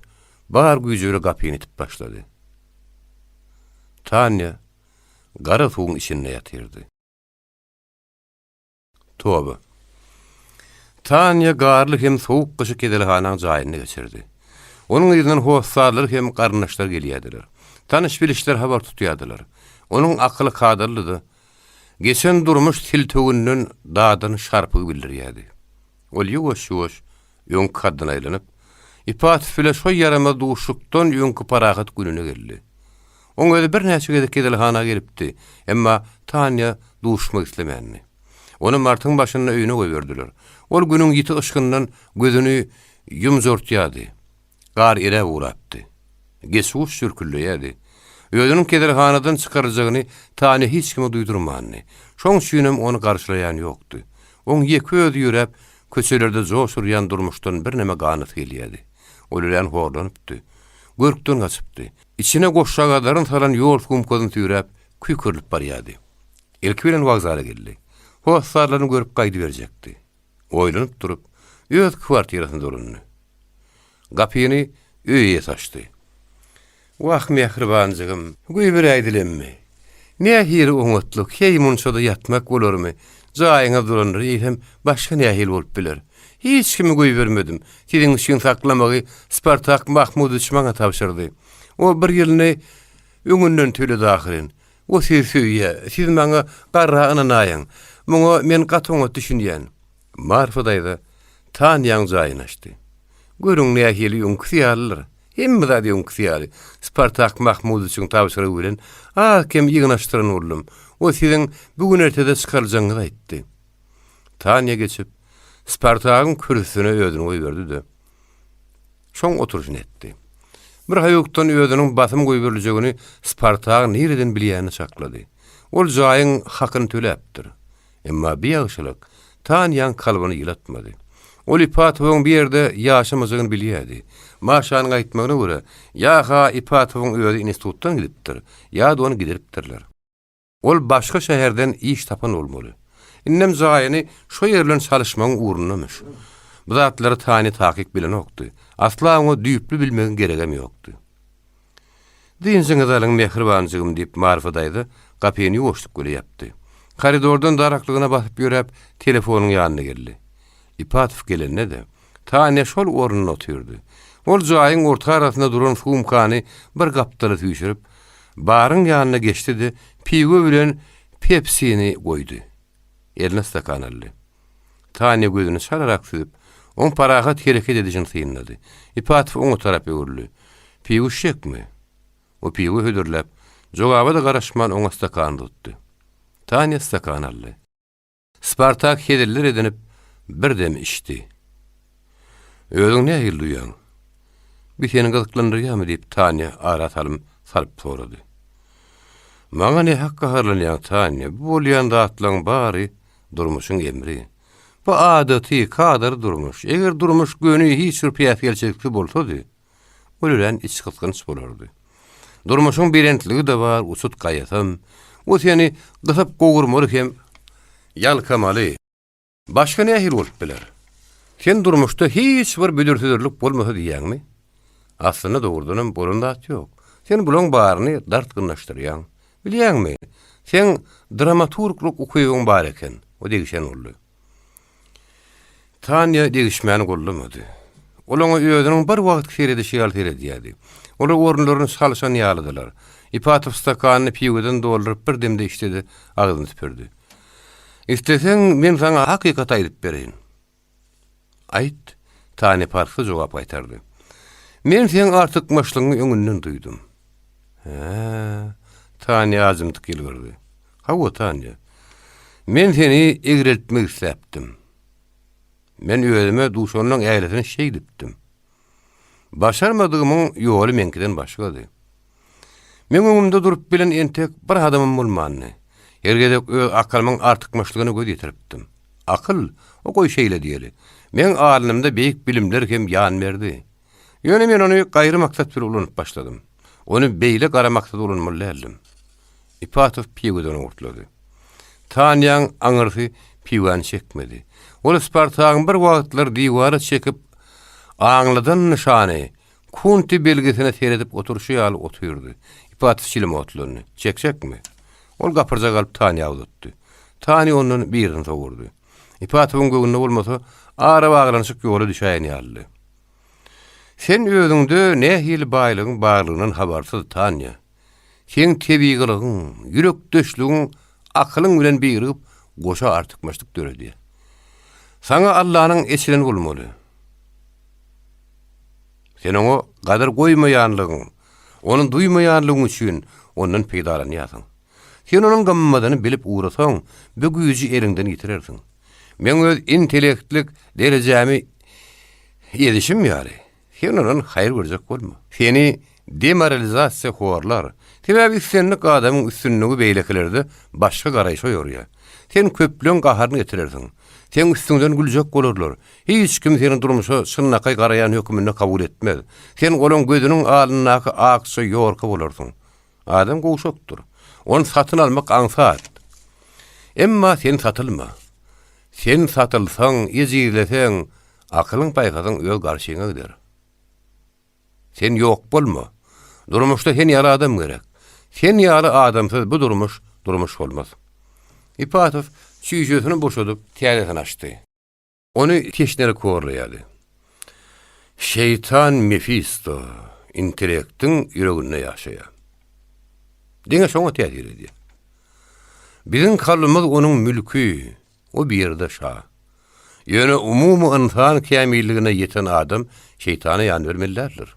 bar güýji bilen gapyny itip başlady. Tanýa gara suwuň içinde ýatyrdy. Toba. Tanýa garly hem sowuk gyşy keselhanaň jaýynda geçirdi. Onuň yzyndan hossarlary hem garyndaşlary gelýärdiler. Tanyş-bilişler habar tutýardylar. Onuň akyly kadalydy. Geçen durmuş siltewinden dadan şarpygy bildirýärdi. Ol ýuwaş-ýuwaş öňki kaddyna aýlanyp, Ipatow bile şo ýaramaz duşuşykdan öňki parahat gününe geldi. Oň özi birnäçe gezek keselhana gelipdi, emma Tanýa duşmak islemändi. Ony martyň başynda öýüne goýberdiler. Ol günüň ýiti yşgyndan gözüni ýumjartýardy. Gar eräp ugrapdy. Geçguş jürküldeýärdi. Özüniň keselhanadan çykaryljagyny Tanýa hiç kime duýdurmandy. Şoň üçinem ony garşylaýan ýokdy. Oň ýeke özi ýöräp, köçelerde joş urýan durmuşdan birneme ganasy gelýärdi. Ol örän horlanypdy. Görkden gaçypdy. Içine goşjagazlaryny salan ýol sumkasyny süýräp, küýkerilip barýardy. Ilki bilen wokzala geldi. Hossarlaryny görüp gaýdyberjekdi. Oýlanyp durup, öz kwartirasyna dolandy. Gapyny öý eýesi açdy. Wah, mähribanjygym, goýberäýdilemmi? Nähili oňatlyk, heý munça-da ýatmak bolarmy? Jaýyňyz durandyr, eýsem, başga nähili bolup biler? Hiç kimi goýbermedim. Siziň üçin saklamagy Spartak Mahmudowiç maňa tabşyrdy. O bir ýylyny öňünden töledi ahyryn. O sizi söýýär. Siz maňa garra ynanaýyň. Muňa men gaty oňat düşünýän. Marfa daýza Tanýaň jaýyny açdy. Görüň nähili öňküsi ýalydyr. Hemme zat öňküsi ýaly. Spartak Mahmudowiçiň tabşyrygy bilen az-kem ýygnaşdyran boldum. O siziň bu gün-ertede çykaryljagyňyzy aýtdy. Tanýa geçip, Spartagyň kürsüsine özüni goýberdi-de, şoň oturyşyny etdi. Bir haýukdan özüniň basym goýberiljegini Spartak nireden bilýänini çaklady. Ol jaýyň hakyny töläpdir. Emma bi ýagşylyk Tanýaň kalbyny ýylatmady. Ol Ipatowyň bir ýerde ýaşamajagyny bilýärdi. Maşanyň aýtmagyna görä, ýa-ha Ipatowyň özi institutdan gidipdir, ýa-da ony gidiripdirler. Ol başga şäherden iş tapan bolmaly. Indem jaýyny şo ýer bilen çalyşmagyň ugrundamyş. Bu zatlary Tanýa takyk bilenokdy. Asla oňa düýpli bilmegiň geregem ýokdy. Dynjyňyzy alyň, mähribanjygym, diýip, Marfa daýza gapyny ýuwaşlyk bile ýapdy. Koridordan daraklygyna basyp ýöräp, telefonyň ýanyna geldi. Ipatow gelende-de, Tanýa şol ornunda otyrdy. Ol jaýyň orta arasynda duran sumkany bir gapdala süýşürip, baryň ýanyna geçdi-de, piwo bilen pepsini goýdy. Eline stakan aldy. Tanýa gözüni çalarak süzüp, oň parahat hereket edişini synlady. Ipatow oňa tarap öwrüldi. Piwo içjekmi? O piwo hödürläp, jogaba-da garaşman oňa stakany uzatdy. Tanýa stakany aldy. Spartak heziller edinip, bir dem içdi. Özüňi nähili duýýaň? Bi seni gyzyklandyrýarmy? diýip, Tanýa ara salym salyp sorady. Maňa nähak gaharlanýaň, Tanýa, bu bolýan zatlaň bary durmuşyň emri. Bu adaty, kadaly durmuş. Eger durmuş göni, hiç bir päsgelçiliksiz bolsady, ol örän içgysgynç bolardy. Durmuşyň belentligi-de bar, uçut gaýasam. O seni gysyp-gowurmaly hem ýalkamaly. Başga nähili bolup biler? Sen durmuşda hiç bir büdür-südürlik bolmasa diýýäňmi? Aslynda dogrudanam bolan zat ýok. Sen bulaň baryny dartgynlaşdyrýaň. Bilýäňmi, seň dramaturglyk ukybyň bar eken. O degişen boldy. Tanýa degişmäni gollamady. Ol oňa özüniň bir wagtky seredişi ýaly seredýärdi. Olar orunlaryny çalşan ýalydylar. Ipatow stakanyny piwodan dolduryp bir demde içdi-de, agzyny süpürdi. Isleseň, men saňa hakykaty aýdyp bereýin. Aýt, Tanýa parhsyz jogap gaýtardy. Men seň artykmaçlygyňy öňünden duýdum. Hä? Tanýa ajymtyk ýylgyrdy. Hawa, Tanýa. Men seni egreltmek isläpdim. Men özüme duşanlaň ählisini şeýdipdim. Başarmadygymyň ýoly meňkiden başgady. Meň öňümde durup bilen entek bir adamym bolmandy. Her gezek öz akylymyň artykmaçlygyna göz ýetiripdim. Akyl, o goý şeýle diýeli. Meň alnymda beýik bilimler hem ýan berdi. Ýöne men ony gaýry maksat bilen ulanyp başladym. Ony beýle gara maksada ulanmaly däldim. Ipatow piweden owurtlady. Tanýaň aňyrsy piwany çekmedi. Ol Spartagyň bir wagtlar diwara çekip aňladan nyşany, Kunti belgisine seredip oturyşy ýaly otyrdy. Ipatow çilim otlandy. Çekjekmi? Ol gapyrjak alyp Tanýa uzatdy. Tanýa ondan birini sowurdy. Ipatowyň göwnüne bolmasa, arabaglanyşyk ýola düşäýen ýalydy. Sen özüňde nähili baýlygyň barlygyndan habarsyz, Tanýa. Seň tebigylygyň, ýürekdeşligiň akylyň bilen birigip, goşa artykmaçlyk döredýär. Saňa Allanyň eçileni bolmaly. Sen oňa gadyr goýmaýanlygyň, ony duýmaýanlygyň üçin ondan peýdalanýarsyň. Sen onuň gymmadyny bilip ugrasaň, bu güýji eliňden ýitirersiň. Meň öz intellektlik derejämi edişim ýaly, sen ondan haýyr görjek bolma. Seni demoralizasiýa horlar. Sebäbi islendik adamyň üstünligi beýlekilerde başga garaýşa oýarýar. Sen köpleň gaharyny getirersiň. Seň üstüňden güljek bolarlar. Hiç kim seni durmuşa çynlakaý garaýan höküminde kabul etmez. Sen olaň gözüniň alnyndaky akja ýorka bolarsyň. Adam gowşakdyr. Ony satyn almak aňsat. Emma sen satylma. Sen satylsaň, ejizleseň, akylyň-paýhasyň öz garşyňa gider. Sen ýok bolma. Durmuşda sen ýaly adam gerek. Sen ýaly adamsyz bu durmuş durmuş bolmaz. Ipatow çüýşesini boşadyp, täzesini açdy. Ony teşnelik horlaýardy. Şeýtan Mefisto intellektiň ýüreginde ýaşaýar. Diňe şoňa täsir edýär. Biziň kalbymyz onuň mülki, o bir ýerde şa. Ýöne umumy ynsan kämilligine ýeten adam şeýtana ýan bermeli däldir.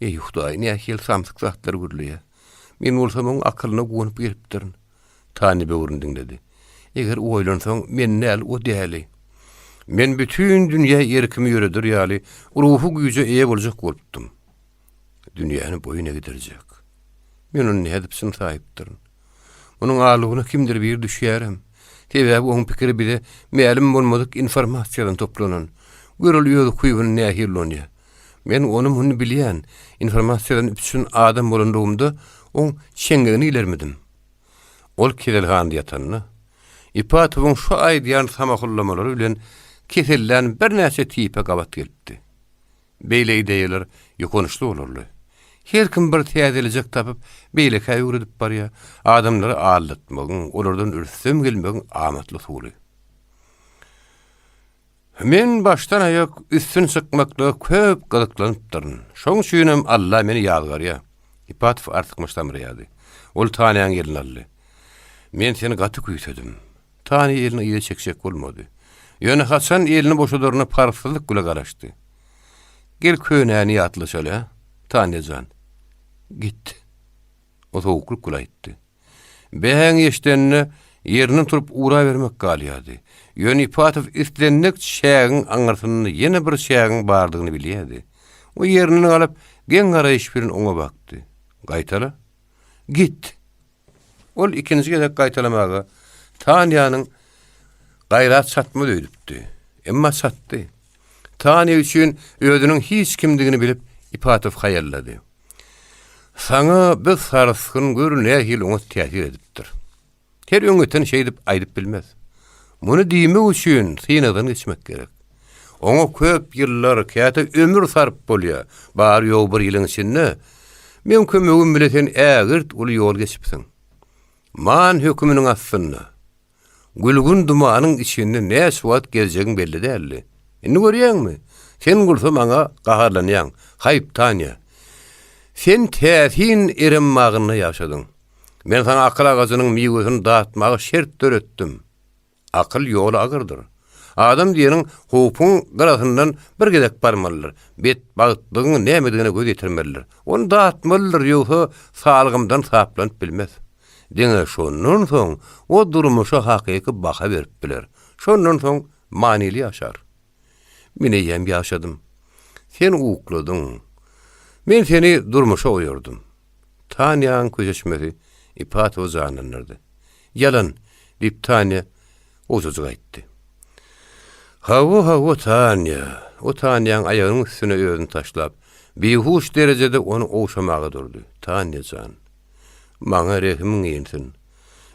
Eý, Hudaý, nähili samsyk zatlar gürleýär. Men bolsam oň akylyna guwanyp gelipdirin. Tanya böwrüni diňledi. Eger oýlansaň, men däl, o däli. Men bütin dünýä erkimi ýöreder ýaly ruhy güýje eýe boljak bolupdym. Dünýäni boýun egdirjek. Men ony nädip çyn saýypdyryn? Munuň alwyna kimdir biri düşýärem. Sebäbi oň pikiri bize mälim bolmadyk informasiýadan toplanan. Gör ol öz ukybyny nähili ulanýar. Men ony-muny bilýän, informasiýadan üpjün adam bolanlygymda oň çeňňegini ilermidim. Ol keselhanada ýatanda, Ipatowyň şu aýdýan samahullamalary bilen kesellän birnäçe tipe gabat gelipdi. Beýle ideýalar ýokançly bolarly. Her kim bir täzelejek tapyp, beýlekä öwredip barýar. Adamlary aldatmagyň, olardan rüstem gelmegiň amatly usuly. Men başdan-aýak üstün çykmaklyga köp gyzyklanypdyryn. Şoň üçinem Alla meni ýazgarýar. Ipatow artykmaç samraýardy. Ol Tanýaň elini aldy. Men seni gaty küýsedim. Tanýa elini yza çekjek bolmady. Ýöne haçan elini boşadaryna parhsyzlyk bile garaşdy. Gel könäni ýatlaşaly, a, Tanýa jan. Git. O sowuklyk bile aýtdy. Bäheň eşidenine ýerinden turup ugrabermek galýardy. Ýöne Ipatow islendik çägiň aňyrsynda ýene bir çägiň bardygyny bilýärdi. O ýerinden galyp, geň garaýyş bilen oňa bakdy. Gaýtala. Git! Ol ikinji gezek gaýtalamaga Tanýanyň gaýrat çatmaz öýdüpdi. Emma çatdy. Tanýa üçin özüniň hiç kimdigini bilip, Ipatow haýallady. Saňa bu sarsgyn gör nähili oňat täsir edipdir. Her öňňeten şeýdip aýdyp bilmez. Muny diýmek üçin synagdan geçmek gerek. Oňa köp ýyllar, käte ömür sarp bolýar. Bary-ýogy bir ýylyň içinde meň kömegim bile sen ägirt uly ýol geçipsiň. Man höküminiň astynda. Gülgün dumanyň içinde näçe wagt gezjegiň belli däldi. Indi görýäňmi? Sen bolsa maňa gaharlanýaň. Haýp, Tanýa. Sen täsin Erem bagynda ýaşadyň. Men saňa akyl agajynyň miwesini datmaga şert döretdim. Akyl ýoly agyrdyr. Adam diýeniň howpuň gyrasyndan bir gezek barmalydyr. Betbagtlygyň nämedigine göz ýetirmelidir. Ony datmalydyr, ýogsa salgymdan saplanyp bilmez. Diňe şondan soň o durmuşa hakyky baha berip biler. Şondan soň manyly ýaşar. Men eýýäm ýaşadym. Sen ukladyň. Men seni durmuşa oýardym. Tanýaň köşeşmesi Ipatowy janlandyrdy. Ýalan, diýip, Tanýa gowşajyk aýtdy. Hawa, hawa, Tanýa. O Tanýaň aýagynyň üstüne özüni taşlap, bihuş derejede ony ogşamaga durdy. Tanýa jan, maňa rehimiň insin.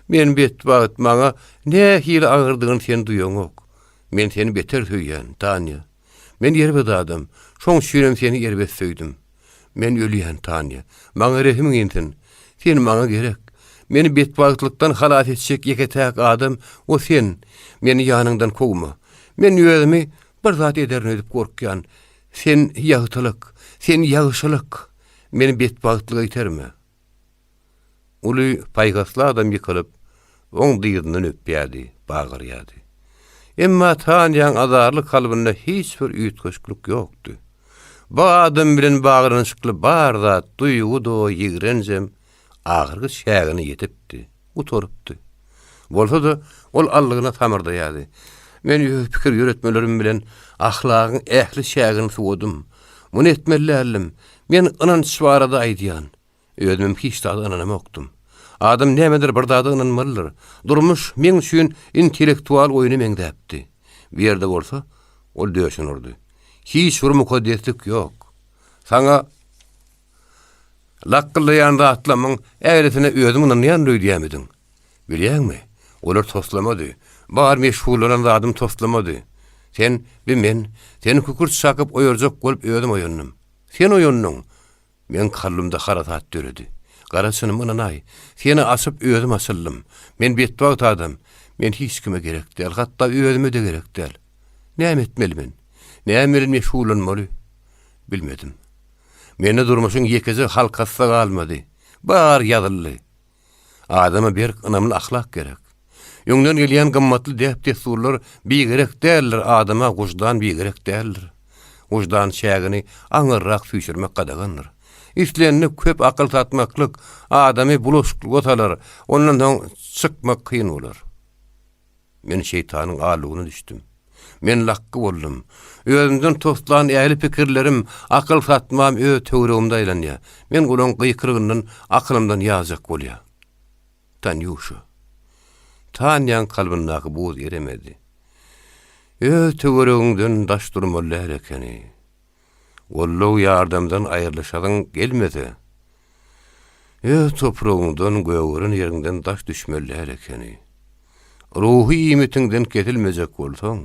Men betbagt, maňa nähili agyrdygyny sen duýaňok. Men seni beter söýýän, Tanýa. Men erbet adam, şoň üçinem seni erbet söýdüm. Men ölýän, Tanýa. Maňa rehimiň insin. Sen maňa gerek. Meni betbagtlykdan halas etjek ýeke-täk adam o sen. Meni ýanyňdan kowma. Men özümi bir zat ederin öýdüp gorkýan. Sen ýagtylyk, sen ýagşylyk. Meni betbagtlyga iterme. Uly paýhasly adam ýykylyp, oň dyzyndan öpýärdi, bagyrýardy. Emma Tanýaň azarly kalbynda hiç bir üýtgeşiklik ýokdy. Bu adam bilen baglanyşykly bar zat, duýgy-da, ýigrenjem ahyrky çägine ýetipdi, gutarypdy. Bolsa-da, ol aldygyna samyrdaýardy. Men öz pikir ýöretmelerim bilen ahlagyň ähli çägini suwadym. Muny etmeli däldim. Men ynanç barada aýdýan. Özümem hiç zada ynanamokdym. Adam nämedir bir zada ynanmalydyr. Durmuş meň üçin intellektual oýna meňzäpdi. Bu ýerde bolsa, ol döşüni urdy. Hiç bir mukaddeslik ýok. Saňa lakgyllaýan zatlamyň ählisine özüň ynanýan öýdýärmidiň? Bilýäňmi, olar toslamady. Bar meşgullanan zadym toslamady. Sen, bi men, seni kükürt çakyp oýarjak bolup özüm oýandym. Sen oýandyň. Meň kalbymda harasat döredi. Gara çynym ynanaý, seni açyp özüm açyldym. Men betbagt adam. Men hiç kime gerek däl, hatda özüme-de gerek däl. Näme etmeli men? Näme bilen meşgullanmaly? Bilmedim. Mende durmuşyň ýekeje halkasy-da galmady. Bary ýazyldy. Adama berk ynamly ahlak gerek. Öňden gelýän gymmatly däp-dessurlar bigerek däldir, adama wyždan bigerek däldir. Wyždan çägini aňyrrak süýşürmek gadagandyr. Islendik köp akyl satmaklyk adamy bulaşyklyga salar, ondan soň çykmak kyn bolar. Men şeýtanyň alwyna düşdüm. Men lakgy boldum. Özümden toslan ähli pikirlerim, akyl satmam öz töweregimde aýlanýar. Men olaň gykylygyndan akylymdan ýazjak bolýan. Tanýuşa. Tanýaň kalbyndaky buz eremedi. Öz töweregiňden daş durmaly däl ekeni. Goldaw ýardamdan aýrylyşasyň gelmese, öz topragyňdan, gögeren ýeriňden daş düşmeli däl ekeni. Ruhy iýmitiňden kesilmejek bolsaň,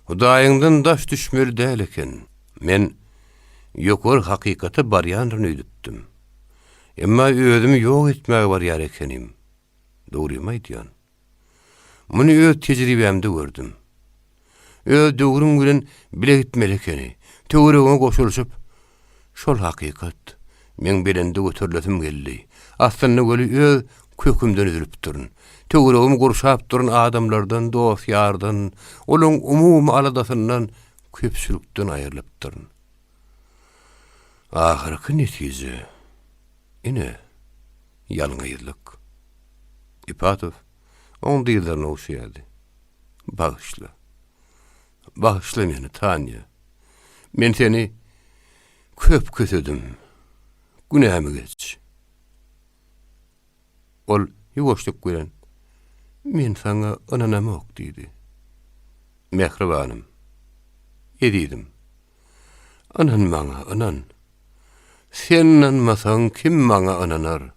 Hudaýyňdan daş düşmeli däl eken. Men ýokary hakykata barýandyryn öýdüpdim. Emma özümi ýok etmäge barýar ekenim. Dogrymy aýdýan. Muny öz tejribämde gördüm. Öz döwrüň bilen bile gitmeli ekeni. Töweregiňe goşulyşyp, şol hakykat. Meň belende göterilesim geldi. Aslynda weli öz kökümden üzülipdirin. Töweregimi gurşap duran adamlardan, dost-ýardan, olaň umumy aladasyndan, köpçülikden aýrylypdyryn. Ahyrky netije, ine, ýalňyzlyk. Ipatow oň dyzlaryny ogşaýardy. Bagyşla. Bagyşla meni, Tanýa. Men seni köp kösedim. Günämi geç. Ol ýuwaşlyk bilen, Men saňa ynanamok diýdi. Mähribanym, ezizim. Ynan maňa, ynan. Sen ynanmasaň, kim maňa ynanar?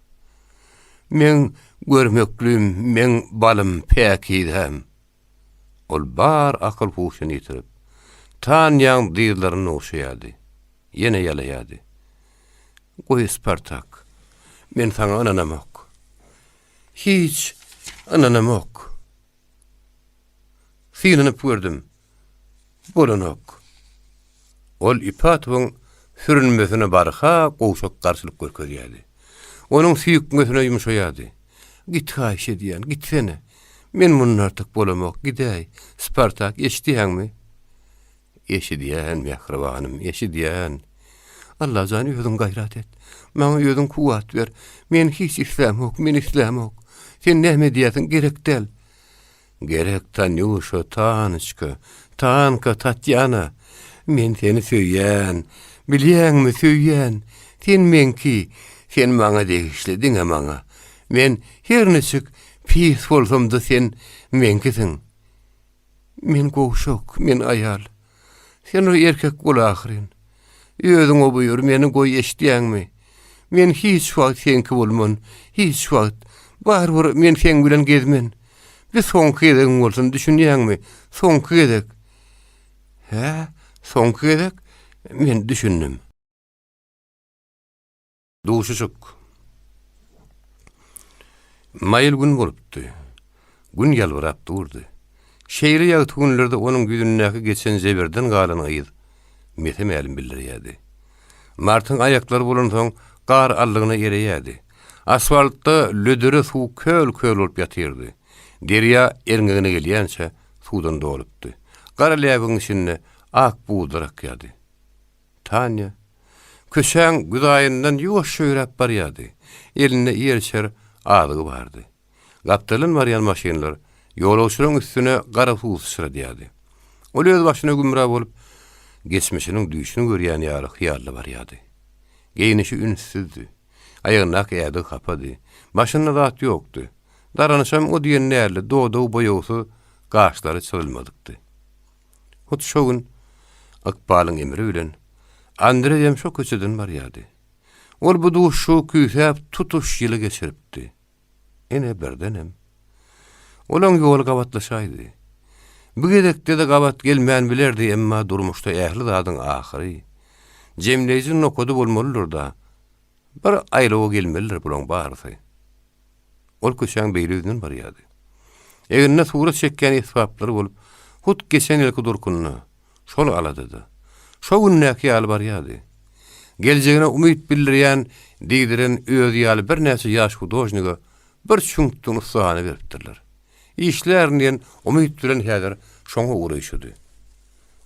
Meň görmeklim, meň balym, päkizäm. Ol bar akyl-huşuny ýitirip, Tanýaň dyzlaryny ogşaýardy, ýene ýalaýardy. Goý, Spartak, men saňa ynanamok. Hiç ynanamok. Synanyp gördüm. Bolanok. Ol Ipatowyň sürünmesine barha gowşak garşylyk görkezýärdi. Onuň süýkmesine ýumşaýardy. Git haýyş edýän, gitsene. Men mundan artyk bolamok, gidäý. Spartak, eşidýäňmi? Eşidýän, mähribanym, eşidýän. Allajan özüň gaýrat et. Maňa özüň kuwwat ber. Men hiç islämok, men islämok. Sen näme edýärsiň, gerek däl. Gerek, Tanýuşa, Tanyçka, Tanka, Tatýana. Men seni söýýän. Bilýäňmi, söýýän. Sen meňki. Sen maňa degişli, diňe maňa. Men her niçik. Pis bolsam-da sen meňkisiň. Men gowşak, men aýal. Sen bir erkek bol ahyryn. Özüňe buýur, meni goý eşidýäňmi? Men hiç wagt seňki bolman, hiç wagt. Barybir men seň bilen gezmen. Bu soňky gezegiň bolsun, düşünýäňmi? Soňky gezek. Hä, soňky gezek? Men düşündim. Duşuşyk. Maýyl gün bolupdy. Gün ýalbyrap durdy. Şeýle ýagty günlerde onuň ýüzündäki geçen jebirden galan yz mese-mälim bildirýärdi. Martyň aýaklary bolansoň, gar aldygyna ereýärdi. Asfaltda lödere suw köl-köl bolup ýatyrdy. Derýa erňegine gelýänçä suwdan dolupdy. Gara läbigiň içinde ak buzlar akýardy. Tanýa köçäň güzaýyndan ýuwaşja ýöräp barýardy. Elinde iýer-içer azygy bardy. Gapdaldan barýan maşynlar ýolagçylaryň üstüne gara suw syçradýardy. Ol öz başyna gümra bolup, geçmişiniň düýşüni görýän ýaly hyýalda barýardy. Geýnişi ünssüzdi. Aýagyndaky ädigi hapady. Başynda zat ýokdy. Daranyşam o diýen däldi, dodagy boýagsyz, gaşlary çyzylmadykdy. Hut şo gün ykbalyň emri bilen Andreýem şo köçeden barýardy. Ol bu duşuşygy küýsäp tutuş ýyly geçiripdi. Ine birdenem olaň ýoly gabatlaşaýdy. Bu gezekde-de gabat gelmän bilerdi, emma durmuşda ähli zadyň ahyry, jemleýji nokady bolmalydyr-da. Bir aýlawa gelmelidir bulaň barysy. Ol köçäň beýle ýüzünden barýardy. Egninde surat çekýän esbaplary bolup, hut geçen ýylky durkunda, şol aladada, şo gündäki ýaly barýardy. Geljegine umyt bildirýän diýdiren özi ýaly birnäçe ýaş hudožnige bir çüňkden ussahana beripdirler. Işlärin diýen umyt bilen häzir şoňa ugraýşydy.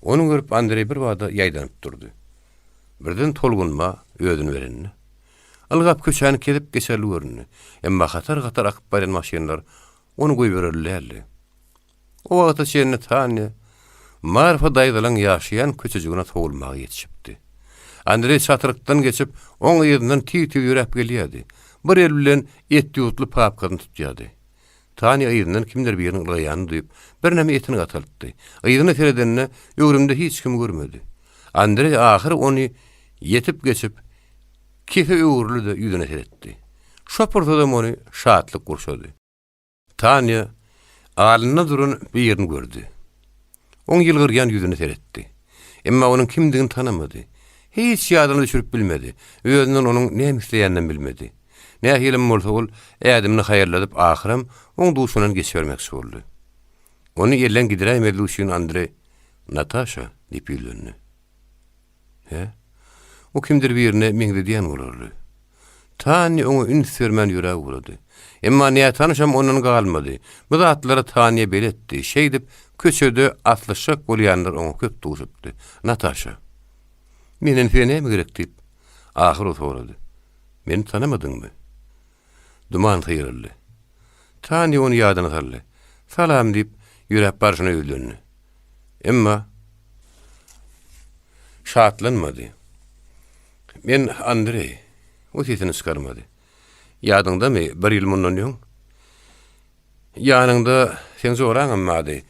Ony görüp Andreý birbada ýaýdanyp durdy. Birden tolgunma özüni berende. Ylgap köçäni kesip geçerli göründi. Emma hatar-hatar akyp barýan maşynlar ony goýbererli däldi. O wagta çenli Tanýa Marfa daýzalaň ýaşaýan köçejigine sowulmaga ýetişipdi. Andreý çatrykdan geçip, oň yzyndan tiz-tiz ýöräp gelýärdi. Bir eli bilen etýudly papkasyny tutýardy. Tanýa yzyndan kimdir biriniň ylgaýanyny duýup, birneme etini gataltdy. Yzyna seredende, öwrümde hiç kimi görmedi. Andreý ahyry ony ýetip geçip, kese öwrüldi-de ýüzüne seretdi. Şo pursadam ony şatlyk gurşady. Tanýa alnynda duran birini gördi. Oň ýylgyrýan ýüzüne seretdi. Emma onuň kimdigini tanamady. Hiç ýadyna düşürip bilmedi. Özünden onuň näme isleýäninem bilmedi. Nähilem bolsa ol ädimini haýalladyp ahyram oň duşundan geçibermekçi boldy. Ony elden gidiräýmezlik üçin Andreý, Nataşa! diýip ýüzlendi. Hä? O kimdir birine meňzedýän bolarly. Tanýa oňa üns bermän ýöräp ugrady. Emma nätanyşam ondan galmady. Bu zatlara Tanýa beletdi. Şeýdip, köçede aslyşjak bolýanlar oňa köp duşupdy. Nataşa. Menden size näme gerek diýip, ahyr o sorady. Meni tanamadyňmy? Duman syryldy. Tanýa ony ýadyna saldy. Salam diýip, ýöräp barşyna ýüzlendi. Emma şatlanmady. Men Andreý. O sesini çykarmady. Ýadyňdamy, bir ýyl mundan öň ýanyňda seň joraňam bardy.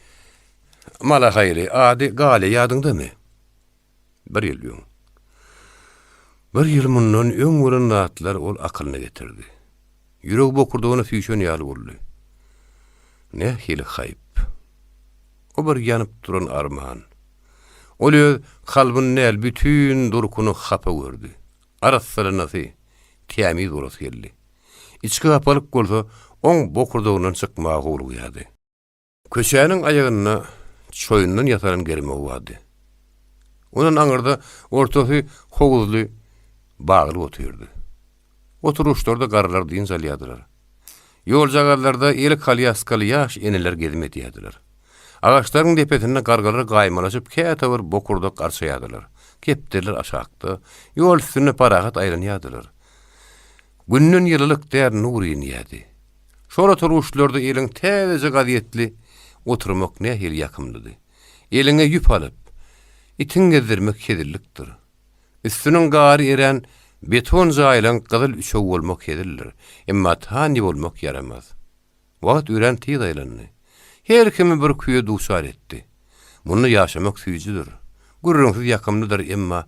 Malahaýly, ady Galýa ýadyňdamy? Bir ýyl öň. Bir ýyl mundan öň bolan zatlar ol akylyna getirdi. Ýüregi bokurdagyna süýşen ýaly boldy. Nähili haýp. O bir ýanyp duran arman. Ol öz kalbyny däl, bütin durkuny hapa gördi. Arassalanasy, tämiz bolasy geldi. Içki hapalyk bolsa oň bokurdagyndan çykmaga howlugýardy. Köçäniň aýagynda çoýundan ýasalan germew bardy. Ondan aňyrda ortasy howuzly baglyk otyrdy. Oturyşlarda garrylar dynç alýardylar. Ýoljagazlarda eli kolýaskaly ýaş eneler gezim edýärdiler. Agaçlaryň depesinde gargalar gaýmalaşyp käte bir bokurdak arçaýardylar. Kepderiler aşakda, ýol üstünde parahat aýlanýardylar. Günden ýylylyk däl, nur inýärdi. Şol oturgyçlarda eliň täzeje gazetli oturmak nähili ýakymlydy. Eliňe ýüp alyp, itiň gezdirmek hezillikdir. Üstüniň gary erän beton jaýlaň gyzyl üçegi bolmak hezildir. Emma Tanýa bolmak ýaramaz. Wagt örän tiz aýlandy. Her kimi bir küýe duçar etdi. Munda ýaşamak süýjüdir. Gürrüňsiz ýakymlydyr, emma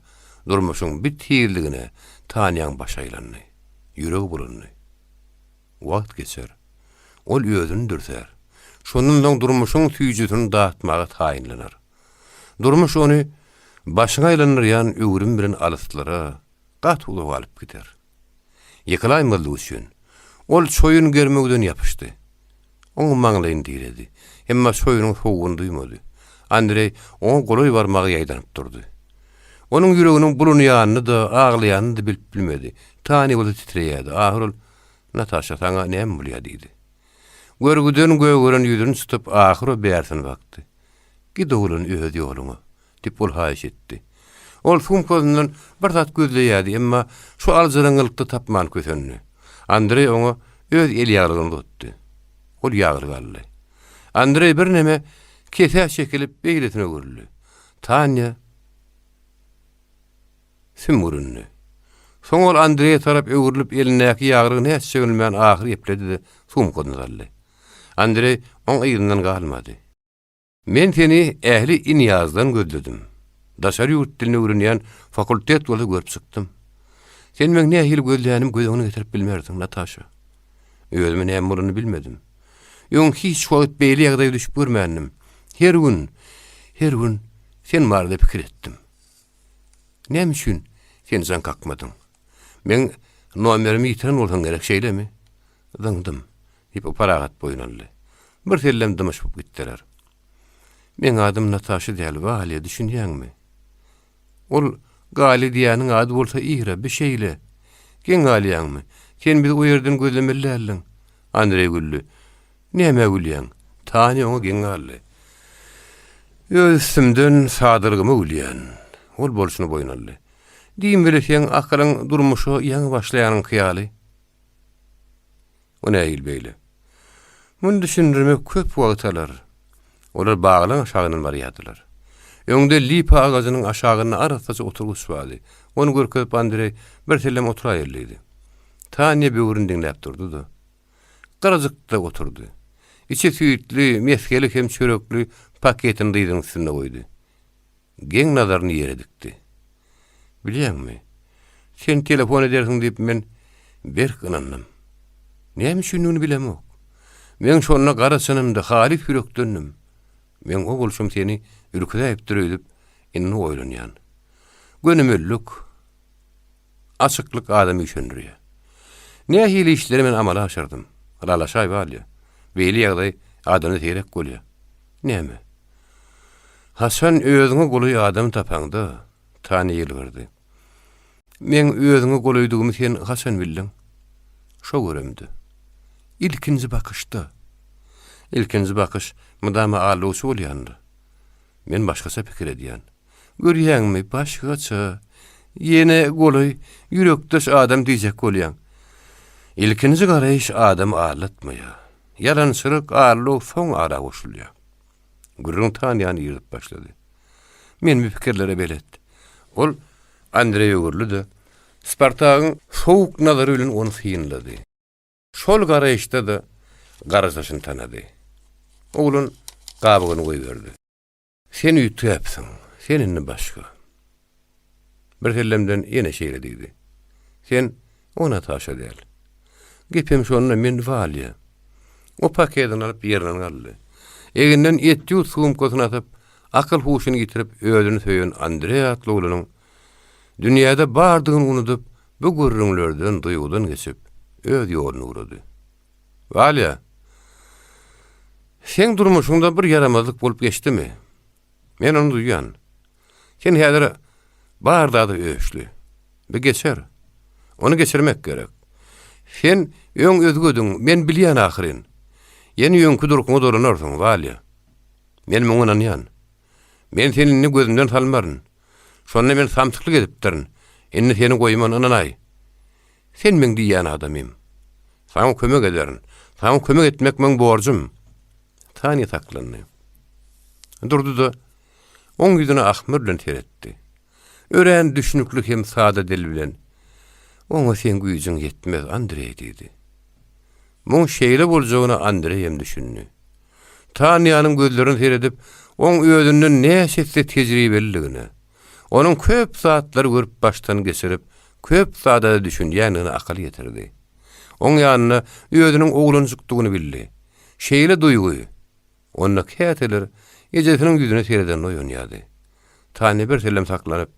durmuşyň bi tizligine Tanýaň başy aýlandy. Ýüregi bulandy. Wagt geçer. Ol özüni dürsär. Şondan soň durmuşyň süýjüsini datmaga taýynlanar. Durmuş ony başyňy aýlandyrýan öwrüm bilen alyslara, gaty uzaga alyp gider. Ýykylaýmazlyk üçin, ol çoýun germewden ýapyşdy. Oňa maňlaýyny diredi. Emma çoýunyň sowugyny duýmady. Andreý oňa golaý barmaga ýaýdanyp durdy. Onuň ýüreginiň bulunýanyny-da, aglaýanyny-da bilip bilmedi. Tanya bolsa titreýärdi. Ahyr ol, Nataşa, saňa näme bolýar? diýdi. Görgüden gögeren ýüzüni çytyp, ahyr o bärsine bakdy. Git oglan öz ýoluňa. Diýip, ol haýyş etdi. Ol sumkasyndan bir zat gözleýärdi, emma şu aljyraňňylykda tapman kösendi. Andreý oňa öz elýaglygyny uzatdy. Ol ýaglygy aldy. Andreý birneme kesä çekilip, beýlesine öwrüldi. Tanýa sümgürindi. Soň ol Andreýe tarap öwrülip, elindäki ýaglygy nätjegini bilmän ahyr epledi-de, sumkasyna saldy. Andreý oň yzyndan galmady. Men seni ähli inýazdan gözledim. Daşary ýurt dilini öwrenýän fakultet bolsa görüp çykdym. Sen meň nähili gözlänimi göz öňüne getirip bilmersiň, Nataşa. Özüme näme bolanyny bilmedim. Öň hiç wagt beýle ýagdaýa düşüp görmändim. Her gün, her gün sen barada pikir etdim. Näme üçin sen jaň kakmadyň? Meň nomerimi ýitiren bolsaň gerek, şeýlemi? Zyňdym. Diýip, o parahat boýun aldy. Bir sellem dymyşyp gitdiler. Meň adym Nataşa däl, Walýa, düşünýäňmi? Ol Galýa diýýäniň ady bolsa Ira, bi şeýle. Geň galýaňmy? Sen bizi o ýerden gözlemeli däldiň. Andreý güldi. Nämä gülýäň? Tanýa oňa geň galdy. Öz üstümden sadalygyma gülýän. Ol bolşuny boýun aldy. Diýim weli seň akylyň durmuşa ýaňy başlaýanyňky ýaly. O nähili beýle? Muny düşündirmek köp wagt alar. Olar baglaň aşagyndan barýardylar. Öňde lipa agajynyň aşagynda arassaja oturgyç bardy. Ony görkezip Andreý birsellem oturaýaly diýdi. Tanýa böwrüni diňläp durdy-da, gyrajykda oturdy. Içi süýtli, mesgeli hem çörekli paketini dyzynyň üstünde goýdy. Geň nazaryny ýere dikdi. Bilýäňmi, sen telefon edersiň diýip men berk ynandym. Näme üçindigini bilemok. Meň şonda gara çynymdy, halys ýürekdendim. Meň o bolşum seni ürküzäýipdir öýdüp, indi oýlanýan. Gönümellik, açyklyk adamy üýşendirýär. Nähili işleri men amala aşyrdym. Ylalaşaý Walýa. Beýle ýagdaý adamda seýrek bolýar. Näme? Haçan özüňe golaý adam tapaňda, Tanya ýylgyrdy. Meň özüňe golaýdygymy sen haçan bildiň? Şo göremde. Ilkinji bakyşda. Ilkinji bakyş mydama aldawçy bolýandyr. Men başgaça pikir edýän. Görýäňmi, başgaça. Ýene golaý, ýürekdeş adam diýjek bolýaň. Ilkinji garaýyş adamy aldatmaýar. Ýalançylyk, aldaw soň ara goşulýar. Gürrüň Tanýany irizip başlady. Men bu pikirlere belet. Ol Andreýe öwrüldi-de, Spartagyň sowuk nazary bilen ony synlady. Şol garaýyşda-da garyndaşyny tanady. Oglan gabygyny goýberdi. Sen üýtgäpsiň. Sen indi başga. Birsellemden ýene şeýle diýdi. Sen o Nataşa däl. Gepem şonda, men Walýa. O paketini alyp ýerinden galdy. Eginden etýud sumkasyny asyp, akyl-huşuny ýitirip özüni söýen Andreý atly oglanyň dünýäde bardygyny unudyp, bu gürrüňlerden, duýgudan geçip, öz ýoluny ugrady. Walýa, seň durmuşyňda bir ýaramazlyk bolup geçdimi? Men ony duýýan. Sen häzir bar zada öçli. Bu geçer. Ony geçirmek gerek. Sen öň özgediň, men bilýän ahyryn. Ýene öňki durkuňa dolanarsyň, Walýa. Men muňa ynanýan. Men seni indi gözümden salmaryn. Şonda men samsyklyk edipdirin. Indi seni goýman, ynanaý. Sen meň diýýän adamym. Saňa kömek ederin. Saňa kömek etmek meň borjum. Tanýa saklandy. Durdy-da, oň ýüzüne ahmyr bilen seretdi. Örän düşnükli hem sada dil bilen, Oňa seň güýjüň ýetmez, Andreý diýdi. Muň şeýle boljagyna Andreý hem düşündi. Tanýanyň gözlerine seredip, oň özünden näçe esse tejribelidigine, onuň köp zatlary görüp başdan geçirip, köp zada-da düşünýändigine akyl ýetirdi. Oň ýanynda özüniň oglanjykdygyny bildi. Şeýle duýgy onda käteler ejesiniň ýüzüne seredende oýanýardy. Tanýa birsellem saklanyp,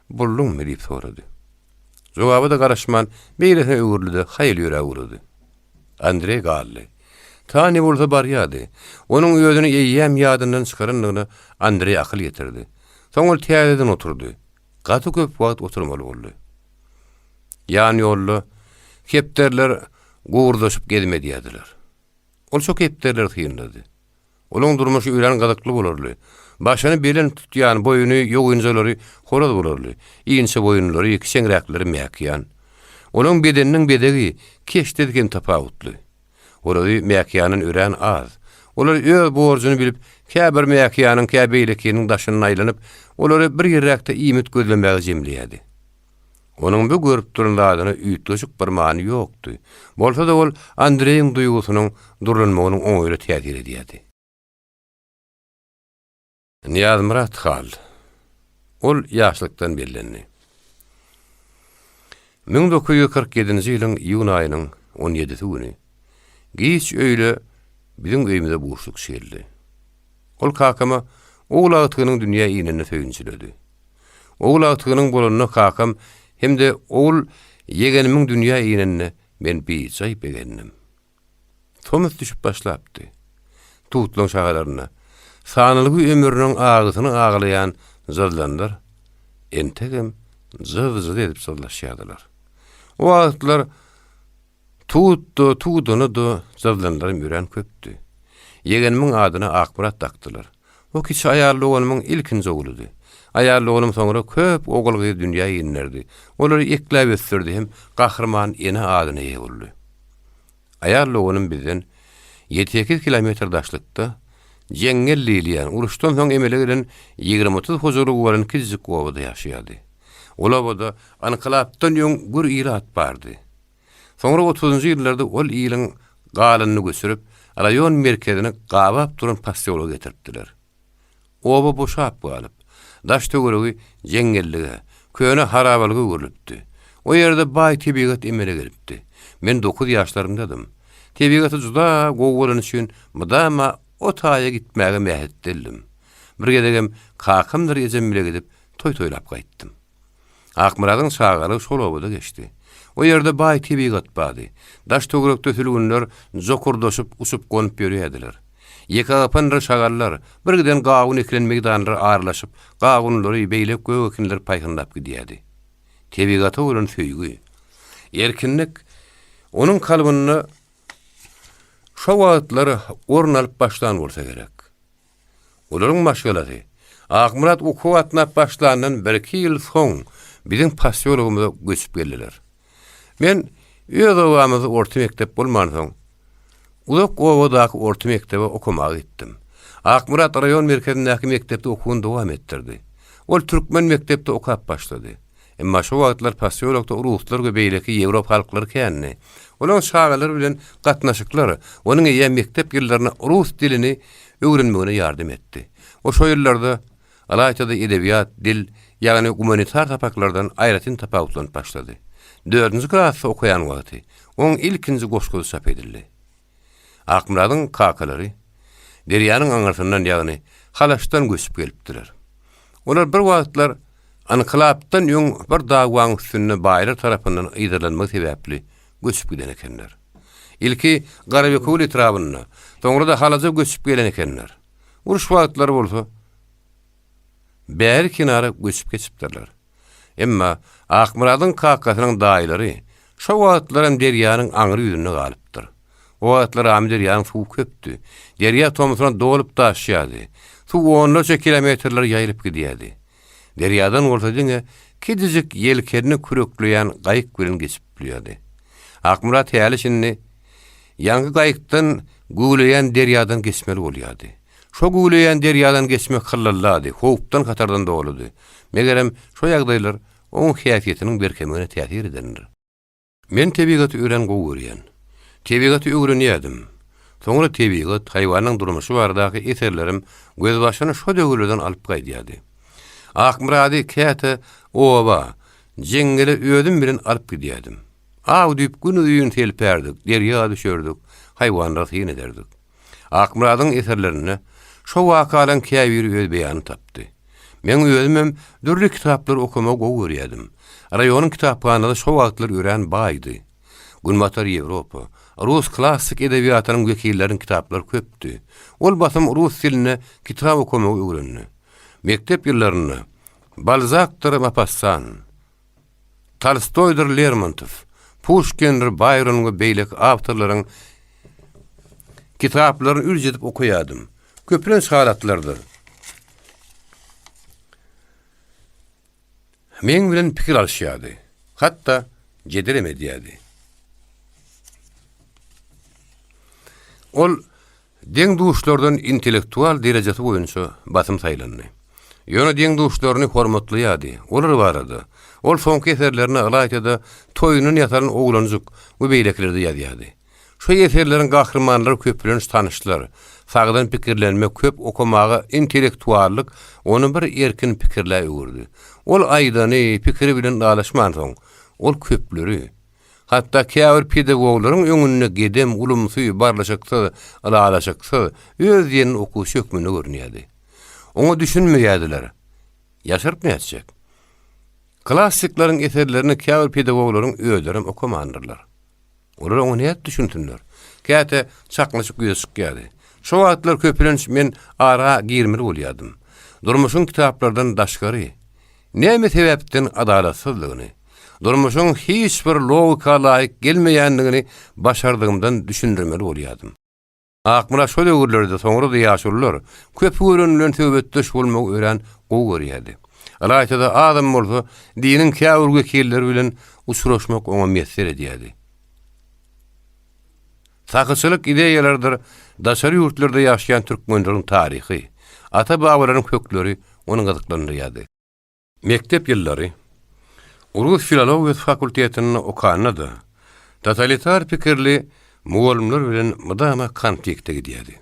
Bolduňmy? diýip sorady. Jogaba-da garaşman, beýlesine öwrüldi-de, haýal ýöräp ugrady. Andreý galdy. Tanýa bolsa barýardy. Onuň özüni eýýäm ýadyndan çykarandygyna Andreý akyl ýetirdi. Soň ol täzeden oturdy. Gaty köp wagt oturmaly boldy. Ýan ýolda kepderiler gowurdaşyp gezim edýärdiler. Ol şo kepderileri synlady. Olaň durmuşy örän gyzykly bolarly. Başyny belent tutýan, boýuny ýogynjalary horaz bolarly. Inçe boýunlary, kiçeňräkleri mäkiýan. Olaň bedeniniň bezegi, keşdesi hem tapawutly. Horazy mäkiýandan örän az. Olar öz borjuny bilip, kä bir mäkiýanyň, kä beýlekiniň daşyndan aýlanyp, olary bir ýerräkde iýmit gözlemäge jemleýärdi. Onuň bu görüp duran zadyna üýtgeşik bir many ýokdy. Bolsa-da ol Andreýiň duýgusynyň durlanmagynyň oňaýly täsir edýärdi. Nyýazmyrat Hal. Ol ýaşlykdan bellendi. 1947-nji ýylyň iýun aýynyň on ýedisi güni giç öýle biziň öýümize buşlukçy geldi. Ol kakama ogul agtygynyň dünýä inenine söýünçiledi. Ogul agtygynyň bolanyna kakam hem-de ogul ýegenimiň dünýä inenine men bijaý begendim. Tomus düşüp başlapdy. Tutlaň şahalarynda sanalgy ömrüniň agysyny aglaýan jyzlanlar entegem jyz-jyz edip jyzlaşýardylar. O wagtlar Tut-da, tudana-da jyzlanlaram örän köpdi. Ýegenimiň adyna Akmyrat dakdylar. O kiçi aýal doganymyň ilkinji ogludy. Aýal doganym soňra köp ogul-gyz dünýä inderdi. Olary ekläp ösdürdi hem Gahryman ene adyna eýe boldy. Aýal doganym bizden ýedi-sekiz kilometr daşlykda, Jeňňel diýilýän, uruşdan soň emele gelen ýigrimi-otuz hojalygy bolan kiçijik obada ýaşaýardy. Ol obada ynkylapdan öň gür ilat bardy. Soňra otuzynjy ýyllarda ol iliň galanyny göçürip, raýon merkezini gabap duran posýologa getiripdiler. Oba boşap galyp, daş-töweregi jeňňellige, köne harabalyga öwrülipdi. O ýerde baý tebigat emele gelipdi. Men dokuz ýaşlarymdadym. Tebigaty juda gowy bolany üçin mydama o taýa gitmäge mähetdeldim. Bir gezegem kakamdyr ejem bile gidip, toý toýlap gaýtdym. Akmyradyň çagalygy şol obada geçdi. O ýerde baý tebigat bardy. Daş-töwerekde sülgünler jokurdaşyp uçup-gonup ýörýärdiler. Ýekegapandyr şagallar bir giden gawun ekilen meýdanlara aralaşyp, gawunlary, beýleki gök ekinleri paýhynlap gidýärdi. Tebigata bolan söýgi, erkinlik onuň kalbynda şo wagtlar orun alyp başlan bolsa gerek. Olaryň maşgalasy Akmyrat okuwa gatnap başlandan birki ýyl soň biziň posýologymyza göçüp geldiler. Men öz obamyzda orta mekdep bolmansoň, uzak obadaky orta mekdebe okamaga gitdim. Akmyrat raýon merkezindäki mekdepde okuwyny dowam etdirdi. Ol türkmen mekdepde okap başlady. Emma şo wagtlar posýolokda ruslar we beýleki ýewropa halklary kändi. Olaryň çagalary bilen gatnaşyklar onuň eýýäm mekdep ýyllarynda rus dilini öwrenmegine ýardam etdi. O şo ýyllarda ylaýta-da edebiýat, dil, ýagny gumanitar sapaklardan aýratyn tapawutlanyp başlady. Dördünji klasda okaýan wagty oň ilkinji goşgusy çap edildi. Akmyradyň kakalary derýanyň aňyrsyndan, ýagny Halaçdan göçüp gelipdiler. Olar bir wagtlar ynkylapdan öň bir dagwaň üstünde baýlar tarapyndan yzarlanmagy sebäpli göçüp giden ekenler. Ilki Garabekewül etrabynda, soňra-da Halaja göçüp gelen ekenler. Uruş wagtlary bolsa bäri kenara göçüp geçipdirler. Emma Akmyradyň kakasynyň daýylary şo wagtlaram derýanyň aňry ýüzünde galypdyr. O wagtlar Amyderýanyň suwy köpdi. Derýa tomsuna dolup daşýardy. Suw onlarça kilometrler ýaýylyp gidýärdi. Derýadan bolsa diňe kiçijik ýelkenini kürekleýän gaýyk bilen geçip bilýärdi. Akmyrat häli-şindi ýaňky gaýykdan güwleýän derýadan geçmeli bolýardy. Şo güwleýän derýadan geçmek hyllallady, howpdan-hatardan doludy. Megerem, şo ýagdaýlar oň häsiýetiniň berkemegine täsir edendir. Men tebigaty örän gowy görýän. Tebigaty öwrenýärdim. Soňra tebigat, haýwanyň durmuşy baradaky eserlerim gözbaşyny şo döwürlerden alyp gaýdýardy. Akmyrady käte oba, jeňňele özüm bilen alyp gidýärdim. Aw diýip günuzyn selpärdik, derýa düşerdik, haýwanlara syn ederdik. Akmyradyň eserlerinde şo wakalaryň käbiri öz beýanyny tapdy. Meň özümem dürli kitaplary okamagy gowy görýärdim. Raýonyň kitaphanasy şo wagtlar örän baýdy. Günbatar Ýewropa, rus klassyk edebiýatynyň wekilleriniň kitaplary köpdi. Ol basym rus dilinde kitap okamagy öwrendi. Mekdep ýyllarynda Balzakdyr Mopassan, Tolstoýdyr Lermontow, Puşkindir Baýron we beýleki awtorlaryň kitaplaryny ürç edip okaýardym. Köplenç halatlarda meň bilen pikir alyşýardy. Hatda jedelem edýärdi. Ol Deň-duşlardan intellektual derejesi boýunça basym saýlandy. Ýöne deň-duşlaryny hormatlaýardy, olar barada ol soňky eserlerinde ylaýta-da Toýundan ýasalan oglanjyk we beýlekilerde ýazýardy. Şu eserleriň gahrymanlary köplenç tanyşlar, sagdyn pikirlenmek, köp okamaga intellektuallyk ony bir erkin pikirlä öwürdi. Ol aýdany, pikiri bilen ylalaşmansoň, ol köpleri, Hatda käbir pedagoglaryň öňünde gedem, ulumsy, barlyşyksyz, ylalaşyksyz, öz diýenini okuwçy hökmünde görünýärdi. Oňa düşünmeýärdiler. Ýaşyryp nätjek? Klassyklaryň eserlerini käbir pedagoglaryň özlerem okamandyrlar. Olar oňa nädip düşünsinler? Käte çaknyşyk ýüze çykýardy. Şo wagtlar köplenç men ara girmeli bolýardym. Durmuşyň kitaplardan daşgary, Näme sebäpden adalatsyzlygyny, durmuşyň hiç bir logika laýyk gelmeýändigini başardygymdan düşündirmeli bolýardym. Akmyrat şo döwürlerde, soňra-da ýaşulular köpi gören bilen söhbetdeş bolmagy örän gowy görýärdi. Ylaýta-da azam bolsa diniň käbir wekilleri bilen uçraşmak oňa miýesser edýärdi. Sahyçylyk ideýalarydyr daşary ýurtlarda ýaşaýan türkmenleriň taryhy, ata-babalaryň kökleri ony gyzyklandyrýardy. Mekdep ýyllary rus filologiýasy fakultetinde okanda-da, totalitar pikirli mugallymlar bilen mydama konflikte gidýärdi.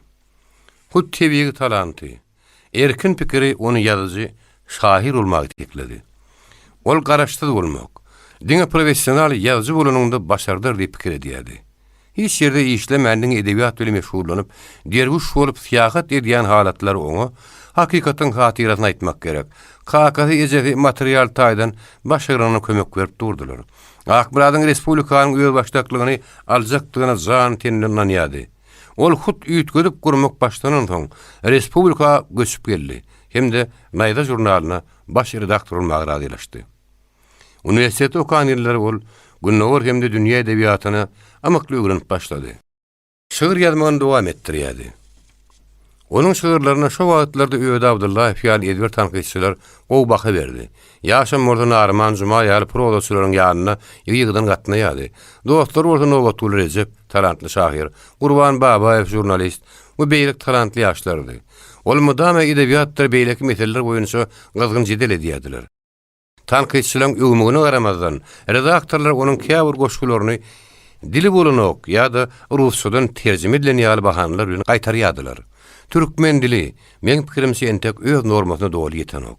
Hut tebigy talanty, Erkin pikiri ony ýazyjy, şahyr bolmaga itekledi. Ol garaşsyz bolmak, diňe professional ýazyjy bolanyňda başardar diýip pikir edýärdi. Hiç ýerde işlemän diňe edebiýat bilen meşgullanyp, derwüş bolup syýahat edýän halatlary oňa hakykatyň hatyrasyna aýtmak gerek, kakasy, ejesi material taýdan başaranyna kömek berip durdular. Akmyradyň respublikanyň özbaşdaklygyny aljakdygyna jan-teninden ynanýardy. Ol hut üýtgedip gurmak başlanansoň, respublika göçüp geldi hem-de Naýza žurnalyna baş redaktor bolmaga razylaşdy. Uniwersitetde okan ýyllary ol Gündogar hem-de dünýä edebiýatyny ymykly öwrenip başlady. Şygyr ýazmagyny dowam etdirýärdi. Onuň şygyrlaryna şo wagtlarda Öde Abdyllaýew ýaly ezber tankytçylar gowy baha berdi. Ýaşam bolsa Naryman Juma ýaly prozaçylaryň ýanyna ýygy-ýygydan gatnaýardy. Dostlary bolsa Nobatguly Rejep, talantly şahyr, Gurban Babaýew, žurnalist we beýleki talantly ýaşlardy. Ol mydama edebiýatdyr beýleki meseleler boýunça gyzgyn jedel edýärdiler. Tankytçylaryň öwmegine garamazdan, redaktorlar onuň käbir goşgularyny dili bolanok ýa-da rusçadan terjime edilen ýaly bahanalar bilen gaýtarýardylar. Türkmen dili, meň pikirimçe, entek öz normasyna doly ýetenok.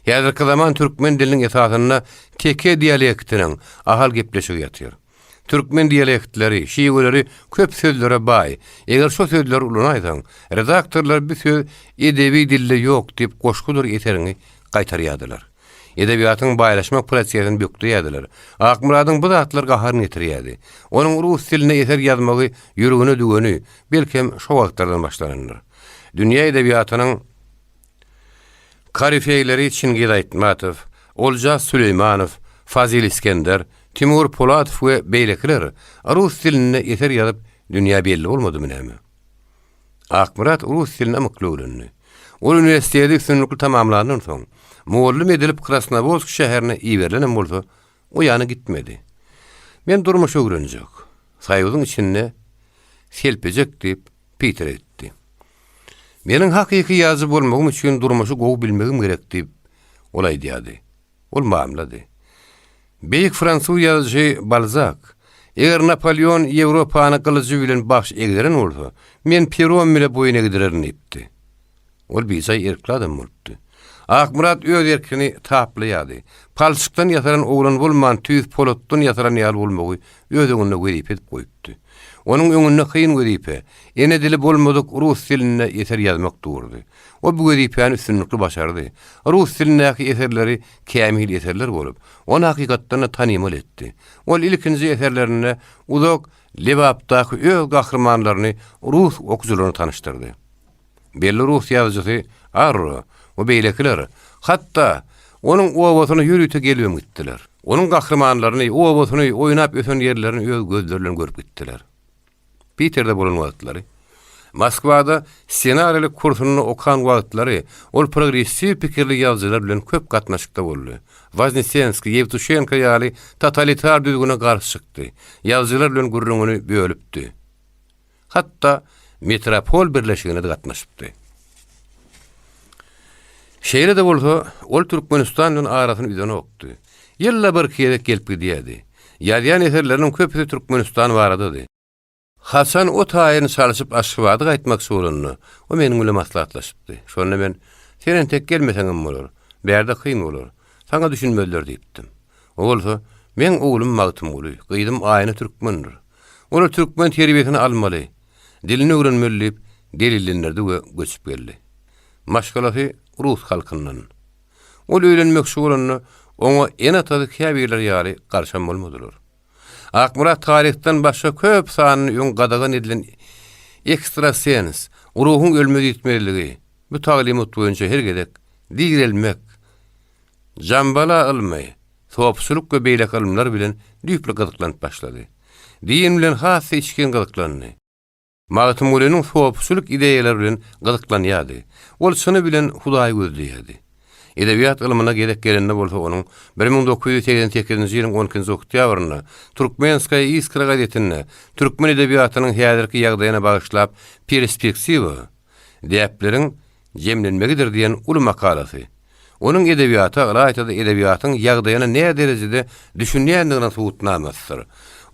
Häzirki zaman türkmen diliniň esasynda teke dialektiniň Ahal gepleşigi ýatyr. Türkmen dialektleri, şiweleri köp sözlere baý. Eger şo sözleri ulanaýsaň, redaktorlar bi söz edebi dilde ýok diýip goşgudyr eseriňi gaýtarýardylar. Edebiýatyň baýlaşmak prosesini bökdeýärdiler. Akmyradyň bu zatlar gaharyny getirýärdi. Onuň rus dilinde eser ýazmagy ýüregine düweni, belkem, şo wagtlardan başlanandyr. Dünýä edebiýatynyň Korifeýleri Çingiz Aýtmatow, Oljas Süleýmanow, Fazil Iskender, Timur Polatow we beýlekiler rus dilinde eser ýazyp dünýä belli bolmadymy näme? Akmyrat rus dilini ymykly öwrendi. Ol uniwersiteti üstünlikli tamamlandan soň, mugallym edilip Krasnowodsk şäherine iberilenem bolsa, o ýana gitmedi. Men durmuş öwrenjek, Soýuzyň içinde selpejek diýip, Pitere gitdi. Meniň hakyky ýazyjy bolmagym üçin durmuşy gowy bilmegim gerek diýip, ol aýdýardy. Ol mamlady. Beýik fransuz ýazyjysy Balzak. Eger Napoleon Ýewropany gylyjy bilen baş egdiren bolsa, men peron bile boýun egdirerin diýipdi. Ol bijaý erkli adam bolupdy. Akmyrat öz erkini taplaýardy. Palçykdan ýasalan oglan bolman, tüýs polatdan ýasalan ýaly bolmagy öz öňünde wezipe edip goýupdy. Onuň öňünde kyn wezipe, ene dili bolmadyk rus dilinde eser ýazmak durdy. Ol bu wezipäni üstünlikli başardy. Rus dilindäki eserleri kämil eserler bolup, ony hakykatdan-da tanymal etdi. Ol ilkinji eserlerinde uzak Lebapdaky öz gahrymanlaryny rus okyjylaryna tanyşdyrdy. Belli rus ýazyjysy Arro we beýlekiler, hatda, onuň obasyna ýörite gelibem gitdiler. Onuň gahrymanlaryny, obasyny, oýnap ösen ýerlerini öz gözleri bilen görüp gitdiler. Piterde bolan wagtlary, Moskwada ssenarilik kursunda okan wagtlary ol progressiw pikirli ýazyjylar bilen köp gatnaşykda boldy. Woznesenskiý, Ýewtuşenko ýaly totalitar düzgüne garşy çykdy. Ýazyjylar bilen gürrüňini bölüpdi. Hatda Metropol birleşigine-de gatnaşypdy. Şeýle-de bolsa, ol Türkmenistan bilen arasyny üzenokdy. Ýylda birki gezek gelip gidýärdi. Ýazýan eserleriniň köpüsi Türkmenistan baradady. Haçan o taýyny çalşyp Aşgabada gaýtmakçy bolanda, o meniň bilen maslahatlaşypdy. Şonda men, Sen entek gelmeseňem bolar. Bärde kyn bolar. Saňa düşünmezler diýipdim. O bolsa, Meň oglum Magtymguly, gyzym Aýna türkmendir. Olar türkmen terbiýesini almaly, dilini öwrenmeli diýip delillendirdi we göçüp geldi. Maşgalasy rus halkyndan. Ol öýlenmekçi bolanda, oňa ene-atasy käbirleri ýaly garşam bolmadylar. Akmyrat taryhdan başga köp sanly öň gadagan edilen ekstrasens, ruhuň ölmez-ýitmezligi, bu taglymat boýunça her gezek direlmek, Jambala ylmy, sopuçylyk we beýleki ylymlar bilen düýpli gyzyklanyp başlady. Din bilen has-da içgin gyzyklandy. Magtymgulynyň sopuçylyk ideýalary bilen gyzyklanýardy. Ol çyny bilen Hudaýy gözleýärdi. Edebiýat ylmyna gezek gelende bolsa onuň 1988-nji ýylyň on ikinji oktýabrynda Turkmenskaýa iskra gazetinde türkmen edebiýatynyň häzirki ýagdaýyna bagyşlap Perspektiwa, däpleriň jemlenmegidir diýen uly makalasy, onuň edebiýata, ylaýta-da edebiýatyň ýagdaýyna näderejede düşünýändiginiň subutnamasydyr.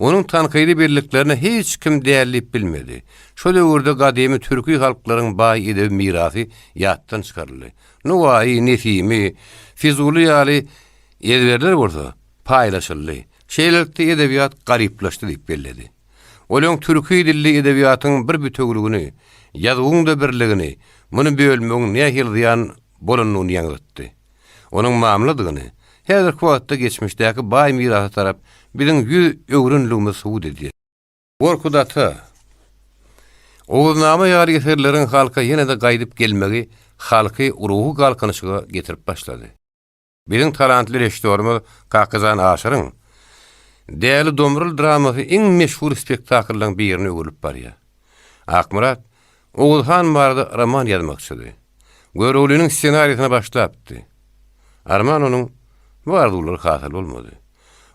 Onuň tankydy belliklerine hiç kim däl diýip bilmedi. Şo döwürde gadymy türki halklaryň baý edebi mirasy ýatdan çykaryldy. Nowaýy, Nesimi, Fizuly ýaly ezberler bolsa paýlaşyldy. Şeýlelikde edebiýat garyplaşdy diýip belledi. Ol öň türki dilli edebiýatyň bir bitewüligini, ýazuwyň-da birligini, muny bölmegiň nähili zyýan bolanyny ýaňzytdy. Onuň mamladygyny, häzirki wagtda geçmişdäki baý mirasa tarap biziň ýüz öwrenligimiz subut edýär. Gorkut ata, Oguznama ýaly eserleriň halka ýene-de gaýdyp gelmegi halky ruhy galkynyşyga getirip başlady. Biziň talantly režissýorymyz Kakajan Aşyryň Däli Domrul dramasy iň meşhur spektakllaryň birine öwrülip barýar. Akmyrat Oguz han barada roman ýazmakçydy. Göroglynyň ssenariýasyna başlapdy. Arman onuň bu arzuwlary hasyl bolmady.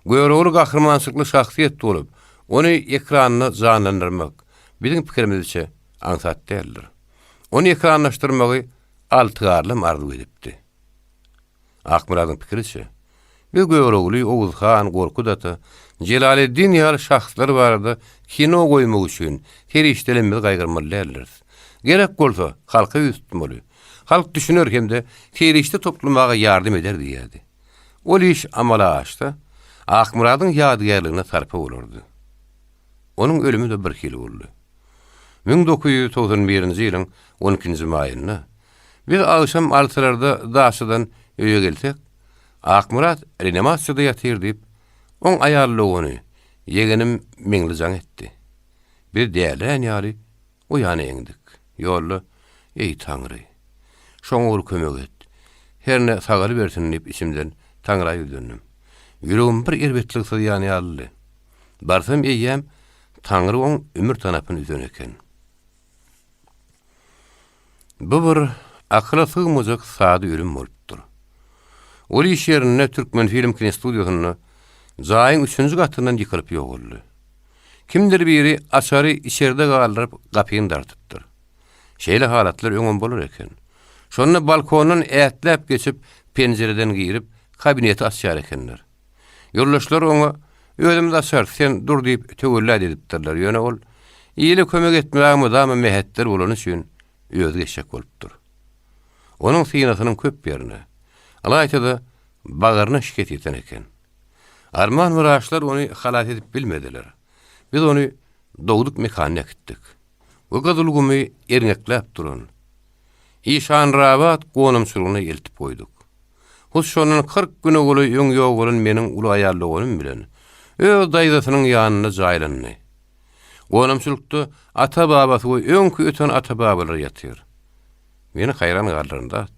Görogly gahrymançylykly şahsyýet bolup, ony ekranda janlandyrmak, biziň pikirimizçe, aňsat däldir. Ony ekranlaşdyrmagy Alty Garlam arzuw edipdi. Akmyradyň pikiriçe, biz Görogly, Oguz han, Gorkut ata, Jelaleddin ýaly şahslar barada kino goýmak üçin serişdelerimizi gaýgyrmaly däldiris. Gerek bolsa, halka ýüz tutmaly. Halk düşüner hem-de serişde toplamaga ýardam eder diýýärdi. Ol iş amala aşsa, Akmyradyň ýadygärligine sarpa bolardy. Onuň ölümi-de birhili boldy. 1991-nji ýylyň on ikinji maýynda Biz agşam altylarda daçadan öýe gelsek, Akmyrat reanimasiýada ýatyr diýip, oň aýal dogany, ýegenim Meňli jaň etdi. Biz dälirän ýaly o ýana eňdik. Ýolda, Eý, Taňry! Şoňa bir kömek et. Herne sagalybersin diýip içimden Taňra ýüzlendim. Ýüregim bir erbetlik syzýan ýalydy. Barsam eýýäm Taňry oň ömür tanapyny üzen eken. Bu bir akyla sygmajak sada ölüm bolupdyr. Ol iş ýerinde Türkmenfilm kinostudiýasynda jaýyň üçünji gatyndan ýykylyp ýogaldy. Kimdir biri açary içerde galdyryp gapyny dartypdyr. Şeýle halatlar öňem bolar eken. Şonda balkondan ätläp geçip, penjireden girip, kabineti açýar ekenler. Ýoldaşlary oňa. Özümiz açarys, sen dur diýip töwella edipdirler. Ýöne ol ile kömek etmäge mydama mähetdel bolany üçin özi geçjek bolupdyr. Onuň synasynyň köp ýerine, ylaýta-da bagaryna şikes ýeten eken. Arman wraçlar ony halas edip bilmediler. Biz ony dogduk mekanyna äkitdik we Gyzylgumy erňekläp duran Işanrabat gonamçylygyna eltip goýduk. Hut şondan 40 güne golaý öň ýogalan meniň uly aýal doganym bilen öz daýzasynyň ýanynda jaýlandy. Gonamçylykda ata-babasy we öňki öten ata-babalary ýatyr. Meni haýran galdyran zat,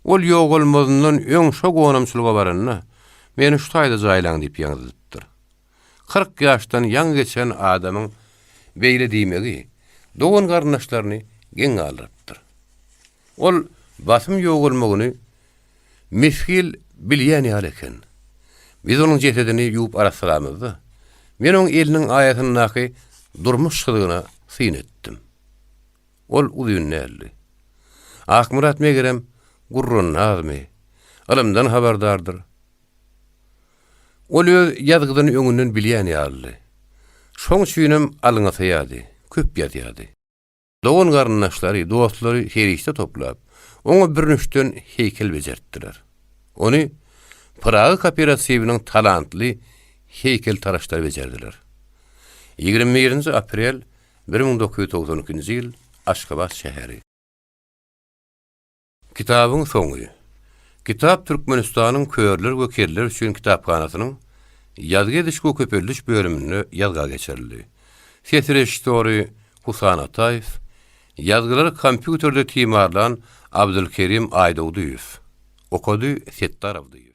ol ýogalmazyndan öň şo gonamçylyga baranda, meni şu taýda jaýlaň diýip ýaňzydypdyr. 40 ýaşdan ýaňy geçen adamyň beýle diýmegi dogan-garyndaşlaryny geň galdyrypdyr. Ol basym ýogalmagyny misgil bilýän ýaly eken. Biz onuň jesedini ýuwup arassalamyzda, men oň eliniň aýasyndaky durmuş çyzygyna syn etdim. Ol uzyn däldi. Akmyrat megerem gurrandazmy, ylymdan habardardyr. Ol öz ýazgydyny öňünden bilýän ýalydy. Şoň üçinem alňasaýardy, köp ýazýardy. Dogan-garyndaşlary, dostlary serişde toplap, oňa bürünçden heýkel bejertdiler. Ony Pyragy kooperatiwiniň talantly heýkeltaraşlary bejerdiler. 21-nji aprel 1992-nji ýyl Aşgabat şäheri. Kitabyň soňy. Kitap Türkmenistanyň körler we kerler üçin kitaphanasynyň Ýazgy ediş we köpeldiş bölüminde ýazga geçirildi. Ses režissýory Husan Ataýew, ýazgylary kompýuterde timarlan Abdylkerim Aýdogdyýew. Okady Setdar Abdyýew.